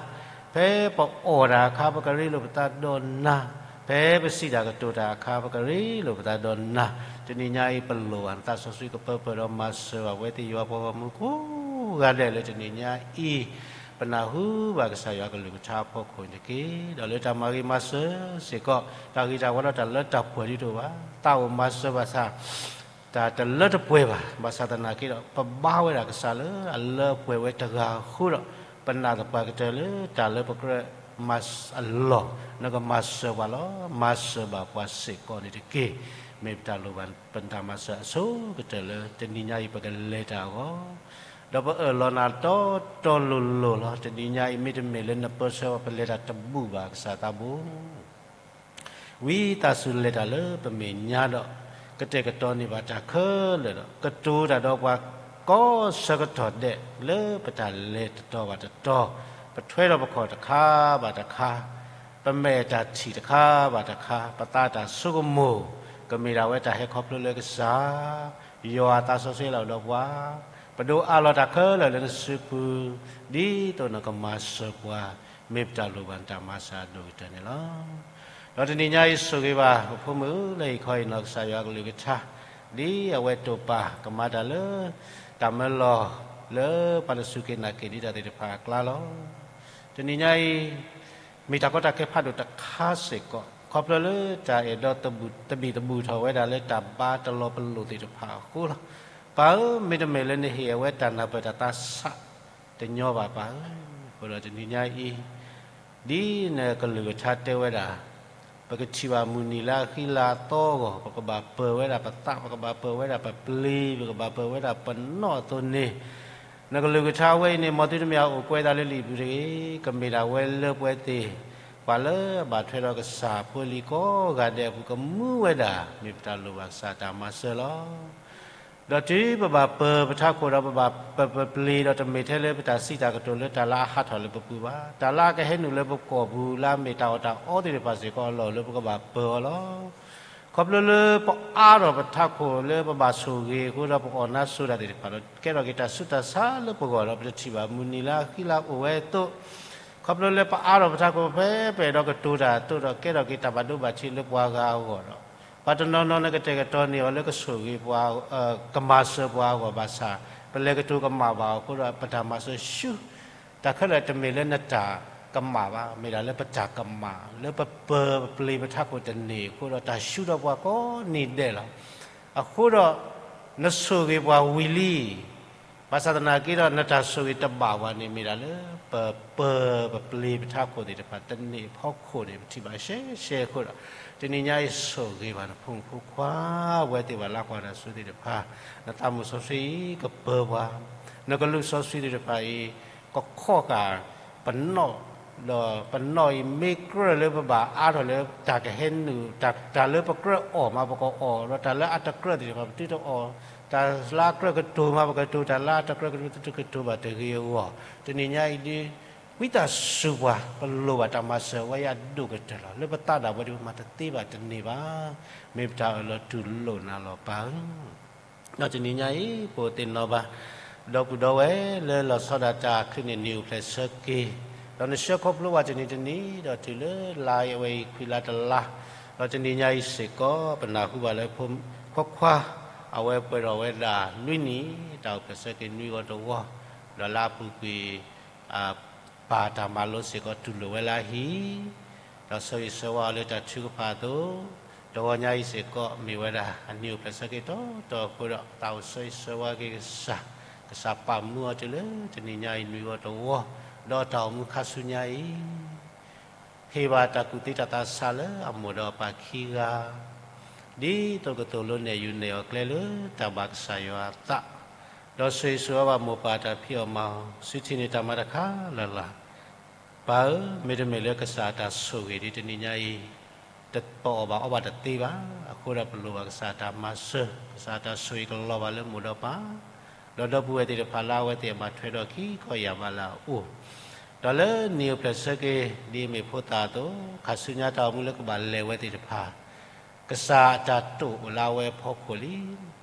ဖဲပအီၣ်တၢ်အခါ ပကရ့လိာ်ပသးဒီးနၤ, ဖဲပစံးတၢ်ကတိၤတၢ်အခါ ပကရ့လိာ်ပသးဒီးနၤ တနံၤညါအံၤ ပလိၣ်ဘၣ်နသးစီဆှံကပၢပၢၢ်ဒီးမၤစၢၤဘၣ်ပဝဲသ့ၣ်ယွၤပှၤဂီၢ်မုၢ်ကိးဂၤဒဲးလၢတနံၤညါအံၤ, ပနၢ်ဟူဘၣ်ကစၢ်ယွၤကလုၢ်ကထါအဖီခိၣ်န့ၣ်တက့ၢ်. ဒီးလၢတၢ်မၤဂ့ၤမၤစၢၤစ့ၢ်ကီး တၢ်ဂ့ၤတၢ်ဝါဒီးတၢ်လၢတၢ်ပှဲၤဒ်တအိၣ်ဘၣ်, သးအိၣ်မၤစၢၤဘၣ်ဆၣ် တၢ်တလၢတပှဲၤဘၣ်. ဘၣ်ဆၣ်သနာ်က့ဒီး ပဘါဝဲဒၣ်ကစၢ်လၢအလၢပှဲၤဝဲတဂၤအဃိဒီး, ပနာ်သပှၢ်ကတၢၢ်လၢတၢ်လၢပကြၢးမၤအလီၢ်, နကမၤစၢၤပှၤလီၤ. မၤစၢၤဘၣ်ပှၤစ့ၢ်ကီးန့ၣ်တက့ၢ်. မ့ၢ်ပတၢ်လိၣ်ဘၣ်ပတၢ်မၤစၢၤအဆိကတၢၢ်လၢတနံၤညါအံၤပကလဲၤတၢ်အဂီၢ်, ဒီးပအၢၣ်လီၤနၤတီတီလိၤလိၤလီၤ. တနံၤညါအံၤ မ့တမ့ၢ်လၢနပၢဆှၢပှၤပလဲၤတၢ်တဘူၣ်ဘၣ် ကစၢ်သးဘိ ဝံသးစူၤလဲၤတၢ်လၢပမဲာ်ညါဒီး ကတဲာ်ကတီၤန့ၢ်ဘၣ်တၢ်ခဲလၢာ်ဒီး ကတိၤတၢ်ဒီးပှၤကိးဆၢကတီၢ်ဒဲး လၢပတၢ်လဲၤတတီၤဘၣ်တတီၤ, ပထွဲဒီးပခီၣ်တခါဘၣ်တခါ, ပမဲာ်တၢ်ထံၣ်တခါဘၣ်တခါ, ပသးတၢ်ဆိကမိၣ်, ကမ့ၢ်ဒၣ်ဝဲတၢ်ဟဲခီဖျိလၢကစၢ် ယွၤအသးစီဆှံလၢအအိၣ်ဒီးပှၤ, ပဒိးအးလီၤတၢ်ခဲလၢာ်လၢနစုပူၤ, ဒ်သိးနကမၤစၢၤပှၤ, မ့ၢ်ပတၢ်လိၣ်ဘၣ်နတၢ်မၤစၢၤအဒိၣ်ကတၢၢ်န့ၣ်လီၤ. ဒီးတနံၤညါအံၤဆိၣ်ဂ့ၤဘၣ် ပဖိမုၣ်လၢဟံၣ်ခီအံၤနီၢ်ကစၢ်ယွၤကလုၢ်ကထါ, ဒ်အဝဲတိာ်ပာ်ကမၤတၢ်လၢ တၢ်မၢလီၤ လၢပှၤတစူၢ်က့ၤနာ်က့ၤဒံးတၢ်သ့ၣ်တဖၣ်အကျါလီၤ. တနံၤညါအံၤ မ့ၢ်တၢ်ကီတၢ်ခဲဖးဒိၣ်တခါစ့ၢ်ကီး ခီဖျိလၢတၢ်အဲၣ်ဒိးသဘံၣ်သဘုၣ်ထီၣ်ဝဲဒၣ်လၢတၢ်ဘါတလီၤပလိာ်သ့ၣ်တဖၣ်အဃိလီၤ. ပၢ်ဧၢ, မ့တမ့ၢ်လၢနဟ့ၣ်အဝဲတၢ်နၢ်ပၢၢ်တၢ်သးဆးတညီဘၣ်ပၢ်ဧၢ, အဃိဒီးတနံၤညါအံၤ ဒ်နကလုၢ်ကထါတဲဝဲဒၣ် ပကထံၣ်ဘၣ်မုၢ်နံၤလၢအဃံလၤအသီအဂီၢ်, ပကဘၣ်ပၢၤဝဲဒၣ်ပသး, ပကဘၣ်ပၢၤဝဲဒၣ်ပပျ့ၤ, ပကဘၣ်ပၢၤဝဲဒၣ်ပနီၣ်အသိးန့ၣ်, နကလုၢ်ကထါဝဲအံၤန့ၣ် မ်သုတမ့ၢ်အအိၣ်ကွဲးသးလၢလံာ်ပူၤတဂ့ၤ, ကမ့ၢ်ဒၣ်ဝဲလၢပဝဲသ့ၣ် ပှၤလၢအဘၣ်ထွဲဒီးကစၢ်ဖိလံၤကိးဂၤဒဲးအပူၤကမူဝဲဒၣ်, မ့ၢ်ပတၢ်လိၣ်ဘၣ်ကစၢ်တၢ်မၤစၢၤလီၤ. ဒီးတုၤပဘၣ်ပၢၤပထးခိၣ်ဒီးပဘၣ်ပၢၤပပျ့ၤဒီး တမ့ၢ်ထဲလၢပတၢ်စံးတၢ်ကတိၤလၢတၢ်လၢအဟးထီၣ်လၢပပူၤဘၣ်, တၢ်လၢအကဟဲနုာ်လၢပကိာ်ပူၤလၢအမ့ၢ်တၢ်အီၣ်တၢ်အီသ့ၣ်တဖၣ်စ့ၢ်ကီးအလီၢ်လၢပကဘၣ်ပၢၤအီၤလီၤ. ခီဖျိလၢပအါထီၣ်ပထးခိၣ်လၢပဘၣ်ဆိၣ်ဂ့ၤအဃိဒီး ပအီၣ်နါဆိတၢ်သ့ၣ်တဖၣ်ဒီး ကဲထီၣ်က့ၤတၢ်ဆူးတၢ်ဆါလၢပဂီၢ်ဒီး ပတထံၣ်ဘၣ်မုၢ်နံၤလၢအဃံလၤအိၣ်ဝဲအသိး, ခီဖျိလၢပအါထီၣ်ပထးခိၣ်ဖဲပအဲၣ်ဒိးကတိၤတၢ်အသိးဒီး ကဲထီၣ်က့ၤတၢ်ဘၣ်ဒိဘၣ်ထံးလၢပှၤဂၤအဂီၢ်ဒီး ပှၤတနီၤနီၤနကတဲာ်ကတီၤန့ၢ်အီၤလၢကဆိၣ်ဂ့ၤပှၤ, ကမၤစၢၤပှၤအဂီၢ်ဘၣ်ဆၣ်, ပလဲၤကတိၤကမၣ်ဘၣ်အဃိဒီး ပတၢ်မၤစၢၤဆူ တၢ်ခဲလၢာ်တမ့ၢ်လၢနတၢ်ကမၣ်ဘၣ်, မ့ၢ်ဒၣ်လၢပတၢ်ကမၣ်, လၢပပၢၤပပျ့ၤပထးခိၣ်တန့ၢ်အဃိဒီး တၢ်ဆူးထီၣ်ပှၤကိးနံၤဒဲးလီၤ. အဃိဒီး နဆိၣ်ဂ့ၤပှၤဝံၤလံ ဘၣ်ဆၣ်သနာ်က့ဒီး နတၢ်ဆိၣ်ဂ့ၤတဘၣ်ဝဲန့ၣ် မ့ၢ်ဒၣ်လၢပပၢၤပပျ့ၤပထးခိၣ်သ့ၣ်တဖၣ်တန့ၢ်အဖီခိၣ်န့ၣ် ပထံၣ်ဘၣ်ရှဲရှဲအဃိဒီး တနံၤညါအံၤဆိၣ်ဂ့ၤဘၣ်နဖိမုၣ်ဖိခွါ အဝဲသ့ၣ်ဘၣ်လၢကွၢ်တၢ်ဆိသ့ၣ်တဖၣ်, နသးမုၣ်စီဆှံအံၤကပၢၤပှၤ, နကလူးစီဆှံသ့ၣ်တဖၣ်အံၤ ကခီၣ်ကၢ် ပနီၣ်, ဒီးပနီၣ်အံၤမ့ၢ်ကြၢးလၢပဘၣ်အါထီၣ်လၢတၢ်ကဟဲနုာ်, တၢ်လၢပကြၢးအီၣ်မးပကအီၣ်, ဒီးတၢ်လၢအတကြၢးသ့ၣ်တဖၣ်ပသုတအီၣ်, တၢ်လၢအကြၢးကတိၤမးပကတိၤ, တၢ်လၢအတကြၢးကတိၤသုတကတိၤဘၣ်တဂ့ၤအဂီၢ်, တနံၤညါအံၤဒ် ဝံသးစူၤပှၤ ပလိၣ်ဘၣ်တၢ်မၤစၢၤဝဲအံၤအဒိၣ်ကတၢၢ်လီၤ. လၢပသးဒၣ်ဝဲဒ်ပမၤတသ့ဘၣ်တန့ၢ်ဘၣ်. မ့ၢ်ပတၢ်အၢၣ်လီၤတူၢ်လိာ်နၤလီၤပၢ်ဧၢ. ဒီးတနံၤညါအံၤ ပအိၣ်သ့ၣ်နီၣ်ဘၣ် ဒီပုၢ်ဒီဝဲၢ်လၢလီၤဆီဒၣ်တၢ်ချုးန့ၣ် နံၤအိၣ်ဖျဲၣ်ဆၢက့ၤ, ဒီးနဆှၢခီဖျိဘၣ်တနံၤတနံၤ ဒီးတုၤလၢလါအဝဲအံၤခွံလါတလါ, ဒီးတနံၤညါအံၤစ့ၢ်ကီး ပနၢ်ဟူဘၣ်လၢဖိခွါခွါ အဝဲပှဲၤထီၣ်ဝဲဒၣ်နွံနံၣ်, တၢ်အိၣ်ဖျဲၣ်ဆၢက့ၤနွံဂီၤတဝီ, ဒီးလၢအပူၤကွံာ် ပၢ်တၢ်မၤလိစ့ၢ်ကီးတူၢ်လိာ်ဝဲလၢအဟံၣ်, ဒီးဆၢဂ့ၤဆၢဝါအီၤလၢတၢ်ထုကဖၣ်အသိး, တဂီၤညါအံၤစ့ၢ်ကီး မ့ၢ်ဝဲဒၣ်အနံၤအိၣ်ဖျဲၣ်ဆၢက့ၤတီတီအဃိဒီး သးအိၣ်ဆၢဂ့ၤဆၢဝါက့ၤကစၢ်, ကစၢ်ပာ်မူအီၤတုၤလၢတနံၤညါအံၤနွံဂီၤတဝီ, ဒီးတၢ်အိၣ်မူခါဆူညါအံၤ ဟ့ၣ်ဘၣ်တၢ်ကူၣ်သ့တၢ်သးဆးလၢအမိၢ်ဒီးအပၢ်ခံဂၤ, ဒ်သိးကသိၣ်လိနဲၣ်ယူၤနဲၣ်အီၤကျဲလၢတၢ်ဘၣ်ကစၢ်ယွၤအသး, ဒီးဆိၣ်ဂ့ၤဆိၣ်ဝါဘၣ်မိၢ်ပၢ်တၢ်ဖံးအီၣ်မၤအီၣ်, စုထံၣ်န့ၢ်တၢ်မၤတခါလၢ်လၢ်. ပၢ်ဧၢ, မ့တမ့ၢ်လၢကစၢ်အတၢ်ဆိၣ်ဂ့ၤဒ်တနံၤညါအံၤ, ပအီၣ်ဘၣ်အီဘၣ်တသ့ဘၣ်. အဃိဒီးပလိၣ်ဘၣ်ကစၢ်အတၢ်မၤစၢၤ, ကစၢ်အတၢ်ဆိၣ်ဂ့ၤကလီၤဘၣ်လၢမိၢ်ဒီးပၢ်, ဒီးဒီပုၢ်ဝဲၢ်သ့ၣ်တဖၣ်လၢအဝဲသ့ၣ်အဘၣ်ထွဲဒီးခံခီယၢ်ဘးလၢအအိၣ်, ဒီးလၢနံၤအိၣ်ဖျဲၣ်ဆၢက့ၤ ဒ်အမ့ၢ်ဖိသၣ်အသိး, ခါဆူညါတၢ်အိၣ်မူလၢကဘၣ်လဲၤဝဲသ့ၣ်တဖၣ် ကစၢ်အတၢ်တိာ်အိၣ်လၢအဝဲအဖီခိၣ်လံ.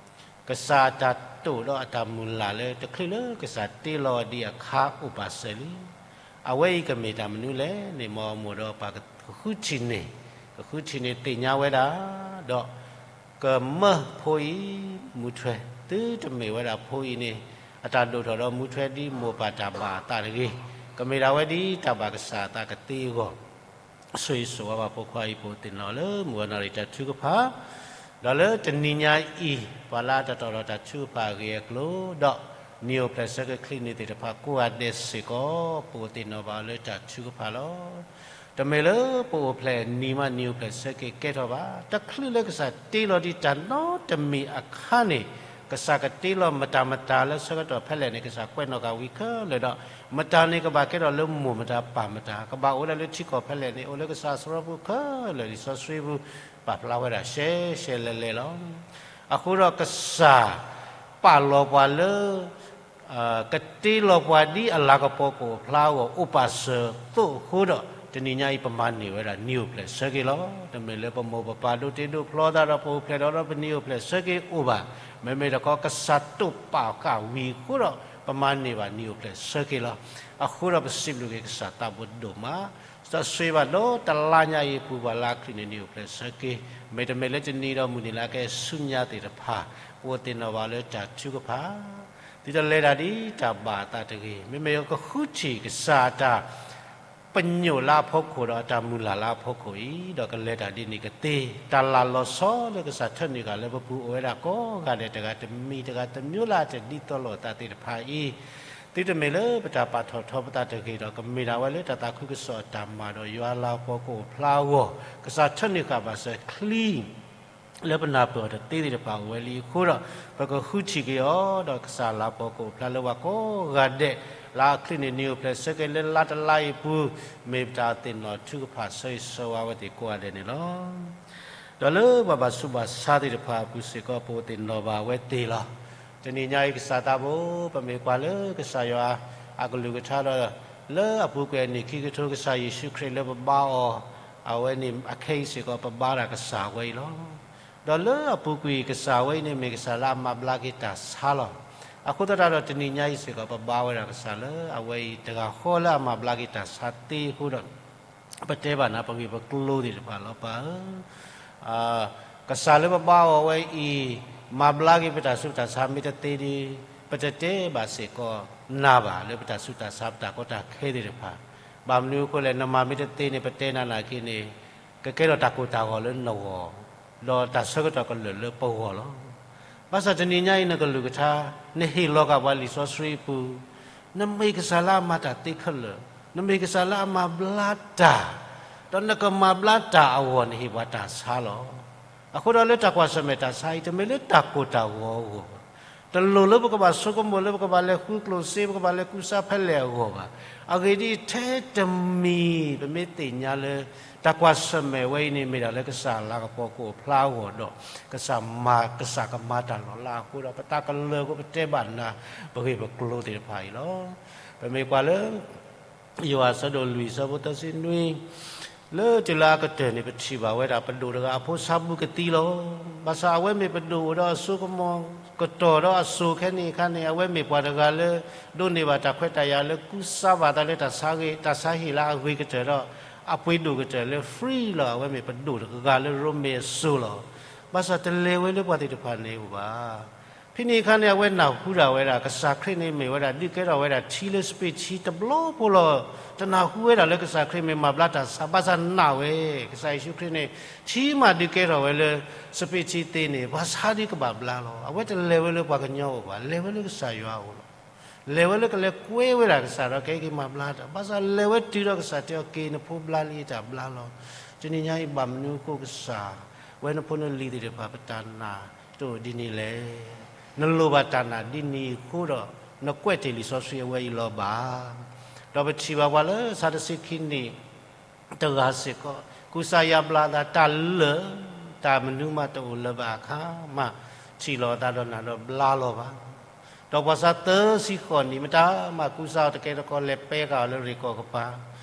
ကစၢ်အတၢ်တိာ်ဒီးအတၢ်မုၢ်လၢ်လၢတချုးလၢကစၢ်တ့လီၤဒံးအခါအိၣ်ပာ်စၢၤလံ. အဝဲအံၤကမ့ၢ်တၢ်မနုၤလဲၣ်န့ၣ် မ်အမိၢ်ဒီးပၢ်ကဃုထံၣ်န့ၢ်, ကဃုထံၣ်န့ၢ်သ့ၣ်ညါဝဲဒၣ်, ဒီး ကမၢဖိအံၤ မူထွဲ, သုတမ့ၢ်ဝဲဒၣ်ဖိအံၤန့ၣ် အတၢ်ဒိၣ်ထီၣ်ဒီးမူထွဲဒ်မိၢ်ပၢ်တၢ်ဘၣ်အသးတဂ့ၤ, ကမ့ၢ်ဒၣ်ဝဲဒ်တၢ်ဘၣ်ကစၢ်အသးကသ့အဂီၢ်, ဆိၣ်ဂ့ၤဆိၣ်ဝါဘၣ်ဖိခွါအံၤ ပအိၣ်သ့ၣ်နီၣ်လၢမုၢ်ဂီၤနၣ်ရံၣ်တၢ်ထုကဖၣ်, ဒီးလၢတနံၤညါအံၤ ပှၤလၢအတတီၤထီၣ်တၢ်ထုကဖၣ်အဂ့ၢ်အကျိၤ ဒီးနံၣ်အိၣ်ဖျဲၣ်ဆၢက့ၤချံးန့ၢ်သ့ၣ်တဖၣ်ကိးဂၤဒဲးစ့ၢ်ကီး ပအိၣ်သ့ၣ်နီၣ်ဘၣ်အီၤလၢတၢ်ထုကဖၣ်လီၤ. တမ့ၢ်လၢပအိၣ်ဖျဲၣ်နံၤမး နံၣ်အိၣ်ဖျဲၣ်ဆၢက့ၤကဲထီၣ်ဘၣ်. တချုးလၢကစၢ်တ့လီၤဒံးတၢ်နီတမံၤအခါန့ၣ်, ကစၢ်ကတ့လီၤမတၤမတၤလၢဆၢကတီၢ်ဖဲလဲၣ်န့ၣ် ကစၢ်ကွဲးနီၣ်ဃာ်ဝံၤခဲလၢာ်ဒီး, မတၤန့ၣ်ကဘၣ်ကဲထီၣ်လၢမိၢ်မတၤပၢ်မတၤ, ကဘၣ်အိၣ်ဒၣ်လၢထံကီၢ်ဖဲလဲၣ်န့ၣ် အိၣ်လၢကစၢ်အစရီပူၤခဲလၢာ် လံာ်စီဆှံပူၤ ပာ်ဖျါဝဲဒၣ်ရှဲရှဲလဲၣ်လဲၣ်လီၤ. အဃိဒီးကစၢ်ပာ်လီၤပှၤလၢ ကတ့လီၤပှၤဒ်အလၤကပီၤကအိၣ်ဖျါအဂီၢ် အိၣ်ပာ်စၢၤအသိးအဃိဒီး, တနံၤညါအံၤပမၤန့ၢ်ဝဲဒၣ်နံၣ်အိၣ်ဖျဲၣ်ဆၢက့ၤလီၤ. တမ့ၢ်လၢပမိၢ်ပပၢ်ဒိးတ့ဒိးဖျီသးဒီးပအိၣ်ဖျဲၣ်ထီၣ်ဒီးပနံၣ်အိၣ်ဖျဲၣ်ဆၢက့ၤအိၣ်ဘၣ်. မ့မ့ၢ်တခီကစၢ်တိာ်ပာ်ဃာ်ဝံၤအဃိဒီး ပမၤန့ၢ်ဘၣ်နံၣ်အိၣ်ဖျဲၣ်ဆၢက့ၤလီၤ. အဃိဒီးပစံးဘျုးက့ၤကစၢ်သးဘိဒိၣ်မး, စီဆှံဘၣ်ဒီးတလါညါအံၤအပူၤ ပှၤလၢအချံးန့ၢ်နံၣ်အိၣ်ဖျဲၣ်ဆၢက့ၤ, မ့တမ့ၢ်လၢတနံၤဒီးမုၢ်နံၤလၢအကဲဆူညါသ့ၣ်တဖၣ်, ပအိၣ်သ့ၣ်နီၣ်ဘၣ်အီၤလၢတၢ်ထုကဖၣ် သုတလဲၤတၢ်ဒ်တၢ်ဘၣ်အသးတဂ့ၤ. မ့မ့ၢ်ကဃုထံၣ်ကစၢ်အတၢ်ပညိၣ်လၢအဖီခိၣ်ဒီးအတၢ်မုၢ်လၢ်လၢအဖီခိၣ်အံၤ, ဒီးကလဲၤတၢ်ဒ်န့ၣ်ကသ့, တၢ်လၢ်လီၤဆီလၢကစၢ်ထၢနုာ်ဃာ်လၢပပူၤအိၣ်ဝဲဒၣ်ကိးဂၤဒဲး တဂၤတမံၤတဂၤတမျိုးလၢအတဒ်သိးလိာ်အသးသ့ၣ်တဖၣ်အံၤ, သုတမ့ၢ်လၢပတၢ်ပာ်ထီၣ်ထီပသးတဂ့ၤဒီး ကမ့ၢ်ဒၣ်ဝဲလၢတၢ်သးခုကစီၣ်အတၢ်မၤဒီးယွၤလၤကပီၤကအိၣ်ဖျါအဂီၢ်, ကစၢ်ထၢနုာ်ဃာ်ဘၣ်စၢၤချံ လၢပနၢ်ပၢၢ်အီၤတသ့သ့ၣ်တဖၣ်အိၣ်ဝဲလံအဃိဒီး, ပကဃုထံၣ်က့ၤအီၤ ဒီးကစၢ်လၤကပီၤကအိၣ်ဖျါလၢပှၤကိးဂၤဒဲး လၢအချံးန့ၢ်နံၣ်အိၣ်ဖျဲၣ်ဆၢက့ၤလၢလါတလါအံၤအပူၤ, မ့ၢ်ပတၢ်သ့ၣ်နီၣ်ထုကဖၣ်ဆၢဂ့ၤဆၢဝါဝဲသ့ၣ်ကိးဂၤဒဲးန့ၣ်လီၤ. ဒီးလၢပှၤဘၣ်ဆူးဘၣ်ဆါသ့ၣ်တဖၣ်အပူၤစ့ၢ်ကီး ပအိၣ်သ့ၣ်နီၣ်ဘၣ်ဝဲသ့ၣ်လီၤ. တနံၤညါအံၤကစၢ်သးဘိ ပမ့ၢ်ကွၢ်လၢကစၢ်ယွၤအကလုၢ်ကထါဒီး, လၢအပူၤကွံာ်အနံၣ်ခံကထိ ကစၢ်ယ့ၣ်ၡူးခရံာ်လၢပဘါအီၤ, အဝဲန့ၣ်အခဲအံၤစ့ၢ်ကီး ပဘါတၢ်ကစၢ်ဝဲအံၤလီၤ. ဒီးလၢအပူၤကွံာ်ကစၢ်ဝဲအံၤန့ၣ် မ့ၢ်ကစၢ်လၢအမၤဘျါက့ၤတၢ်ဆါလီၤ. အဃိသတးဒီးတနံၤညါအံၤစ့ၢ်ကီး ပဘါဝဲဒၣ်ကစၢ်လၢအဝဲအံၤတဂၤဃီလၢအမၤဘျါက့ၤတၢ်ဆါသ့အဃိဒီး, ပတဲဘၣ်နၤပဂ့ၢ်ပကျိၤသ့ၣ်တဖၣ်လီၤ. ပၢ်ဧၢ, ကစၢ်လၢပဘါအီၤဝဲအံၤ မၤဘျါက့ၤပတၢ်ဆူးတၢ်ဆါမ့ၢ်တသ့ဒီး, ပတတဲဘၣ်စ့ၢ်ကီးနၤဘၣ်လၢပတၢ်ဆူးတၢ်ဆါပတၢ်ကီတၢ်ခဲသ့ၣ်တဖၣ်. ဘၣ်မနုၤအဃိလဲၣ်, နမၤမ့ၢ်တသ့န့ၣ် ပတဲနၤနာ်က့န့ၣ်, ကကဲထီၣ်တၢ်ကိၢ်တၢ်ဂီၤလၢနဂီၢ်, ဒီးတၢ်ဆၢကတီၢ်ကလၢာ်လၢပဂီၢ်လီၤ. ဘၣ်ဆၣ်တနံၤညါအံၤနကလုၢ်ကထါ, နဟ့ၣ်လီၤက့ၤပှၤလံာ်စီဆှံအပူၤ, နမ့ၢ်ကစၢ်လၢအမၤတၢ်သ့ခဲလၢာ်, နမ့ၢ်ကစၢ်လၢအမၤဘျါတၢ်, ဒီးနကမၤဘျါတၢ်အဂီၢ်နဟ့ၣ်ပှၤတၢ်ဆါလီၤ. အဃိဒီးလၢတၢ်ကွၢ်ဆၢၣ်မဲာ်တၢ်ဆါအံၤ တမ့ၢ်လၢတၢ်ကိၢ်တၢ်ဂီၤအဂီၢ်ဘၣ်. တလိၣ်လၢပကဘၣ်ဆိကမိၣ်လၢပကဘၣ်လဲၤဃုကျိၣ်စ့ ပကဘၣ်လဲၤကူစါဖဲလဲၣ်အဂီၢ်ဘၣ်. အဂ့ၢ်ဒ်အံၤ, ထဲတမံၤ ပမ့ၢ်သ့ၣ်ညါလၢ တၢ်ကွၢ်ဆၢၣ်မဲာ်ဝဲအံၤန့ၣ် မ့ၢ်ဒၣ်လၢကစၢ်လၤကပီၤကအိၣ်ဖျါအဂီၢ်ဒီး, ကစၢ်မၤ, ကစၢ်ကမၤတၢ်လီၤလးအဃိဒီး ပသးကလၢာ်အဃိ ပတဲဘၣ်နၤ ပဂ့ၢ်ပကျိၤသ့ၣ်တဖၣ်အံၤလီၤ. ပမ့ၢ်ကွၢ်လၢ ယိၤဟၣ်အဆၢဒိၣ်လွံၢ်အဆၢဖိသၢဆံနွံ, လၢတုၤလၢအကတၢၢ်န့ၣ် ပထံၣ်ဘၣ်ဝဲဒၣ်ပဒိၣ်တဂၤအဖိဆါဘုကသံလီၤ. ဘၣ်ဆၣ်အဝဲမ့ၢ်ပဒိၣ်အိၣ်ဒီးအစိကမီၤကတီၢ်ဒီးအစိၤခဲန့ၣ်အခါန့ၣ် အဝဲမ့ၢ်ပှၤတဂၤလၢ ဒိးန့ၢ်ဘၣ်တၢ်ခွဲးတၢ်ယာ်လၢကူစါဘၣ်သးလၢတၢ်ဆါဂ့ၤ, တၢ်ဆါဟံၣ်လၢအဂ့ၤကတၢၢ်ဒီး အပှ့ၤဒိၣ်ကတၢၢ်လၢ free လီၤ. အဝဲမ့ၢ်ပဒိၣ်တဂၤလၢရိမ့ၤအစိၤလီၤ. ဘၣ်ဆၣ်တလဲၤဝဲလၢပှၤသ့ၣ်တဖၣ်န့ၣ်အိၣ်ဘၣ်. ဖဲန့ၣ်အခါန့ၣ် အဝဲနၢ်ဟူဒၣ်ဝဲဒၣ် ကစၢ်ခရံာ်န့ၣ်မ့ၢ်ဝဲဒၣ် ဒုးကဲထီၣ်ဝဲဒၣ်ထံလၢစပံးထံတဘျီဖိလီၤ. တနၢ်ဟူဝဲဒၣ်လၢကစၢ်ခရံာ်မ့ၢ်မၤဘျါတၢ်ဆါ, ဘၣ်ဆၣ်နာ်ဝဲ ကစၢ်ယ့ၣ်ၡူးခရံာ်န့ၣ် ထံမးဒုးကဲထီၣ်ဝဲလၢစပံးထံသ့န့ၣ် ပှၤဆါဒုးကဘၣ်ဘျါလီၤ. အဝဲတလဲၤဝဲလၢပှၤကညီအိၣ်ဘၣ်, လဲၤဝဲလၢကစၢ်ယွၤအအိၣ်လီၤ. လဲၤဝဲလၢကလဲၤကွဲဝဲဒၣ်ကစၢ်ဒီးကဟဲက့ၤမၤဘျါတၢ်, ဘၣ်ဆၣ်လဲၤဝဲတုၤဒီးကစၢ်တဲအီၤ က့ၤနဖိဘျါလံ ယတၢ်ဘျါလီၤ. တနံၤညါအံၤဘၣ်မနုၤအဃိကစၢ် ဝဲနဖိနလံၤသ့ၣ်တဖၣ် ပတၢ်နာ်တအိၣ်ဒ်န့ၣ်လဲၣ်. နလိၣ်ဘၣ်တၢ်နာ်ဒ်န့ၣ်အဃိဒီး နကွဲးတ့ၢ်လံာ်စီဆှံအဝဲအံၤလီၤဘၣ်. ဒီးပထံၣ်ဘၣ်ပှၤလၢ စးဒၤစံခံနံၣ် တဂၤစ့ၢ်ကီး ကူစါယါဘျါသး တၢ်လၢာ် တၢ်မနုၤမးတအိၣ်လၢၤဘၣ်အခါမး ထံၣ်လိာ်အသးဒီးနၤဒီးဘျါလီၤဘၣ်. ဒီးပှၤစးသၢဆံဃိးနံၣ် မတၤမးကူစါအီၤတကဲတကီ လဲၤပဲဃာ်အီၤလၢရ့ၣ်ကီၢ်ကပၤ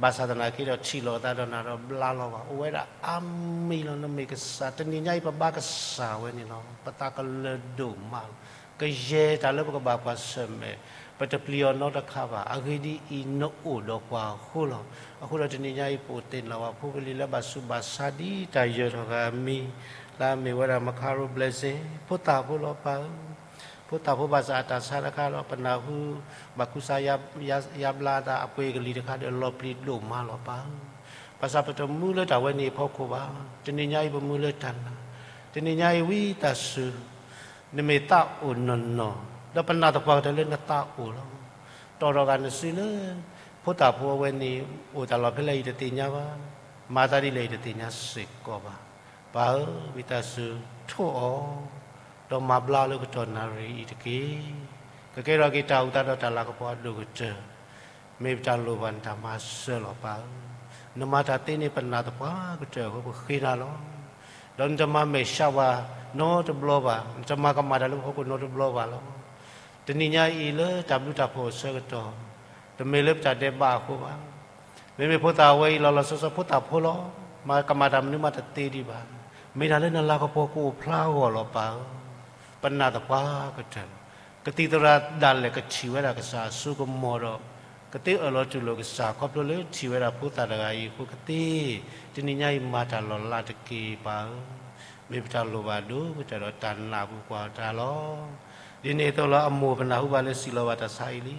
ဘၣ်ဆၣ်သနာ်က့ဒီး ထံၣ်လိာ်အသးဒီးနၤဒီးဘျါလီၤဘၣ်. အိၣ်ဝဲဒၣ်အါမံၤလီၤ. နမ့ၢ်ကစၢ် တနံၤညါအံၤ ပဘါကစၢ်ဝဲန့ၣ်လီၤ. ပသးကလၢာ်ဒိၣ်မးလီၤ. ကယဲၢ်တၢ်လၢပကဘၣ်ကွၢ်ဆၢၣ်မဲာ်, ပတပျံၤအီၤနီတခါဘၣ်. အဂ့ၢ်ဒ်အံၤ, နအိၣ်ဒီးပှၤအဃိလီၤ. အဃိဒီးတနံၤညါအံၤ ပအိၣ်သ့ၣ်နီၣ်ဘၣ်ဖိပလံၤလၢဘၣ်ဆူးဘၣ်ဆါဒ်တၢ်ယၢၤထီၣ်ဂၤအမံၤ, လၢမ့ၢ်ဝဲဒၣ် Makarios Blessing ဖိသၣ်ဖိလီၤပၢ်ဧၢ, ဖိသၣ်ဖိဘၣ်ဆၣ်အတၢ်ဆါတခါဒီး ပနၢ်ဟူဘၣ်ကူစါယါဘျါတၢ်အပှ့ၤကလံၤတခါဒီး လီၤပျံၤဒိၣ်မးလီၤပၢ်ဧၢ. ဘၣ်ဆၣ်ပတမူလၢတၢ်ဝဲန့ၣ်အဖီခိၣ်ဘၣ်. တနံၤညါအံၤပမူလၢတၢ်နာ်, တနံၤညါအံၤဝံသးစူၤ နမ့ၢ်သးအိၣ်နီၢ်နီၢ်, ဒီးပနၢ်သပှၢ်ကတၢၢ်လၢနသးအိၣ်လီၤ. တီၢ်ထီၣ်ဂၤနစုလၢ ဖိသၣ်ဖိအဝဲန့ၣ် အိၣ်တၢ်လီၢ်ဖဲလဲၣ်အံၤတသ့ၣ်ညါဘၣ်, မၤသးဒ်လဲၣ်အံၤတသ့ၣ်ညါစ့ၢ်ကီးဘၣ်. ပၢ်ဧၢ, ဝံသးစူၤထိၣ်အီၤ, ဒီးမၤဘျါအီၤလၢကတီၢ်နၣ်ရံၣ်အံၤတက့ၢ်. ကကဲထီၣ်က့ၤတၢ်အုၣ်သးဒီးတၢ်လၤကပီၤအဒိၣ်ကတၢၢ်, မ့ၢ်ပတၢ်လိၣ်ဘၣ်နတၢ်မၤစၢၤလီၤပၢ်ဧၢ. နမၤတၢ်သ့န့ၣ် ပနၢ်သပှၢ်ကတၢၢ်အဃိပဃ့နၤလီၤ. ဒီးနတမၤမဲာ်ဆှးဝဲနီတဘျီဘၣ်, နတမၤကမၣ်တၢ်လၢပဖီခိၣ်နီတဘျီဘၣ်လီၤ. တနံၤညါအံၤလၢတၢ်ဘျုးတၢ်ဖှိၣ်အဆၢကတီၢ်, တမ့ၢ်လၢပတၢ်ဒဲးဘးအဃိဘၣ်. မ့မ့ၢ်ဖိသၣ်ဝဲအံၤလီၤလီၤဆီဆီဖိသၣ်ဖိလီၤ. မၤကမၣ်တၢ်မနုၤမးတသ့ဒံးဘၣ်. မ့ၢ်တၢ်လၢနလၤကပီၤကအိၣ်ဖျါအဂီၢ်လီၤပၢ်ဧၢ. ပနၢ်သပှၢ်ကတၢၢ်လီၤ. ကသံၣ်သရၣ်ဒၣ်လဲာ်ကထံၣ်ဝဲဒၣ်ကစၢ်အစိကမီၤဒီး ကသ့အၢၣ်လီၤတူၢ်လိာ်ကစၢ်ခီဖျိလၢထံၣ်ဝဲဒၣ်ဖိသၣ်တဂၤအံၤအဃိကသ့, တနံၤညါအံၤမၤတၢ်လီၤလးတက့ၢ်ပၢ်ဧၢ. မ့ၢ်ပတၢ်လိၣ်ဘၣ်ဒိၣ်ကတၢၢ်ဒီးတၢ်နာ်ပူၤကွၢ်တၢ်လီၤ. ဒ်န့ၣ်အသိးလီၤ အမိၢ်ပနၢ်ဟူဘၣ်လၢစံးလီၤဘၣ်တၢ်ဆါအံၤလံ.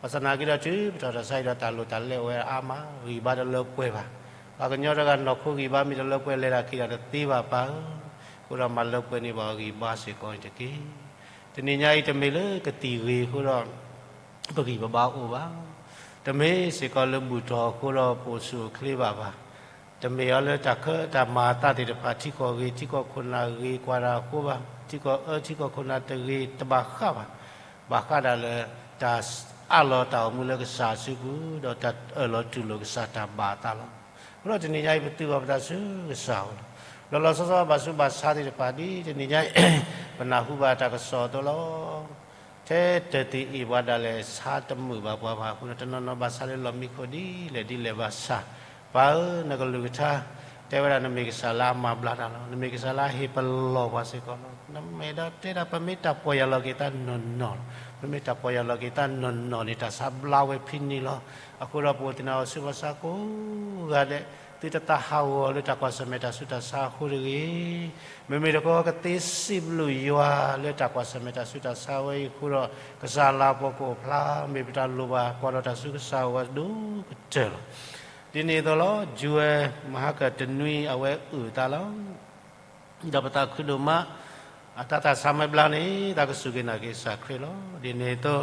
ဘၣ်ဆၣ်သနာ်က့ဒီးတုၤပထီၣ်တၢ်ဆါအံၤဒီးတၢ်လိၣ်တၢ်လဲအဝဲအါမး ဂံၢ်ဘါတလၢပှဲၤဘၣ်. ပှၤကညီတဂၤနီၢ်ခိဂံၢ်ဘါမ့ၢ်တလၢပှဲၤလဲၤတၢ်ခံးတၢ်တသ့ဘၣ်ပၢ်ဧၢ. အဃိဒီးမၤလၢပှဲၤန့ၢ်ဘၣ်အဂံၢ်ဘါစ့ၢ်ကီးန့ၣ်တက့ၢ်. တနံၤညါအံၤတမ့ၢ်လၢကသံၣ်ဂ့ၤအဃိဒီး ပဂံၢ်ပဘါအိၣ်ဘၣ်. တမ့ၢ်စ့ၢ်ကီးလၢဘူၣ်ထီၣ်အဃိဒီးပအိၣ်ဆူၣ်အိၣ်ချ့ဘၣ်ဘၣ်. တမ့ၢ်အီၤလၢတၢ်ခၢတၢ်မၤအသးသ့ၣ်တဖၣ် ထံကီၢ်ဂ့ၤ ထံကီၢ်ခိၣ်နၢ်ဂ့ၤကွၢ်တၢ်အဃိဘၣ်. ထံကီၢ်အၢထံကီၢ်ခိၣ်နၢ်တဂ့ၤတဘၣ်ဃးဘၣ်. ဘၣ်ဃးဒၣ်လၢ တၢ်အးလီၤတၢ်အိၣ်မူလၢကစၢ်အစုပူၤ ဒီးတၢ်အၢၣ်လီၤတူၢ်လိာ်ကစၢ်တၢ်ဘၣ်အသးလီၤ. အဃိဒီးတနံၤညါအံၤပသုးဂီၤပသးဆူကစၢ်အအိၣ်လီၤ. လီၤလီၤဆီဆီဘၣ်ဆူးဘၣ်ဆါသ့ၣ်တဖၣ်ဒ်တနံၤညါအံၤ ပနၢ်ဟူဘၣ်တၢ်ကစီၣ်အသိးလီၤ. ထဲတၢၢ်သ့ၣ်အ့ၣ်ပှၤဒၣ်လဲာ်ဆါတမုာ်ဘၣ်ပှၤဘၣ်အဃိဒီး တနီၤနီၤဘၣ်ဆါလၢလီၢ်မံခိၣ်ဒ်လဲၣ်ဒ်လဲၣ်ဘၣ်ဆၣ်, ပၢ်ဧၢ နကလုၢ်ကထါ တဲဝဲဒၣ်နမ့ၢ်ကစၢ်လၢအမၤဘျါတၢ်လီၤ. နမ့ၢ်ကစၢ်လၢအဟ့ၣ်ပလီၢ်ပှၤစ့ၢ်ကီးလီၤ. နမ့ၢ်ဒီးတဲဒၣ်ပမ့ၢ်တၢ်ပီၢ်ယၢ်လီၤက့ၤသးနီၢ်နီၢ်လီၤ. ပမ့ၢ်တၢ်ပီၢ်ယၢ်လီၤက့ၤသးနီၢ်နီၢ်န့ၣ် တၢ်ဆါဘျါဝဲဖဲန့ၣ်လီၤ. အဃိဒီးပအိၣ်သန့ၤအီၤဆူပှၤဆါကိးဂၤဒဲး သုတသးဟးဂီၤလၢတၢ်ကွၢ်ဆၢၣ်မဲာ်တၢ်ဆူးတၢ်ဆါအဃိတဂ့ၤ မ့မ့ၢ်တခီကသ့စံးဘျုးယွၤလၢတၢ်ကွၢ်ဆၢၣ်မဲာ်တၢ်ဆူးတၢ်ဆါဝဲအံၤအဃိဒီး ကစၢ်လၤကပီၤကအိၣ်ဖျါ မ့ၢ်ပတၢ်လိၣ်ဘၣ်ကွၢ်ဒီးတၢ်ဆူကစၢ်အဂီၢ်ဒိၣ်ကတၢၢ်လီၤ. ဒ်န့ၣ်အသိးလီၤ Joel မဟါကၢၣ်တနွံအဝဲအုၣ်အသးလီၤ. ဒီးပသးခုဒိၣ်မး, အတၢ်သးဆါမ့ၢ်ဘျါန့ၣ် သးကစူၢ်က့ၤနာ်က့ၤကစၢ်ခရံာ်လီၤ. ဒ်န့ၣ်အသိး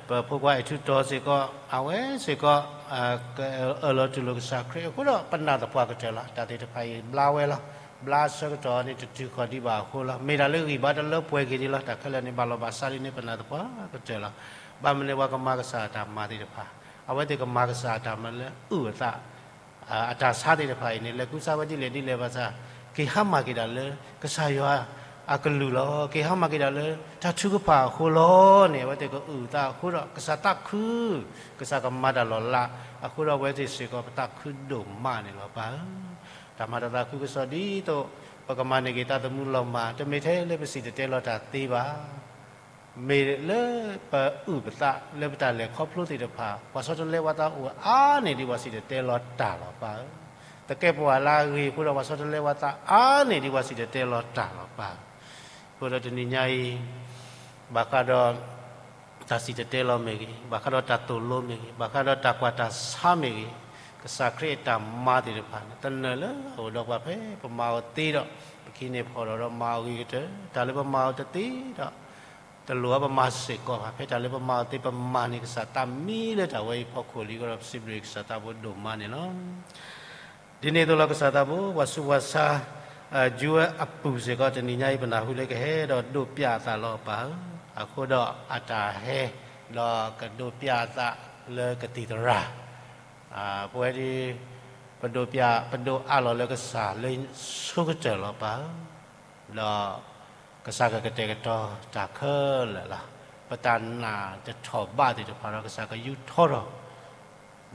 ပဖိခွါအဲၣ်ထူတီစ့ၢ်ကီး အဝဲစ့ၢ်ကီး အၢၣ်လီၤတူၢ်လိာ်ကစၢ်ခရံာ်အဃိဒီး ပနၢ်သပှၢ်ကတၢၢ်လီၤ. တၢ်သ့ၣ်တဖၣ်အံၤဘျါဝဲလီၤ. ဘျါအဆၢကတီၢ်န့ၣ် တတုၤဃီၤဒံးဘၣ်အဃိလီၤ. မ့ၢ်တၢ်လၢဂံၢ်ဘါတလၢပှဲၤက့ၤဒံးလီၤ. တၢ်ခဲလၢာ်န့ၣ် ဘၣ်လီၤဘၣ်စးဒ်န့ၣ် ပနၢ်သပှၢ်ကတၢၢ်လီၤ. ဘၣ်မနုၤပှၤကမၤကစၢ်အတၢ်မၤသ့ၣ်တဖၣ်, အဝဲသ့ၣ်ကမၤကစၢ်အတၢ်မၤလၢအုၣ်အသး အတၢ်ဆါသ့ၣ်တဖၣ်အံၤန့ၣ် လဲၤကူစါဝဲဒ်လဲၣ်ဒ်လဲၣ်ဘၣ်ဆၣ်, က့ၤဟါမၢ်က့ၤဒၣ်လၢ ကစၢ်ယွၤအကလုၢ်လီၤ. က့ၤဟါမၢ်က့ၤဒၣ်လၢ တၢ်ထုကဖၣ်အဃိလီၤန့ၣ် အဝဲသ့ၣ်ကအုၣ်အသးအဃိဒီး ကစၢ်သးခု, ကစၢ်ကမၤတၢ်လီၤလးအဃိဒီး အဝဲသ့ၣ်စ့ၢ်ကီးပသးခုဒိၣ်မးန့ၣ်လီၤပၢ်ဧၢ. တၢ်မၤတၢ်သးခုကစီၣ်ဒ်သိး ပကမၤန့ၢ်က့ၤသးသမူလီၤမၢ် တမ့ၢ်ထဲလၢပစံၣ်တဲၤတဲလီၤတၢ်သ့ဘၣ်. မ့ၢ်လၢပအုၣ်ပသးလၢပတၢ်လဲၤခီဖျိသ့ၣ်တဖၣ် ပှၤဆီတလဲပှၤသးအိၣ်အါန့ၢ်ဒံးပှၤစံၣ်တဲၤတဲလီၤတၢ်လီၤပၢ်ဧၢ. သကဲးပဝးလၢအဂ့ၤအဃိဒီး ပှၤဆီတလဲပှၤသးအါန့ၢ်ဒံးပှၤစံၣ်တဲၤတဲလီၤတၢ်လီၤပၢ်ဧၢ. အဃိဒီးတနံၤညါအံၤ ဘၣ်ဃးဒီး တၢ်စံၣ်တဲၤတဲလီၤမ့ၢ်ဂ့ၤ, ဘၣ်ဃးဒီးတၢ်သိၣ်လိမ့ၢ်ဂ့ၤ, ဘၣ်ဃးဒီးတၢ်ကွၢ်တၢ်ဆါမ့ၢ်ဂ့ၤ, ကစၢ်ခရံာ်အတၢ်မၤသ့ၣ်တဖၣ်န့ၣ် သနၢၣ်လၢအအိၣ်ဒီးပှၤဖဲပမၤအီၤသ့ဒီး ပကဟံးန့ၢ်ဖီၣ်ဒီး ဒီးမၤအီၤဂ့ၤကတၢၢ်, တၢ်လၢပမၤအီၤတသ့ဒီး တလိၣ်အီၤပမၤစ့ၢ်ကီးဘၣ်. ဖဲတၢ်လၢပမၤအီၤသ့ပမၤန့ၣ် ကစၢ်သးမံလၢတၢ်ဝဲအံၤဖီခိၣ်လံအဃိဒီး ပစံးဘျုးကစၢ်သးဘိဒိၣ်မးန့ၣ်လီၤ. ဒ်န့ၣ်အသိးလီၤ ကစၢ်သးဘိ ပှၤဆူးပှၤဆါ Joel အပုၢ်စ့ၢ်ကီး တနံၤညါအံၤ ပနၢ်ဟူလၢကဟဲဒီးဒိးပျးအသးလီၤပၢ်ဧၢ. အဃိဒီးအတၢ်ဟဲ ဒီးကဒိးပျးအသးလၢကသံၣ်သရၣ် ပဝဲဒၣ် ပဒိးပျး ပဒိးအးလီၤလၢကစၢ်လၢဆိကတၢၢ်လီၤပၢ်ဧၢ. ဒီးကစၢ်ကကတဲာ်ကတီၤတၢ်ခဲလၢာ်လီၤ. ပတၢ်နာ်တထီၣ်ဘးသ့ၣ်တဖၣ်ဒီး ကစၢ်ကယူထီထီၣ်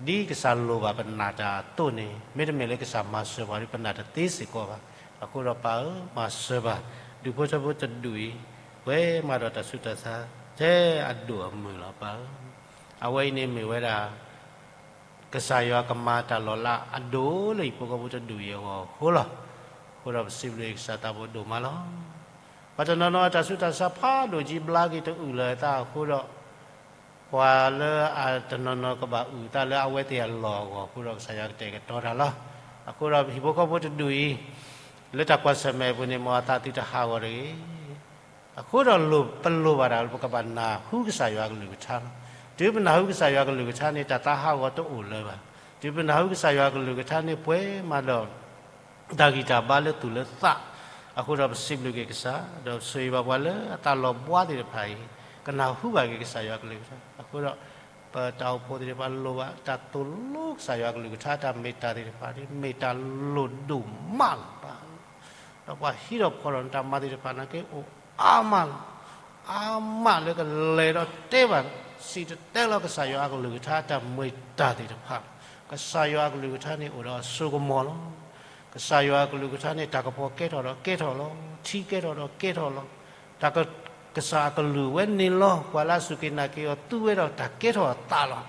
ဒ်ကစၢ်လိၣ်ဘၣ်ပနာ်တၢ်အသိးန့ၣ် မ့တမ့ၢ်လၢကစၢ်မၤစၢၤပှၤဒီး ပနာ်တသ့စ့ၢ်ကီးဘၣ်. အဃိဒီးပၢ်ဧၢ မၤစၢၤပှၤ ဒူၣ်ဖိထၢဖိတဒူၣ်အံၤ ပှဲၤမးဒီးတၢ်ဆူးတၢ်ဆါ ထဲအဒိၣ်အမုၢ်လီၤပၢ်ဧၢ. အဝဲအံၤန့ၣ်မ့ၢ်ဝဲဒၣ် ကစၢ်ယွၤကမၤတၢ်လီၤလးအဒိၣ်လၢဟံၣ်ဖိဃီဖိတဒူၣ်အံၤအဂီၢ်အဃိလီၤ. အဃိဒီးပစံးဘျုးကစၢ်သးဘိဒိၣ်မးလီၤ. ပှၤတနီၤနီၤအတၢ်ဆူးတၢ်ဆါဖးဒိၣ်ကံဘျါက့ၤတအုၣ်လၢၤအသးအဃိဒီး ပှၤလၢအတနီၤနီၤကဘၣ်အုၣ်အသးလၢအဝဲသ့ၣ်အလီၢ်အဂီၢ်အဃိဒီး ကစၢ်ယွၤကတဲာ်ကတီၤတၢ်လီၤ. အဃိဒီးဟံၣ်ဖိဃီဖိတဒူၣ်အံၤ လၢတၢ်ကွၢ်ဆၢၣ်မဲာ်အပူၤန့ၣ် မ်အသးသုတဟးဂီၤတဂ့ၤ. အဃိဒီးလိၣ်ပလိၣ်ဘၣ်တၢ်လၢပကဘၣ်နၢ်ဟူကစၢ်ယွၤအကလုၢ်ကထါလီၤ. တုၤပနၢ်ဟူကစၢ်ယွၤအကလုၢ်ကထါန့ၣ် တၢ်သးဟးဂီၤတအိၣ်လၢၤဘၣ်. တုၤပနၢ်ဟူကစၢ်ယွၤအကလုၢ်ကထါန့ၣ် ပှဲၤမးဒီး တၢ်ဂံၢ်တၢ်ဘါလၢသူၣ်လၢသး, အဃိဒီးပစံးဘျုးက့ၤကစၢ်, ဒီးဆိၣ်ဂ့ၤဘၣ်ပှၤလၢအသးလီၤဘှါသ့ၣ်တဖၣ်အံၤ ကနၢ်ဟူဘၣ်က့ၤကစၢ်ယွၤအကလုၢ်ကထါ, အဃိဒီး ပတၢ်အိၣ်ဖှိၣ်သ့ၣ်တဖၣ်လိၣ်ဘၣ် တၢ်သိၣ်လိကစၢ်ယွၤအကလုၢ်ကထါ တၢ်မ့ၢ်တၢ်သ့ၣ်တဖၣ်န့ၣ် မ့ၢ်တၢ်လိၣ်ဒိၣ်မးလီၤပၢ်, ဒီးပှၤဟံးထီၣ်ဖီၣ်ထီၣ်န့ၣ် တၢ်မၤသ့ၣ်တဖၣ်နာ်က့အိၣ်အါမးလီၤ. အါမးလၢကလဲၤဒီးတဲဘၣ် စံၣ်တဲၤတဲလီၤကစၢ်ယွၤအကလုၢ်ကထါ တၢ်မ့ၢ်တၢ်သ့ၣ်တဖၣ်လီၤ. ကစၢ်ယွၤအကလုၢ်ကထါန့ၣ်အိၣ်ဒီးအစိကမီၤလီၤ. ကစၢ်ယွၤအကလုၢ်ကထါန့ၣ် တၢ်ကပီၤကဲထီၣ်ဒီးကဲထီၣ်လီၤ. ထံကဲထီၣ်ဒီးကဲထီၣ်လီၤ. တၢ်က ကစၢ်အကလုၢ်ဝဲန့ၣ်လီၤ. ပှၤလၢအစူၢ်က့ၤနာ်က့ၤအီၤ သူဝဲဒီးတၢ်ကဲထီၣ်အသးလီၤ.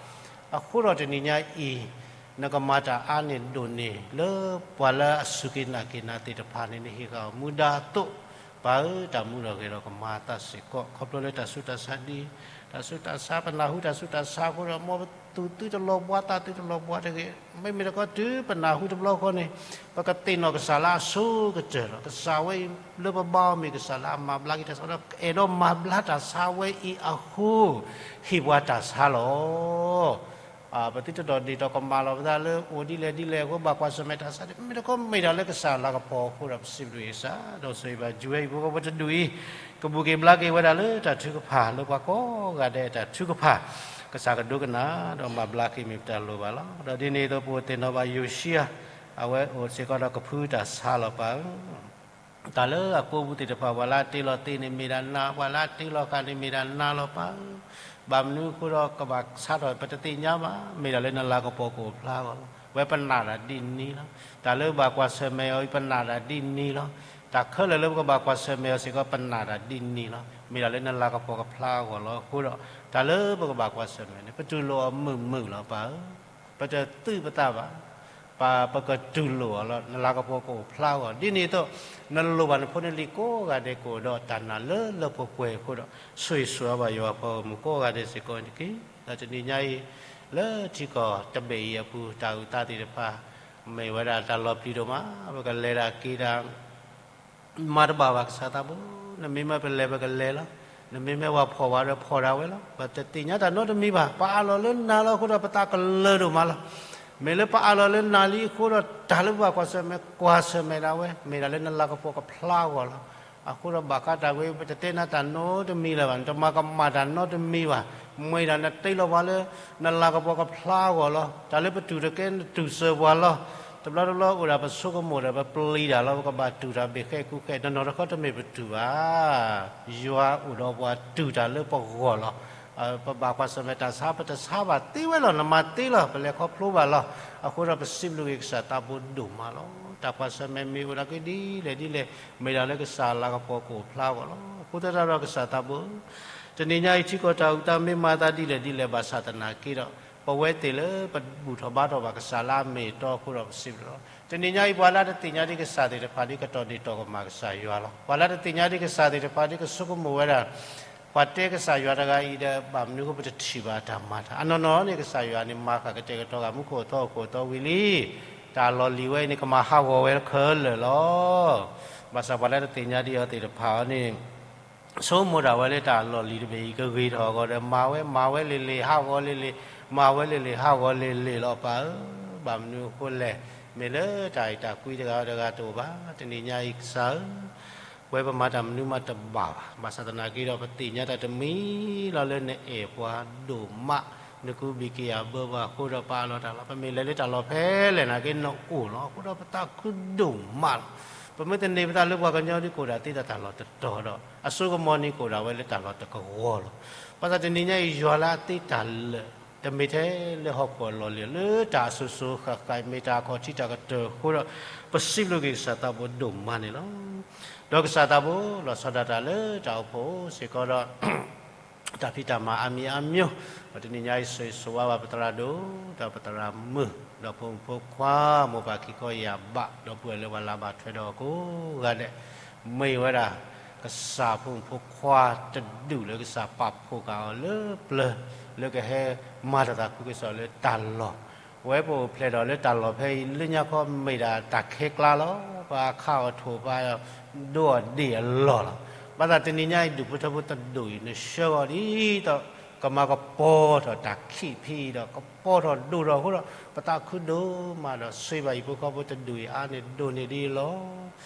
အဃိဒီးတနံၤညါအံၤ နကမၤတၢ်အါန့ၢ်ဒိၣ်န့ၢ် လၢပှၤလၢအစူၢ်က့ၤနာ်က့ၤနၤသ့ၣ်တဖၣ်န့ၣ် နဟ့ၣ်ဃာ်အီၤမူဒါအသိး, ပၢ်ဧၢ, တၢ်မူဒီးဂဲၤဒီးကမၤအသးစ့ၢ်ကီး ခီဖျိလၢတၢ်ဆူးတၢ်ဆါဒ်အံၤ, တၢ်ဆူးတၢ်ဆါ ပနၢ်ဟူတၢ်ဆူးတၢ်ဆါအဃိဒီး မ်ပသူၣ်သုတလီၤဘှါ သးသုတလီၤဘှါတဂ့ၤ. မ့မ့ၢ်တခီ တုၤပနၢ်ဟူတဘျီဃီန့ၣ် ပကသ့ၣ်နီၣ်ကစၢ်လၢအဆိကတၢၢ်လီၤ. ကစၢ်ဝဲအံၤလၢပဘါအီၤမ့ၢ်ကစၢ်လၢအမၤဘျါက့ၤတၢ်ဆါဒီး အဲၣ်ဒိးမၤဘျါတၢ်ဆါဝဲအံၤအဃိ ဟ့ၣ်ပှၤတၢ်ဆါလီၤ. ပသုတဒိးန့ၢ်တီးကမၣ်လီၤပသးလၢအိၣ်ဒ်လဲၣ်ဒ်လဲၣ်အဃိ ဘၣ်ကွၢ်ဆၢၣ်မဲာ်တၢ်ဆါန့ၣ် မ့ၢ်တခီမ့ၢ်တၢ်လၢကစၢ်လၤကပီၤအဃိဒီး ပစံးဘျုးကစၢ် ဒီးဆိၣ်ဂ့ၤဘၣ် ယွၤဟံၣ်ဖိဃီဖိတဒူၣ်အံၤ ကဘူၣ်က့ၤဘျါက့ၤဝဲဒၣ်လၢတၢ်ထုကဖၣ် လၢပှၤကိးဂၤဒဲးအတၢ်ထုကဖၣ် ကစၢ်ကဒိကနၣ် ဒီးမၤဘျါက့ၤမ့ၢ်ပတၢ်လိၣ်ဘၣ်လီၤ. ဒီးဒ်န့ၣ်အသိး ပအိၣ်သ့ၣ်နီၣ်ဘၣ်ယိၤၡံယၤ အဝဲအိၣ်စ့ၢ်ကီးဒီးကဖုတၢ်ဆါလီၤပၢ်ဧၢ တၢ်လၢအကိးပူၤသ့ၣ်တဖၣ် ပှၤလၢအတ့လီၤသ့န့ၣ်မ့ၢ်ဒၣ်နၤ, ပှၤလၢအတ့လီၤဃာ်န့ၣ်မ့ၢ်ဒၣ်နၤလီၤပၢ်ဧၢ. ဘၣ်မနုၤအဃိဒီးကဘၣ်ဆါထီၣ် ပတသ့ၣ်ညါဘၣ်, မ့ၢ်ဒၣ်လၢနလၤကပီၤကအိၣ်ဖျါအဂီၢ်လီၤ. ဝဲပနာ်တၢ်ဒ်န့ၣ်လီၤ. တၢ်လၢဘၣ်ကွၢ်ဆၢၣ်မဲာ်အီၤအံၤ ပနာ်တၢ်ဒ်န့ၣ်လီၤ. တၢ်ခဲလၢာ်လၢပကဘၣ်ကွၢ်ဆၢၣ်မဲာ်အီၤစ့ၢ်ကီး ပနာ်တၢ်ဒ်န့ၣ်လီၤ. မ့ၢ်ဒၣ်လၢနလၤကပီၤကဖျါအဂီၢ်လီၤ. အဃိဒီး တၢ်လၢပကဘၣ်ကွၢ်ဆၢၣ်မဲာ်န့ၣ် ပတူၢ်လိာ်အီၤမုာ်မုာ်လီၤပၢ်ဧၢ. ပတသုးပသးဘၣ်, ပ ပကတူၢ်လိာ်အီၤလီၤ. နလၤကပီၤကအိၣ်ဖျါအဂီၢ် ဒ်န့ၣ်အသိး နလိၣ်ဘၣ်နဖိနလံၤကိးဂၤဒဲးကအိၣ်ဒီးတၢ်နာ်လၢလၢပှဲၤပှဲၤအဃိဒီး ဆိၣ်ဂ့ၤဆိၣ်ဝါဘၣ်ယွၤအပှၤဂီၢ်မုၢ်ကိးဂၤဒဲးစ့ၢ်ကီးန့ၣ်တက့ၢ်. ဒီးတနံၤညါအံၤ လၢထံကီၢ်တဘ့ၣ်အံၤအပူၤ တၢ်အုၣ်သးသ့ၣ်တဖၣ် မ့ၢ်ဝဲဒၣ်တၢ်လီၤပျံၤဒိၣ်မး, ပကလဲၤတၢ်က့ၤတၢ် မၤတဘၣ်ဘၣ်ကစၢ်သးဘိ, နမ့မ့ၢ်ပလဲၤပကလဲၤလီၤ, နမ့မ့ၢ်ပှၤဖှီၣ်ဝဲဒီးဖှီၣ်ဒၣ်ဝဲလီၤ. ပတသ့ၣ်ညါတၢ်နီတမံၤဘၣ်. ပအးလီၤလၢနၤလီၤအဃိဒီး ပသးကလၢာ်ဒိၣ်မးလီၤ. မ့ၢ်လၢပအးလီၤလၢနၤလံအဃိဒီး တၢ်လၢပဘၣ်ကွၢ်ဆၢၣ်မဲာ် ကွၢ်ဆၢၣ်မဲာ်ဒၣ်ဝဲ, မ့ၢ်ဒၣ်လၢနလၤကပီၤကဖျါအဂီၢ်လီၤ. အဃိဒီးဘၣ်ဃးတၢ်ဝဲ ပတတဲနၤတၢ်နီတမံၤလၢၤဘၣ်, နတမၤကမၣ်တၢ်နီတမံၤဘၣ်. မ့ၢ်ဒၣ်နတ့လီၤပှၤလၢ နလၤကပီၤကဖျါအဂီၢ်လီၤ. တၢ်လၢပတူၢ်တကဲ နတူၢ်စၢၤပှၤလီၤ. တဘျီတဘျီအိၣ်ဒၣ်ပဆိကမိၣ်ဒီးပပျံၤတၢ်လီၤ, ပကဘၣ်တူၢ်တၢ်ဘၣ်ဃဲကူဃဲ, တနီၤတခီတမ့ၢ်ပတူၢ်ဘၣ်. ယွၤအိၣ်ဒီးပှၤတူၢ်တၢ်လၢပဂီၢ်လီၤ. ပဘၣ်ကွၢ်ဆၢၣ်မဲာ်တၢ်ဆါ ပတဆါဘၣ်သ့ဝဲလီၤ, နမၤသ့လီၤ, ပလဲၤခီဖျိဘၣ်လီၤ. အဃိဒီးပစံးဘျုးက့ၤကစၢ်သးဘိဒိၣ်မးလီၤ. တၢ်ကွၢ်ဆၢၣ်မဲာ်မ့ၢ်အိၣ်ဒၣ်က့ၤဒ်လဲၣ်ဒ်လဲၣ်, မ့ၢ်ဒၣ်လၢကစၢ်လၤကပီၤကအိၣ်ဖျါအဂီၢ်လီၤ. အဃိသတးဒီးကစၢ်သးဘိ တနံၤညါအံၤထံကီၢ်တၢ်အုၣ်သးမ့ၢ်မၤသးဒ်လဲၣ်ဒ်လဲၣ်ဘၣ်ဆၣ်သနာ်က့ဒီး ပဝဲသ့ၣ်လၢပဘူၣ်ထီၣ်ဘါထီၣ်ဘၣ်ကစၢ်လၢအမ့ၢ်အတီအဃိဒီးပစံးဘျုးလီၤ. တနံၤညါအံၤပှၤလၢတသ့ၣ်ညါဒံးကစၢ်သ့ၣ်တဖၣ်ဒ်ကတီၢ်ဒ့ၣ်တီၢ်ကမၣ်ကစၢ်ယွၤလီၤ. ပှၤလၢတသ့ၣ်ညါဒံးကစၢ်သ့ၣ်တဖၣ်ဒ်ကဆိကမိၣ်ဝဲဒၣ် ပှၤတဲကစၢ်ယွၤတဂၤအံၤဒီး ဘၣ်မနုၤအဃိပတထံၣ်ဘၣ်တၢ်မၤတၢ် အနီၢ်နီၢ်န့ၣ် ကစၢ်ယွၤန့ၣ် မၤဃာ်ကတဲာ်ကတီၤဃာ်မူခိၣ်အသီအိၣ်ခိၣ်အသီဝံၤလံ. တၢ်လီၢ်လံၤဝဲအံၤန့ၣ် ကမၤဟးဂီၤဝဲခဲလၢာ်လီၤ. ဘၣ်ဆၣ်ပှၤလၢတသ့ၣ်ညါဒံးအီၤသ့ၣ်တဖၣ်အံၤန့ၣ် ဆိကမိၣ်ဒၣ်ဝဲလၢတၢ်လီၢ်လံၤတဘ့ၣ်အံၤ ကဂ့ၤထီၣ်အဂီၢ်ဒီး မၤဝဲ မၤဝဲလံၤလံၤ ဟးဂီၤလံၤလံၤ, မၤဝဲလံၤလံၤ ဟးဂီၤလံၤလံၤလီၤပၢ်ဧၢ. ဘၣ်မနုၤအဃိလဲၣ်, မ့ၢ်လၢတၢ်အဲၣ်တၢ်ကွံတဂၤတဂၤတအိၣ်ဘၣ်. တနံၤညါအံၤကစၢ်ဧၢ ပဝဲပမၤတၢ်မနုၤမးတဘၣ်ဘၣ်. ဘၣ်ဆၣ်သနာ်က့ဒီး ပသ့ၣ်ညါတၢ်တမံၤလီၤလၢနအဲၣ်ပှၤဒိၣ်မး, နကူဘံၣ်က့ၤအဘၢပှၤအဃိဒီးပအးလီၤတၢ်လီၤ. ပမ့ၢ်လဲၤလၢတၢ်လီၢ်ဖဲလဲၣ်နာ်က့နအိၣ်လီၤ. အဃိဒီးပသးခုဒိၣ်မးလီၤ. ပမ့ၢ်သန့ၤပသးလၢပှၤကညီဒ်ကအိၣ်ဒၣ်သ့တၢ်လီၢ်တတီၤဒီး အစိကမီၤန့ၣ်ကအိၣ်ဒၣ်ဝဲလၢတၢ်လီၢ်တကဝီၤလီၤ. ဘၣ်ဆၣ်တနံၤညါအံၤ ယွၤလၢအသ့တၢ်လၢာ် တမ့ၢ်ထဲလၢဟီၣ်ခိၣ်အလီၢ်လံၤ လၢတၢ်အစိၤစိၤဃၣ်ဃၣ် မ့ၢ်တၢ်အခီၣ်ထံးတၢ်ကတၢၢ်အဃိဒီး ပစံးဘျုးက့ၤကစၢ်သးဘိဒိၣ်မးန့ၣ်လီၤ. ဒီးကစၢ်သးဘိ လီၤဆီဒၣ်တၢ်လၢတၢ်အိၣ်ဖှိၣ်စ့ၢ်ကီးဒီး ပ တၢ်ဖံးတၢ်မၤအါမံၤအါမံၤ, ဒီးတနံၤညါအံၤဆိၣ်ဂ့ၤဆိၣ်ဝါဘၣ်ပသရၣ်ဒိၣ် ဒီးပသရၣ်မုၣ် ဒီးဖိမုၣ်ဖိခွါ မိၢ်ပၢ်ခံခီယာ်ဘၣ် ဒီပုၢ်ဝဲၢ်လၢပှၤလၢဘၣ်ထွဲဒီးကိးဂၤဒဲး, မ့ၢ်ဝဲဒၣ် ကစၢ်ဖိမုၣ်ဖိခွါတဒူၣ်လၢကစၢ်ပာ်ဖှိၣ်ဃာ်အီၤလၢပျၢၤ လၢကဟဲမၤတၢ်သးခုကစီၣ်လၢတၢ်လီၢ် ဝဲပအိၣ်ဖျဲၣ်ထီၣ်လၢတၢ်လီၢ်ဖဲအံၤ လၢညါခီမ့ၢ်ဒၣ်တၢ်ခဲကျါလီၤ. ပှၤခးအီၣ်ထိၣ် ပှၤဒိအီၣ်ဒ့ၣ်အလီၢ်လီၤ. ဘၣ်ဆၣ်တနံၤညါအံၤ ဒူၣ်ဖိထၢဖိတဒူၣ်အံၤ နဆှၢဂီၤဒ်သိး ကမၤကပီၤထီၣ်တၢ်ခံးဖဲအံၤဒီး ကပီၤထီၣ်ဒိၣ်ထီၣ်အဃိဒီး ပသးခုဒိၣ်မးဒီး ဆိၣ်ဂ့ၤဘၣ်ဟံၣ်ဖိဃီဖိတဒူၣ်အံၤ အါန့ၢ်ဒိၣ်န့ၢ်ဒ်အံၤလီၤ.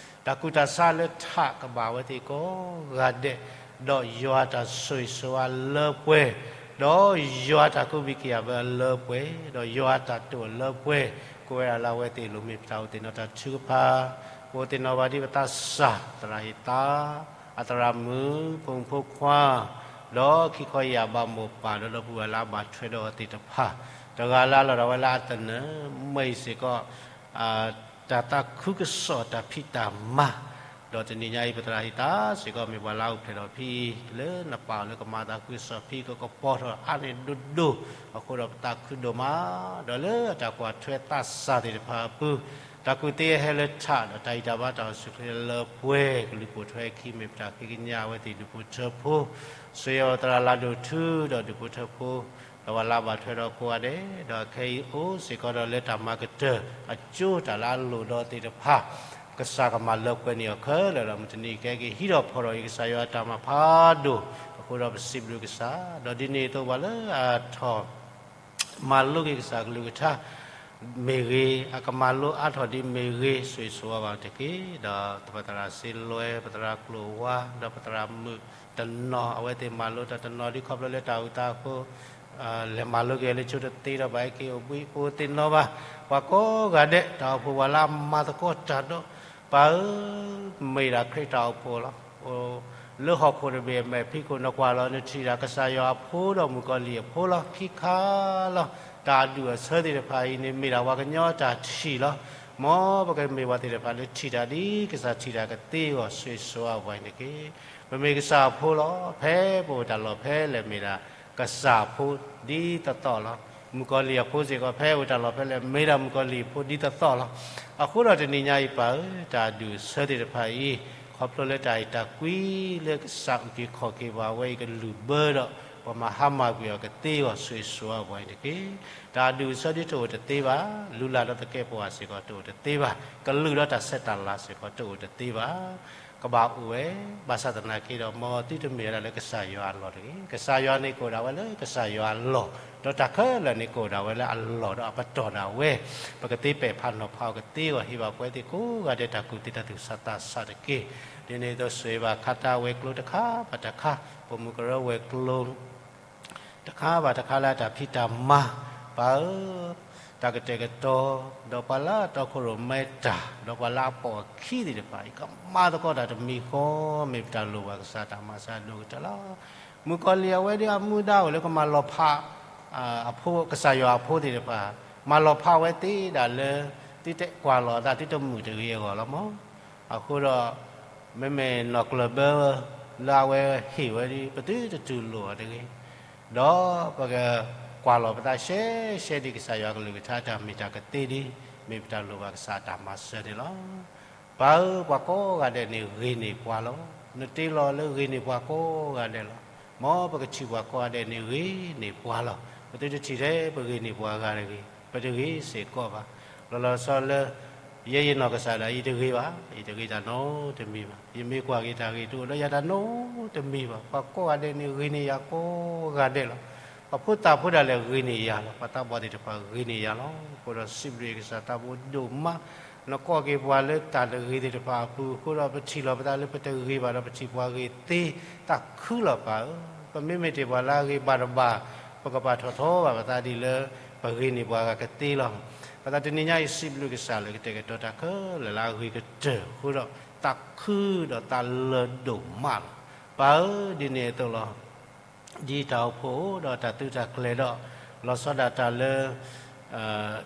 တၢ်ကူၣ်တၢ်ဆးလၢထးကဘၣ်ဝဲသ့ၣ်ကိးဂၤဒဲး, ဒီးယွၤတၢ်ဆိၣ်ဂ့ၤဆိၣ်ဝါလၢပှဲၤ, ဒီးယွၤတၢ်ကူၣ်ဘံၣ်ကူၣ်ဘၣ်လၢပှဲၤ, ဒီးယွၤအတၢ်တိာ်လၢပှဲၤ, ကိးဝဲဒၣ်လၢအဝဲသ့ၣ်လိၤ မ့ၢ်ပတၢ်အိၣ်သ့ၣ်နီၣ်တၢ်ထုကဖၣ်, ပအိၣ်သ့ၣ်နီၣ်ဘၣ်ဒ်ပသးစၢ် သရၣ်ဟ့ၣ်သါ, အသရၣ်မုၣ် ဖိမုၣ်ဖိခွါ, ဒီးခံခီယာ်ဘၣ်မိၢ်ပၢ် ဒီးဒီပုၢ်ဝဲၢ်လၢအဘၣ်ထွဲဒီးအီၤသ့ၣ်တဖၣ်, တဂၤလၢအလီၢ်ဒၣ်ဝဲလၢအသနၢၣ် မ့ၢ်စ့ၢ်ကီး တၢ်သးခုကစီၣ်တၢ်ဖံးတၢ်မၤ, ဒီးတနံၤညါအံၤ ပသရၣ်ဟ့ၣ်သါစ့ၢ်ကီး မ့ၢ်ပှၤလၢအအိၣ်ဖျဲၣ်ထီၣ်ဖဲအံၤ လၢနပာ်အီၤလၢကမၤသးခုကစီၣ်ဖဲအံၤ ကကပီၤထီၣ်အါန့ၢ်ဒိၣ်ဒိၣ်, အဃိဒီးပသးခုဒိၣ်မး, ဒီးလၢအတၢ်ကွၢ်ထွဲသးစၢ်သ့ၣ်တဖၣ်အပူၤ, တၢ်ကူၣ်သ့အဟဲလၢထး ဒီးတၢ်ဂံၢ်တၢ်ဘါတၢ်အိၣ်ဆူၣ်အိၣ်ချ့လၢပှဲၤ ကလုၢ်ပိာ်ထွဲအခံ မ့ၢ်ပတၢ်ဃ့ကညးအဝဲသ့ၣ်ဒူၣ်ဖိထၢဖိ, ဆိၣ်ဂ့ၤအီၤသရၣ်လၤဒိၣ်ထူ ဒီးဒူၣ်ဖိထၢဖိ ဒီးပှၤလၢအဘၣ်ထွဲဒီးကိးဂၤဒဲး, ဒီးခဲအံၤအိၣ်စ့ၢ်ကီးဒီးလၢတၢ်မၤကတၢၢ် အကၠိတၢ်လၢအလိၣ်ဒီးသ့ၣ်တဖၣ်, ကစၢ်ကမၤလၢပှဲၤန့ၢ်အီၤခဲလၢာ်ဒီး မုၢ်တနံၤကဟဲက့ၤဟံးထီၣ်ဖီၣ်ထီၣ်အံၤ ကစၢ်ယွၤအတၢ်မၤဖးဒိၣ်, အဃိဒီးပစံးဘျုးကစၢ်, ဒီးဒ်န့ၣ်အသိးပှၤလၢအထီၣ် မၤလိက့ၤကစၢ်ကလုၢ်ကထါ, မ့ၢ်ဂ့ၤ, အကမၤလိအါထီၣ်ဒ်မ့ၢ်ဂ့ၤ ဆိၣ်ဂ့ၤဆိၣ်ဝါဘၣ်တက့ၢ်. ဒီးပသရၣ်စ့လွဲ, ပသရၣ်ကျိာ်ဝါ, ဒီးပသရၣ်မုၣ်တနီၤ အဝဲသ့ၣ်မၤလိတၢ်တနီၤဒ်ခီဖျိလၢတၢ်အုၣ်သးအဃိ လဲၤမၤလိက့ၤလၢကၠိတသ့ဒီး ဘၣ်ဟဲက့ၤအိၣ်ဘှံး ပအိၣ်သ့ၣ်နီၣ်ဘၣ် ပှၤကိးဂၤဒဲး တၢ်အိၣ်ဖှိၣ်ပှၤလၢအမၤသကိးတၢ်ဒီး ပၢ်ဧၢ, မ့ၢ်ဒၣ်ခရံာ်တၢ်အိၣ်ဖှိၣ်လီၤ. လၢဟီၣ်ခိၣ်တဘ့ၣ်အမဲာ်ဖံးခိၣ် နကွၢ်လီၤ နထံၣ်ဒၣ်ကစၢ်ယွၤအဖိဒီးမုၣ်ကီၤလံၢ်အဖိလီၤ. ခံခါလီၤ. တၢ်အဒူၣ်အဆၢသ့ၣ်တဖၣ်အံၤန့ၣ် မ့ၢ်ဒၣ်ပှၤကညီတၢ်ထံၣ်လီၤ. မ်ပကမ့ၢ်ပှၤသ့ၣ်တဖၣ်လၢထံၣ်တၢ်ဒ်ကစၢ်ထံၣ်တၢ်ကသ့အဂီၢ် ဆိၣ်ဂ့ၤဆိၣ်ဝါပှၤအံၤတက့ၢ်. ပမ့ၢ်ကစၢ်အဖိလီၤ. ဖဲပအိၣ်တၢ်လီၢ်ဖဲလဲၣ်မ့ၢ်ဒၣ် ကစၢ်အဖိဒ်သိးသိးလီၤ. မုၣ်ကီၤလံၢ်အဖိစ့ၢ်ကီး ဖဲအိၣ်တၢ်လီၢ်ဖဲလဲၣ် မ့ၢ်ဒၣ်မုၣ်ကီၤလံၢ်အဖိဒ်သိးသိးလီၤ. အဃိဒီးတနံၤညါအံၤပၢ်ဧၢ, တၢ်အဒူၣ်အဆၢသ့ၣ်တဖၣ်အံၤ ခီဖျိလၢတၢ်အဲၣ်တၢ်ကွံလၢကစၢ်အုၣ်က့ၤခီၣ်က့ၤပှၤဝဲအံၤကလုၢ်ဘၢဒီး ပှၤမၤဟါမၢ်ကွံာ်အီၤကသ့အဂီၢ် ဆိၣ်ဂ့ၤဆိၣ်ဝါပှၤအံၤတက့ၢ်. တၢ်အဒူၣ်အဆၢဒ်တအိၣ်တသ့ဘၣ်. လုၢ်လၢ်ဒီးသကဲးပဝးစ့ၢ်ကီးတအိၣ်တသ့ဘၣ်. ကလုၢ်ဒီးတၢ်ဆဲးတၢ်လၤစ့ၢ်ကီးတအိၣ်တသ့ဘၣ်. ကဘၣ်အိၣ်ဝဲ, ဘၣ်ဆၣ်သနာ်က့ဒီး မ်သုတမ့ၢ်ဝဲဒၣ်လၢကစၢ်ယွၤအလီၢ်တဂ့ၤ. ကစၢ်ယွၤန့ၣ်ကအိၣ်ဒၣ်ဝဲလၢကစၢ်ယွၤအလီၢ်, ဒီးတၢ်ခဲလၢာ်န့ၣ်ကအိၣ်ဒၣ်ဝဲလၢအလီၢ်ဒီးအပတီၢ်ဒၣ်ဝဲ, ပကသ့ပဲာ်ဖးနီၤဖးအီၤကသ့အဂီၢ် ဟ့ၣ်ဘၣ်ပှၤသ့ၣ်ကိးဂၤဒဲးတၢ်ကူၣ်သ့တၢ်သူၣ်ဆးသးဆးတက့ၢ်. ဒ်န့ၣ်အသိးဆိၣ်ဂ့ၤဘၣ်ခါတၢ်ဝဲၤကျိၤတခါဘၣ်တခါ, ပိာ်မုၣ်ကရၢဝဲၤကျိၤ တခါဘၣ်တခါလၢအတၢ်ဖံးတၢ်မၤ, ပၢ်ဧၢ, တၢ်ကတဲာ်ကတီၤ, ဒီးပှၤလၢအတီခိၣ်ရိၣ်မဲတၢ်, ဒီးပှၤလၢအပိာ်အခံသ့ၣ်တဖၣ်အံၤ ကမၤသကိးတၢ်တမံၤဃီ, မ့ၢ်ပတၢ်လိၣ်ဘၣ်ကစၢ်တၢ်မၤစၢၤဒိၣ်ကတၢၢ်လီၤ. မုၣ်ကီၤလံၢ်အဝဲဒၣ်အမူဒါအိၣ်လၢကမၤလီၤဖး အဖိ, ကစၢ်ယွၤအဖိသ့ၣ်တဖၣ်, မၤလီၤဖးဝဲသ့ဒၣ်လၢ သုတကွၢ်လီၤအသး သုတမုာ်တဂ့ၤအဂီၢ်လီၤမး. အဃိဒီး မ့မ့ၢ်နီၢ်ကျၢၢ်ဘၢလၢအဝဲဟ့ၣ်ဝဲဒ် ပသုတတူၢ်လိာ်အီၤတဂ့ၤ. ဒီးပကကွၢ်လီၤပသးရှဲရှဲဒ် ကစၢ်ယွၤကလုၢ်ကထါတၢ်မ့ၢ်တၢ်ကသ့ဒ် မ့ၢ်ပတၢ်လိၣ်ဘၣ်ကစၢ်တၢ်မၤစၢၤန့ၣ်လီၤ. ပၢ်ဧၢ, ပှၤကိးဂၤဒဲးန့ၣ်ဂ့ၤန့ၢ်ပှၤလီၤ. နတ့လီၤလၢဂ့ၤန့ၢ်ပှၤကိးဂၤဒဲးလီၤ. မ်ပကထံၣ်ပှၤကိးဂၤဒဲးန့ၣ်ဂ့ၤန့ၢ်ပှၤလီၤ. ပသုတထံၣ်ထဲပဂ့ၤန့ၢ်ပှၤဂၤတဂ့ၤ, ပတဂ့ၤစ့ၢ်ကီးဘၣ်. လီၤလီၤဆီဆီလၢ ယဲယနီၢ်ကစၢ်ဒၣ် ယတဂ့ၤဘၣ်, ယတဂ့ၤတၢ်နီတမံၤဘၣ်. ယမ့ၢ်ကွၢ်က့ၤတၢ်ဂ့ၤတအိၣ်ဒီးယၤတၢ်နီတမံၤဘၣ်. ပှၤကိးဂၤဒဲးန့ၣ်ဂ့ၤန့ၢ်ယၤကိးဂၤဒဲးလီၤ. ပှၤဖိသၣ်ဖိဒၣ်လဲာ်ဂ့ၤန့ၢ်ယၤလီၤ. ပှၤသးပှၢ်သ့ၣ်တဖၣ်ဂ့ၤန့ၢ်ယၤလီၤ. အဃိဒီးစံးဘျုးကစၢ်သးဘိဒိၣ်မး, နကိးက့ၤပှၤလၢတၢ်တဂ့ၤသ့ၣ်တဖၣ်အပူၤအဃိဒီး ပထံၣ်လီၤပသးလၢပတဂ့ၤဘၣ်ဒီး ပထံၣ်ပှၤဂ့ၤသ့, သးခုလီၤပၢ်ဧၢ. ပမ့မ့ၢ်တ့ၢ်ပှၤလၢအဂ့ၤဘၣ်တဘၣ်, ပကပာ်ထီၣ်ထီဘၣ်ပသးဒ်လၢ ပဂ့ၤန့ၢ်ပှၤဂၤကသ့လီၤ. ဘၣ်ဆၣ်တနံၤညါအံၤ စံးဘျုးကစၢ်လၢကတဲာ်ကတီၤတၢ်ခဲလၢာ်လၢအဂ့ၤကတၢၢ်အဃိဒီး သးခုဒီးသးလၢာ်ဒိၣ်မးလီၤ. ပၢ်ဧၢ, ဒ်န့ၣ်အသိးလီၤ. ဒ်တၢ်အိၣ်ဖှိၣ်ဒီးတၢ်သုးတၢ်ကျဲၤဒီး လီၤဆီဒၣ်တၢ်လၢ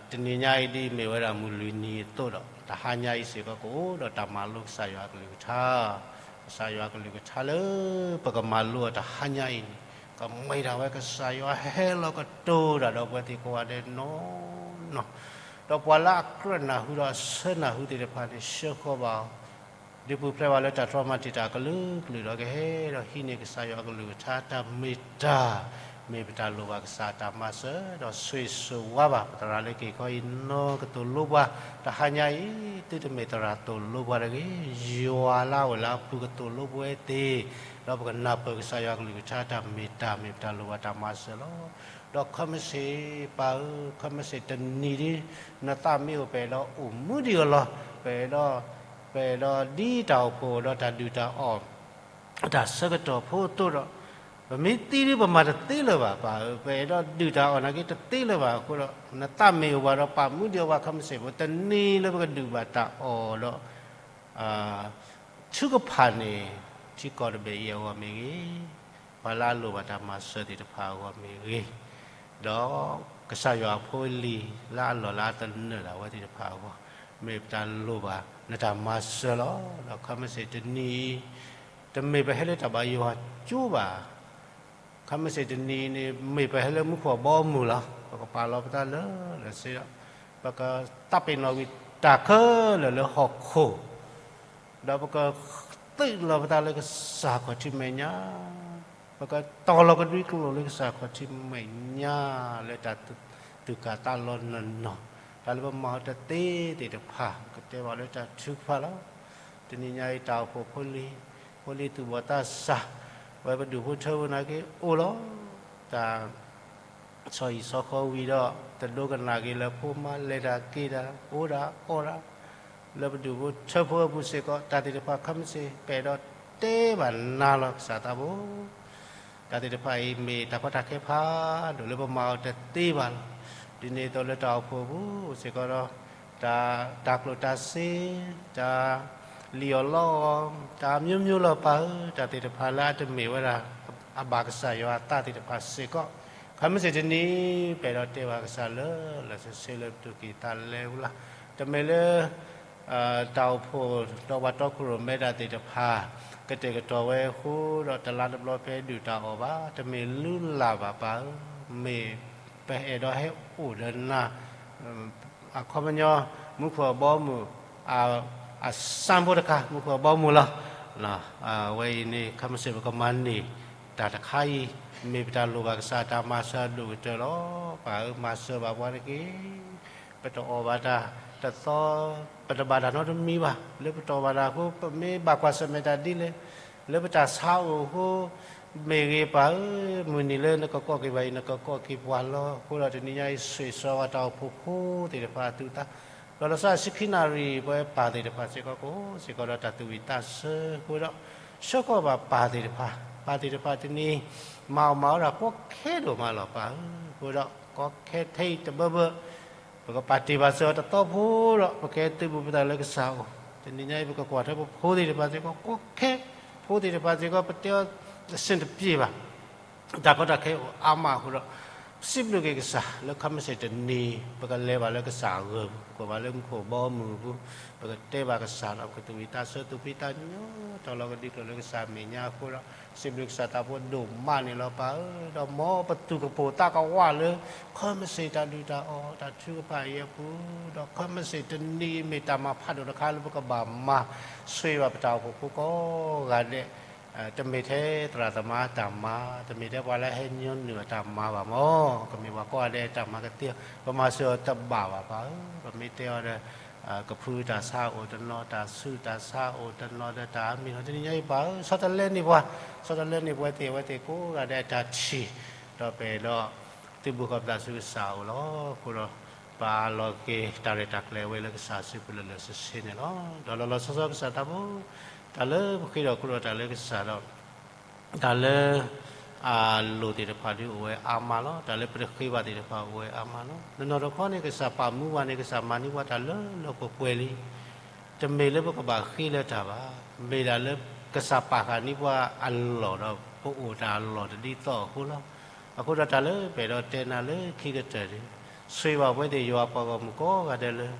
တနံၤညါအံၤဒ်အမ့ၢ်ဝဲဒၣ်မုၢ်လွံၢ်နံၤအသိးဒီး တဟါညါအံၤစ့ၢ်ကီးကအိၣ်ဒီးတၢ်မၤလိကစၢ်ယွၤအကလုၢ်ကထါ, ကစၢ်ယွၤအကလုၢ်ကထါလၢ ပကမၤလိအီၤတဟါညါအံၤန့ၣ် ကမ့ၢ်ဒၣ်ဝဲကစၢ်ယွၤဟဲလီၤကတိၤတၢ်ဒီးပဝဲသ့ၣ်ကိးဂၤဒဲးနီၢ်နီၢ်, ဒီးပှၤလၢအကြၢးနၢ်ဟူဒီးအဆၢနၢ်ဟူသ့ၣ်တဖၣ်န့ၣ် ဆှၢဃီၤဘၣ်အီၤ, ဒုးပူၤဖျဲးဘၣ်လၢတၢ်တြီမၤတံာ်တာ်အကလုာ်ကလုာ်ဒီးကဟဲဒီးဟံးန့ၢ်ကစၢ်ယွၤအကလုၢ်ကထါတၢ်မ့ၢ်တၢ်, မ့ၢ်ပတၢ်လိၣ်ဘၣ်ကစၢ်အတၢ်မၤစၢၤ, ဒီးဆိၣ်ဂ့ၤဆိၣ်ဝါဘၣ် ပသရၣ်လၢက့ၤခီအံၤနီၢ်ကသိၣ်လိပှၤ, တဟါညါအံၤ သုတမ့ၢ်သရၣ်သိၣ်လိပှၤတဂ့ၤ, ယွၤလၢအအိၣ်လၢအပူၤကသိၣ်လိပဝဲသ့ၣ်, ဒီးပကနၢ်ပၢၢ်ကစၢ်ယွၤအကလုၢ်ကထါတၢ်မ့ၢ်တၢ် မ့ၢ်ပတၢ်လိၣ်ဘၣ်တၢ်မၤစၢၤလီၤ. ဒီးခဲမုၢ်ဆ့ၣ်ပၢ်ဧၢ, ခဲမုၢ်ဆ့ၣ်တနံၤဒ် နသးမ့ၢ်အိၣ် ပအဲၣ်ဒိးအိၣ်မူဒံးအီၤလီၤ, ပအဲၣ်ဒိး ပအဲၣ်ဒိးဒ်တၢ်အိၣ်ဖှိၣ်ဒီးတၢ်ဒုၣ်တၢ်အီၣ် တၢ်ဆၢကတီၢ်ဖိအသိးဒီး, ပမ့ၢ်သံဒ်ပမၤတသ့လၢၤဘၣ်ပၢ်ဧၢ, ပအဲၣ်ဒိးဒုၣ်တၢ်အီၣ်နာ်က့တသ့လၢၤဘၣ်အဃိဒီး, နသးမ့ၢ်အိၣ်ဘၣ်ဒီးပာ်မူဒံးအီၤဘၣ် ခဲမုၢ်ဆ့ၣ်ဖိ တနံၤလၢပကဒုၣ်ဘၣ်တၢ်အီၣ်ဒီး ထုကဖၣ်န့ၣ် ထံကီၢ်တဘ့ၣ်အံၤအဂီၢ်မ့ၢ်ဂ့ၤ, ပှၤလၢအလိၣ်ဘၣ်တၢ်မၤစၢၤသ့ၣ်တဖၣ်အဂီၢ်မ့ၢ်ဂ့ၤ, ဒီးကစၢ်ယွၤအဖိအလံၤလၢအလီၢ်လၢအသနၢၣ်ဒၣ်ဝဲသ့ၣ်တဖၣ်အဂီၢ်, မ့ၢ်ပတၢ်လိၣ်ဘၣ်နတၢ်မၤစၢၤလီၤ. ဒီးခဲမုၢ်ဆ့ၣ်တနံၤအံၤ တမ့ၢ်ပဟဲလၢတၢ်ဘၣ်ယွၤကၠိဘၣ် ခဲမုၢ်ဆ့ၣ်တနံၤန့ၣ် မ့ၢ်ပဟဲလၢမူခိၣ်အဘီအမုၢ်လီၤ. ပကပာ်လီၤပသးလၢလၢာ်စ့ဒီး, ပကသးပ့ၤနီၣ်ကွံာ်တၢ်ခဲလၢာ်လၢဟီၣ်ခိၣ်, ဒီးပကသုးလီၤပသးလၢကစၢ်ခီၣ်ထံးမဲာ်ညါ, ပကတီၤလီၤကဒွံကျိာ်လၢကစၢ်ခီၣ်ထံးမဲာ်ညါ, လၢတၢ်သူၣ်ကၢ်သးလီၤနီၢ်နီၢ်, တၢ်လၢပမၤအီၤတသ့သ့ၣ်တဖၣ် ပကတဲဘၣ်လၢတၢ်ထုကဖၣ်လီၤ. တနံၤညါအံၤတၢ်အိၣ်ဖှိၣ်ဖိလံၤ, ဖိလံၤသူၣ်ဘီၣ်သးစၢ်, ဝဲပဒူၣ်ဖိထၢဖိနာ်က့အိၣ်လီၤ. တၢ် ဆီဟံၣ်ဆီဃီဝံၤဒီး တဒိကနၣ်က့ၤလၢဖိမါလဲၤတၢ်က့ၤတၢ် အိၣ်ဒၣ်အီၣ်ဒၣ်, လၢပဒူၣ်ဖိထၢဖိအပူၤစ့ၢ်ကီး တၢ်သ့ၣ်တဖၣ်ခဲမုၢ်ဆ့ၣ် ပအဲၣ်ဒိးတဲဘၣ်နၤလီၤကစၢ်သးဘိ. တၢ်သ့ၣ်တဖၣ်အံၤမ့ၢ်တၢ်ကီတၢ်ခဲဖးဒိၣ်လၢပမၤအီၤတသ့ဘၣ်လီၤ. ဒ်န့ၣ်အသိးလၢတၢ်အိၣ်ဖှိၣ်ပူၤစ့ၢ်ကီးဒီး တၢ် တၢ်ကျိၣ်တၢ်စ့, တၢ်လံၣ်အီၣ်လီအီၣ်, တၢ်မျိုးမျိုးလီၤပၢ်ဧၢ, တၢ်သ့ၣ်တဖၣ်လၢအတမ့ၢ်ဝဲဒၣ် အဘၣ်ကစၢ်ယွၤအသးသ့ၣ်တဖၣ်စ့ၢ်ကီး, ခဲမုၢ်ဆ့ၣ်တနံၤ ပအဲၣ်ဒိးတဲဘၣ်ကစၢ်လၢလၢာ်စ့ဆ့လၢပသူၣ်ကံၢ်သးလဲအပူၤလီၤ. တမ့ၢ်လၢ တၢ်အိၣ်ဖှိၣ်ဒီးပှၤတီခိၣ်ရိၣ်မဲတၢ်သ့ၣ်တဖၣ် ကတဲာ်ကတီၤဝဲအဃိဒီး တလါတဘျီဖဲဒုၣ်တၢ်အီၣ်ဘၣ်, တမ့ၢ်လုၢ်လၢ်ဘၣ်ပၢ်ဧၢ, မ့ၢ်ပအဲၣ်ဒိးဟဲအိၣ်ဒီးနၤ အခီပညီ မူခိၣ်အဘီအမုၢ် အ အစၣ်ဖိတခါ မူခိၣ်အဘီအမုၢ်လီၤ. အဝဲအံၤန့ၣ် ခဲမုၢ်ဆ့ၣ်ပကမၤန့ၢ်တၢ်တခါအံၤ မ့ၢ်ပတၢ်လိၣ်ဘၣ်ကစၢ်တၢ်မၤစၢၤအဒိၣ်ကတၢၢ်လီၤ. ပၢ်ဧၢ မၤစၢၤဘၣ်ပှၤတက့ၢ်. ပတအီၣ်ဘၣ်တၢ်တသီ, ပတဘၣ်တၢ်နီတမံၤဘၣ်. လၢပတအီၣ်ဘၣ်တၢ်အဃိ ပမ့ၢ်ဘၣ်ကွၢ်ဆၢၣ်မဲာ်တၢ်ဒ်လဲၣ်, လၢပတၢ်ဆါအိၣ်အဃိ မ့ၢ်ဂ့ၤပၢ်ဧၢ, မုၢ်နံၤလၢနကကိးက့ၤပှၤအံၤ နကကိးက့ၤပှၤလီၤ. အဃိဒီးတနံၤညါအံၤ ဆိၣ်ဂ့ၤဆိၣ်ဝါတၢ်အိၣ်ဖှိၣ်ဖိသ့ၣ်တဖၣ်အသူၣ်အသး, ဒီးလီၤဆီဆံခံနၣ်ရံၣ် ပဝဲပၢ်သ့ၣ်တဖၣ်စ့ၢ်ကီး ကိးစ့ၢ်ကီးဒီးတၢ်သူၣ်ဝံၣ်သးဆၢအဃိဒီး ဆှၢဃီၤဘၣ်ပၢ်သ့ၣ်တဖၣ်, ပၢ်သ့ၣ်တဖၣ်တနံၤ မၤအီၣ်မၤအီဒၣ်ကီခဲဒိၣ်မးလီၤပၢ်ဧၢ. အဃိဒီးကီခဲထဲအံၤတဘၢဘၢ ပကပာ်တ့ၢ်ဘၣ်စၢၤအီၤတသီဖိဒီး ပကဟဲသုးဘူးပသးလၢကစၢ်အအိၣ်. တနံၤညါအံၤ ပကကွၢ်ထွဲပဖိသ့ၣ်တဖၣ်စ့ၢ်ကီး ကီခဲ, ဖိသ့ၣ်တဖၣ်စ့ၢ်ကီး ပတဲအီၤအဆင်တပြေဘၣ်. တၢ်ကီတၢ်ခဲအိၣ်အါမးအဃိဒီး ပစံးဘျုးက့ၤကစၢ်လၢခဲမုၢ်ဆ့ၣ်တနံၤ ပကလဲၤဘၣ်လၢကစၢ်အဂီၢ်ပူၤ, ပကကွၢ်ဘၣ်လၢမူခိၣ်ဘီမုၢ်အပူၤ, ပကတဲဘၣ်ကစၢ်ဒီး ပကသူၣ်ဝံၣ်သးဆၢ သူၣ်ဖှံသးညီ တီၤလီၤကဒံကျိာ်လၢကစၢ်မဲာ်ညါအဃိဒီး စံးဘျုးကစၢ်သးဖိဒိၣ်မးန့ၣ်လီၤပၢ်ဧၢ. ဒီးမ်ပသူၣ်ကပိာ်သးကဝးလၢ ခဲမုၢ်ဆ့ၣ်တၢ်ဒုၣ်တၢ်အီၣ် တၢ်ထုကဖၣ်အံၤအပူၤ, ဒီးခဲမုၢ်ဆ့ၣ်တနံၤအံၤ မ့ၢ်တၢ်မၤဖးဒိၣ်တခါလၢပကဘၣ်မၤ ဆိၣ်ဂ့ၤဘၣ်ပတၢ်အိၣ်ဖှိၣ်ဖိကိးဂၤဒဲး တမ့ၢ်ထဲသရၣ်သမါတၢ်မၤ, တမ့ၢ်ထဲပှၤလၢဟဲညီနုၢ်အတၢ်မၤဘၣ်မၢ်, ကမ့ၢ်ပှၤကိးဂၤဒဲးတၢ်မၤကသ့, ပမၤစၢၤအီၤတဘၣ်ဘၣ်ပၢ်ဧၢ. ပမ့ၢ်တဲအီၤဒီး ကဖုတၢ်ဆါအိၣ်တနီၤ, တၢ်ဆူးတၢ်ဆါအိၣ်တနီၤဒီးတၢ်အါမံၤနီၤ, တနံၤညါအံၤပၢ်ဧၢ ဆီတလဲန့ၢ်ပှၤ, ဆီတလဲန့ၢ်ပဝဲသ့ၣ်အဝဲသ့ၣ်ကိးဂၤဒဲးအတၢ်ထံၣ်, ဒီးပအဲၣ်ဒိး သုးဘူးဃီၤပသးဆူကစၢ်အအိၣ်လီၤ. အဃိဒီး ပအးလီၤက့ၤတၢ်ရဲၣ်တၢ်ကျဲၤဝဲလၢကစၢ်စုပူၤလၢလၢာ်ဆ့ဆ့န့ၣ်လီၤ. ဒီးလီၤလီၤဆီဆီကစၢ်သးဖိ, တၢ်လၢပဃ့ဒီးခိၣ်ဒီးတၢ်လၢကစၢ်ဒီး တၢ်လၢ အလိၣ်သ့ၣ်တဖၣ်ဒုးအိၣ်ဝဲအါမးလီၤ. တၢ်လၢပတဃ့ဘၣ်သ့ၣ်တဖၣ်အိၣ်ဝဲအါမးလီၤ. နီၢ်နီၢ်တခီန့ၣ် ကစၢ်ပာ်မူပှၤန့ၣ် ကစၢ်မၤန့ၢ်ပှၤတၢ်လၢလၢပှဲၤပှဲၤလံ. တမ့ၢ်လၢပကဘၣ်ဃ့လၢတၢ်ဘၣ်, မ့ၢ်ဒၣ်လၢကစၢ်ပာ်ဃာ်န့ၢ်ပှၤအလီၢ်ဒီး ပအိၣ်တၢ်အလီၢ်တဒ်သိးအဃိလီၤ. အဃိဒီးတၢ်လၢပအဲၣ်ဒိးတဲနၤလၢခံကတၢၢ်န့ၣ်, ဆိၣ်ဂ့ၤဘၣ်ပဝဲသ့ၣ်ယွၤပှၤဂီၢ်မုၢ်ကိးဂၤဒဲးလၢ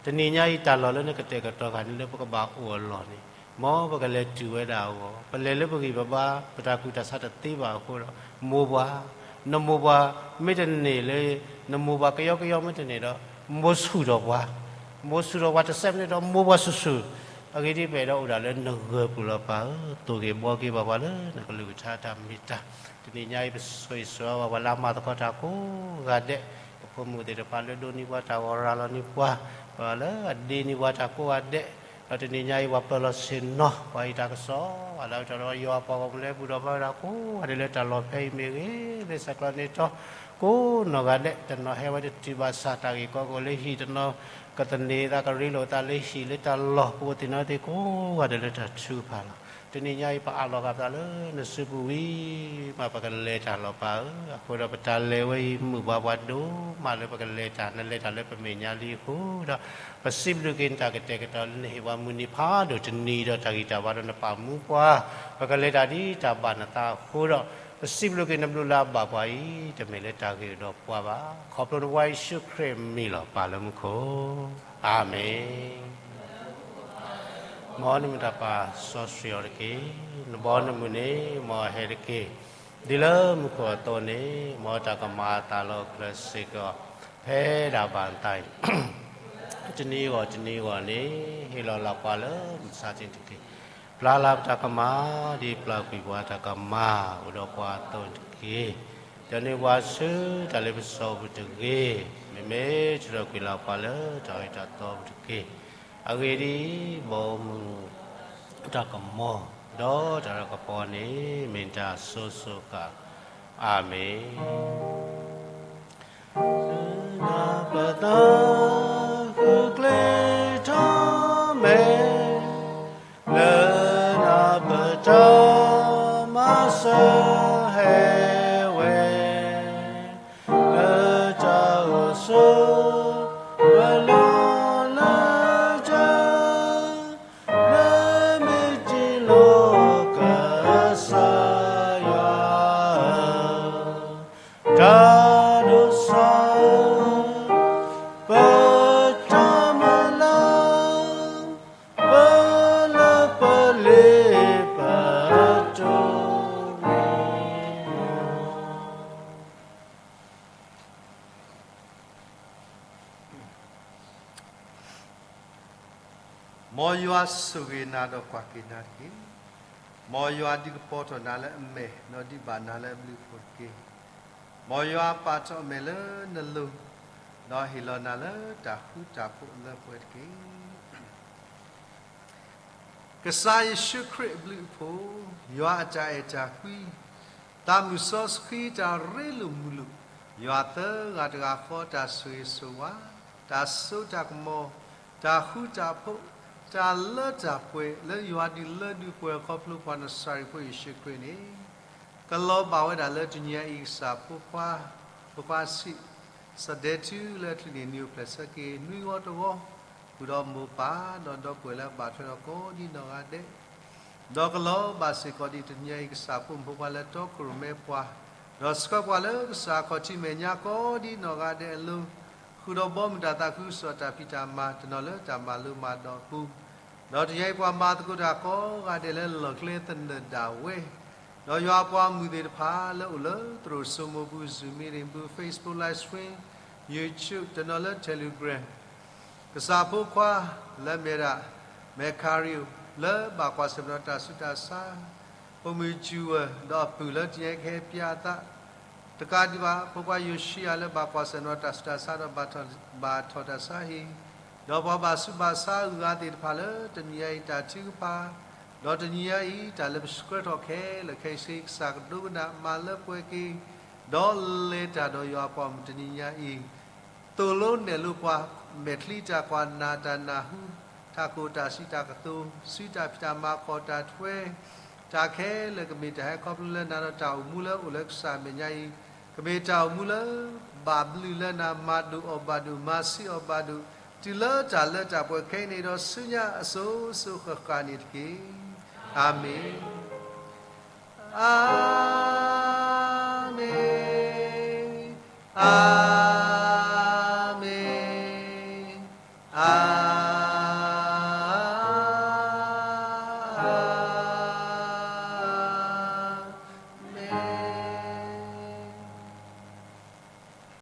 တနံၤညါအံၤတၢ်လီၢ်လၢနကတဲာ်ကတီၤဃာ်န့ၣ်လၢပကဘၣ်အိၣ်အလီၢ်န့ၣ်, မ်ပကလဲၤတုၤဝဲဒၣ်အဂီၢ်, ပလဲၤလၢပဂံၢ်ပဘါ ပတၢ်ကူၣ်တၢ်ဆးတသ့ဘၣ်အဃိဒီး မိၢ်ပှၢ်, နမိၢ်ပှၢ်မ့ၢ်တန့ၢ်လၢ နမိၢ်ပှၢ်ကယီကယီမ့ၢ်တန့ၢ်ဒီး မိၢ်ဆူၣ်ထီၣ်ပှၤ, မိၢ်ဆူၣ်ထီၣ်ပှၤတစဲးမ့ၢ်န့ၣ်ဒီး မိၢ်ပှၢ်ဆူၣ်ဆူၣ်, အဂ့ၢ်ဒ်အံၤ ပအဲၣ်ဒိးအိၣ်ဒၣ်လၢနဂၢၢ်ပူၤလီၤပၢ်ဧၢ, သိၣ်ဂ့ၤဘှီက့ၤဘၣ်ပှၤလၢနကလုၢ်ကထါတၢ်မ့ၢ်တၢ်, တနံၤညါအံၤ ပဆိၣ်ဂ့ၤဆိၣ်ဝါဘၣ်ပှၤလၢအမၤသကိးတၢ်ကိးဂၤဒဲး, ပဖိမုၣ်သ့ၣ်တဖၣ်လၢဒိးန့ၢ်ပှၤတၢ်ဂီၤရၤလီၤန့ၢ်ပှၤ, ပှၤလၢအဒ့န့ၢ်ပှၤတၢ်ကိးဂၤဒဲး, ဒီးတနံၤညါအံၤ ပှၤပၢၤလီၢ်ဆ့ၣ်နီၤ ပှၤဟ့ၣ်တၢ်ကစီၣ် ပှၤလၢအဝဲထီၣ်ဒီး ယွၤအပှၤဂီၢ်မုၢ်လၢအဘူးဒီးဘၣ်ဝဲဒၣ်ကိးဂၤဒဲးလၢတၢ်လီၢ်ဖဲအံၤမ့ၢ်ဂ့ၤ, လၢဆဲးကျိးန့ၢ်တီ ကိးနီၢ်ဂၤဒဲး, တနီၤဟဲဝဲတတုၤဘၣ်ဆၣ်တၢ်ဂ့ၢ်ကီကအိၣ်လၢဟံၣ်, တနီၤကသန့ၤသးကရ့လိာ်သးလၢဟံၣ်လၢတၢ်လီၢ်, ပအိၣ်သ့ၣ်နီၣ်သ့ၣ်ကိးဂၤဒဲးလၢတၢ်ထုကဖၣ်လီၤ. တနံၤညါအံၤ ပအးလီၤဂာ်ပသးလၢနစုပူၤဝံၤမး ပကလဲၤတၢ်လီၤပၢ်ဧၢ, အဃိဒီးပတၢ်လဲၤဝဲအံၤ မုာ်ပှၤပှၤဒိၣ်မးလၢပကလဲၤတၢ်, နလဲၤတၢ်လၢပမဲာ်ညါလံအဃိဒီး ပစံးဘျုးက့ၤနတၢ်ကတဲာ်ကတီၤလၢနဟ့ၣ်ပှၤမုၢ်နံၤဖးဒိၣ်တနံၤဒီးတၢ်ဂံၢ်တၢ်ဘါဒီးနပာ်မူပှၤ, ပကလဲၤတၢ်ဒ်တၢ်ဘၣ်နသးအဃိဒီး ပစံးဘျုးက့ၤနဘျုးလၢအဘၣ်ပှၤအံၤ တမ့ၢ်လၢတၢ်ဂ့ၤဒီးပှၤဘၣ်. ခီဖျိနဝါယ့ၣ်ၡူးခရံာ်အမံၤလီၤ ပၢ်လၢမူခိၣ်, အၤမ့ၣ်. မ်နမုၢ်တၢ်ပၢ်စီဆှံအီၤတက့ၢ်, နဘီနမုၢ်န့ၣ် မ်အဟဲတက့ၢ်, ဒ်လၢမူခိၣ်အသိးန့ၣ် မ်တၢ်ကမၤအသးလီၤအကျဲစ့ၢ်ကီး ဖဲဒၣ်ဘၣ်နသးအံၤ တနံၤအဂီၢ်တနံၤအဂီၢ်န့ၣ် ဟ့ၣ်လီၤလၢပှၤလၢမုၢ်ဆါတနံၤတက့ၢ်. ပျၢ်လၢပတၢ်ကမၣ် ဒ်ပျၢ်ကွံာ်ပှၤတၢ်ကမၣ်အိၣ်ဒီးပှၤအသိးန့ၣ်တက့ၢ်. ဒီးန့ၢ်ပှၤဆူတၢ်လ့ပစီပူၤတဂ့ၤ, မ့မ့ၢ်ထုးထီၣ်ကွံာ်လၢပှၤလၢတၢ်အၢတၢ်သီပူၤတက့ၢ်. အဂ့ၢ်ဒ်အံၤ, ဘီမုၢ်တၢ်ကမီၤ ဒီးတၢ်လၤကပီၤန့ၣ် မ့ၢ်တၢ်စိၤစိၤဃၣ်ဃၣ်, အၤမ့ၣ်. လၢနပသးဃုကျဲထီၣ်မဲာ်, လၢနပတၢ်မၤစၢၤဟဲဝဲ, လၢတၢ်အိၣ်ဆိး ပလီၢ်လၢတၢ် လၢမ့ၢ်တ့ၢ်လီၤကစၢ်ယွၤဧၢ, တၢ်ဒိးစၢ် ပတၢ်မၤလၤ ပလၢပလ့ပတိၢ်န့ၣ် မ်ယွၤဆိၣ်ဂ့ၤနၤဒီးကွၢ်က့ၤနၤတက့ၢ်. မ်ယွၤဒုးကပီၤထီၣ်နၤလၢအမဲာ် ဒီးဒုးဘၣ်နၤလၢအဘျုးအဖှိၣ်တက့ၢ်. မ်ယွၤပာ်ထီၣ်အမဲာ်လၢနလိၤ ဒီးဟ့ၣ်လီၤနၤလၢတၢ်ဃူတၢ်ဖိးလၢပှဲၤတက့ၢ်. ကစၢ်ယ့ၣ်ၡူးခရံာ်အဘျုးအဖှိၣ်, ယွၤအတၢ်အဲၣ်တၢ်ကွံ, သးမုၣ်စီဆှံတၢ်ရ့လိာ်မုာ်လိာ်, ယွၤသၢဂၤတဂၤဃီတၢ်ဆိၣ်ဂ့ၤဆိၣ်ဝါ, တၢ်စိတၢ်ကမီၤ, တၢ်ဃူတၢ်ဖိး, တၢ်လၢတၢ်ပှဲၤလၢယွၤဒုးလၢဒုးပှဲၤခီဖျိပှၤနစၤရံဖိယ့ၣ်ၡူးခရံာ်န့ၣ်, ကလီၤဘၣ်ဝဲဒၣ်လၢတနံၤညါအံၤကစၢ်ဖိခွါ, ဖိခွါဆံး, စဒဲးထုလၢအချံန့ၣ် နံၤအိၣ်ဖျဲၣ်ဆၢက့ၤနွံဂီၤတဂီၤ, ဃုာ်ဒီးမိၢ်ပၢ်ဒီးဒီပုၢ်ဝဲၢ်လၢအဘၣ်ထွဲဒီးကိးဒံနီၢ်ဂၤဒဲး ဒီးကလီၤဘၣ်စ့ၢ်ကီးဒ်တနံၤညါအံၤကစၢ်ဖိမုၣ်ဖိခွါလၢတီခိၣ်ရိၣ်မဲပှၤ, ဒီးဆှၢပှၤလၢကစၢ်အခီၣ်ထံးမဲာ်ညါကိးဒံနီၢ်ဂၤဒဲးအလိၤ, ဃုာ်ဒီးဘီမုၢ်တၢ်သးခုကစီၣ်တၢ်ဖံးတၢ်မၤတနီၤလၢတၢ်မၤလိမၤဒိးအပူၤ, ဒီးတနံၤညါအံၤပှၤမၤသကိးတၢ်ကိးဂၤဒဲးလၢလီၢ်ကျဲသနၢၣ်ဒၣ်ဝဲ, ဒီးယွၤအပှၤမုၢ်သ့ၣ်တဖၣ်လၢအိၣ်လၢသရိာ်စိမိၤပူၤ Zoom meeting ပူၤ Facebook live stream, YouTube တနီၤလၢ Telegram ကစၢ်ဖိခွါလၢမဲာ်ဒၣ် မဲာ်ခၤရံၣ် လၢဘၣ်ကွၢ်ဆၢၣ်မဲာ်ဒီးတၢ်ဆူးတၢ်ဆါ, ဖိမုၣ်စူၤဝဲ ဒီးအပုၢ်လၢတနံၤညါအံၤကဟဲပၠးအသး, တကးဒံးဘၣ် ဖိခွါယိၤၡံယၤလၢဘၣ်ကွၢ်ဆၢၣ်မဲာ်ဒီးတၢ်ဆူးတၢ်ဆါဒီးဘၣ်ထီၣ်တၢ်ဆါဟံၣ်, ဒီးပှၤဘၣ်ဆူးဘၣ်ဆါအဂၤသ့ၣ်တဖၣ်လၢတနံၤညါအံၤတၢ်ထုကဖၣ်, ဒီးတနံၤညါအံၤ တၢ်လၢပဆှၢထီၣ်ခဲလၢာ်ခဲဆ့ ကစၢ်ကဒိကနၣ်မၤလၢပှဲၤက့ၤ, ဒီးလဲၤတၢ်ဒီးယွၤအပှၤမုၣ်တနံၤညါအံၤ သိၣ်လိနဲၣ်လိပှၤ, မဲာ်ချံတၢ်ကွၢ်နၢ်တၢ်နၢ်ဟူ, ထးခိၣ်တၢ်စံးတၢ်ကတိၤ, စုတၢ်ဖံးတၢ်မၤ ခီၣ်တၢ်ထွဲ, တၢ်ခဲလၢာ်ကမ့ၢ်တၢ်ဟဲခီဖျိလၢနၤဒီးတၢ်အိၣ်မူလၢအိၣ်လၢကစၢ်အမဲာ်ညါအံၤ, ကမ့ၢ်တၢ်အိၣ်မူလၢ ဘၣ်ဘျုးလၢနၤ မၤဒိၣ်အီၣ်ဘၣ်ဒိၣ် မၤဆံးအီၣ်ဘၣ်ဒိၣ်, တုၤလၢတၢ်လၢတၢ်ပှဲၤခဲအံၤန့ၣ်ဒီးဆူညါအစိၤစိၤဃၣ်ဃၣ်န့ၣ်တက့ၢ်. အၤမ့ၣ်, အၤမ့ၣ်, အၤမ့ၣ်, အၤ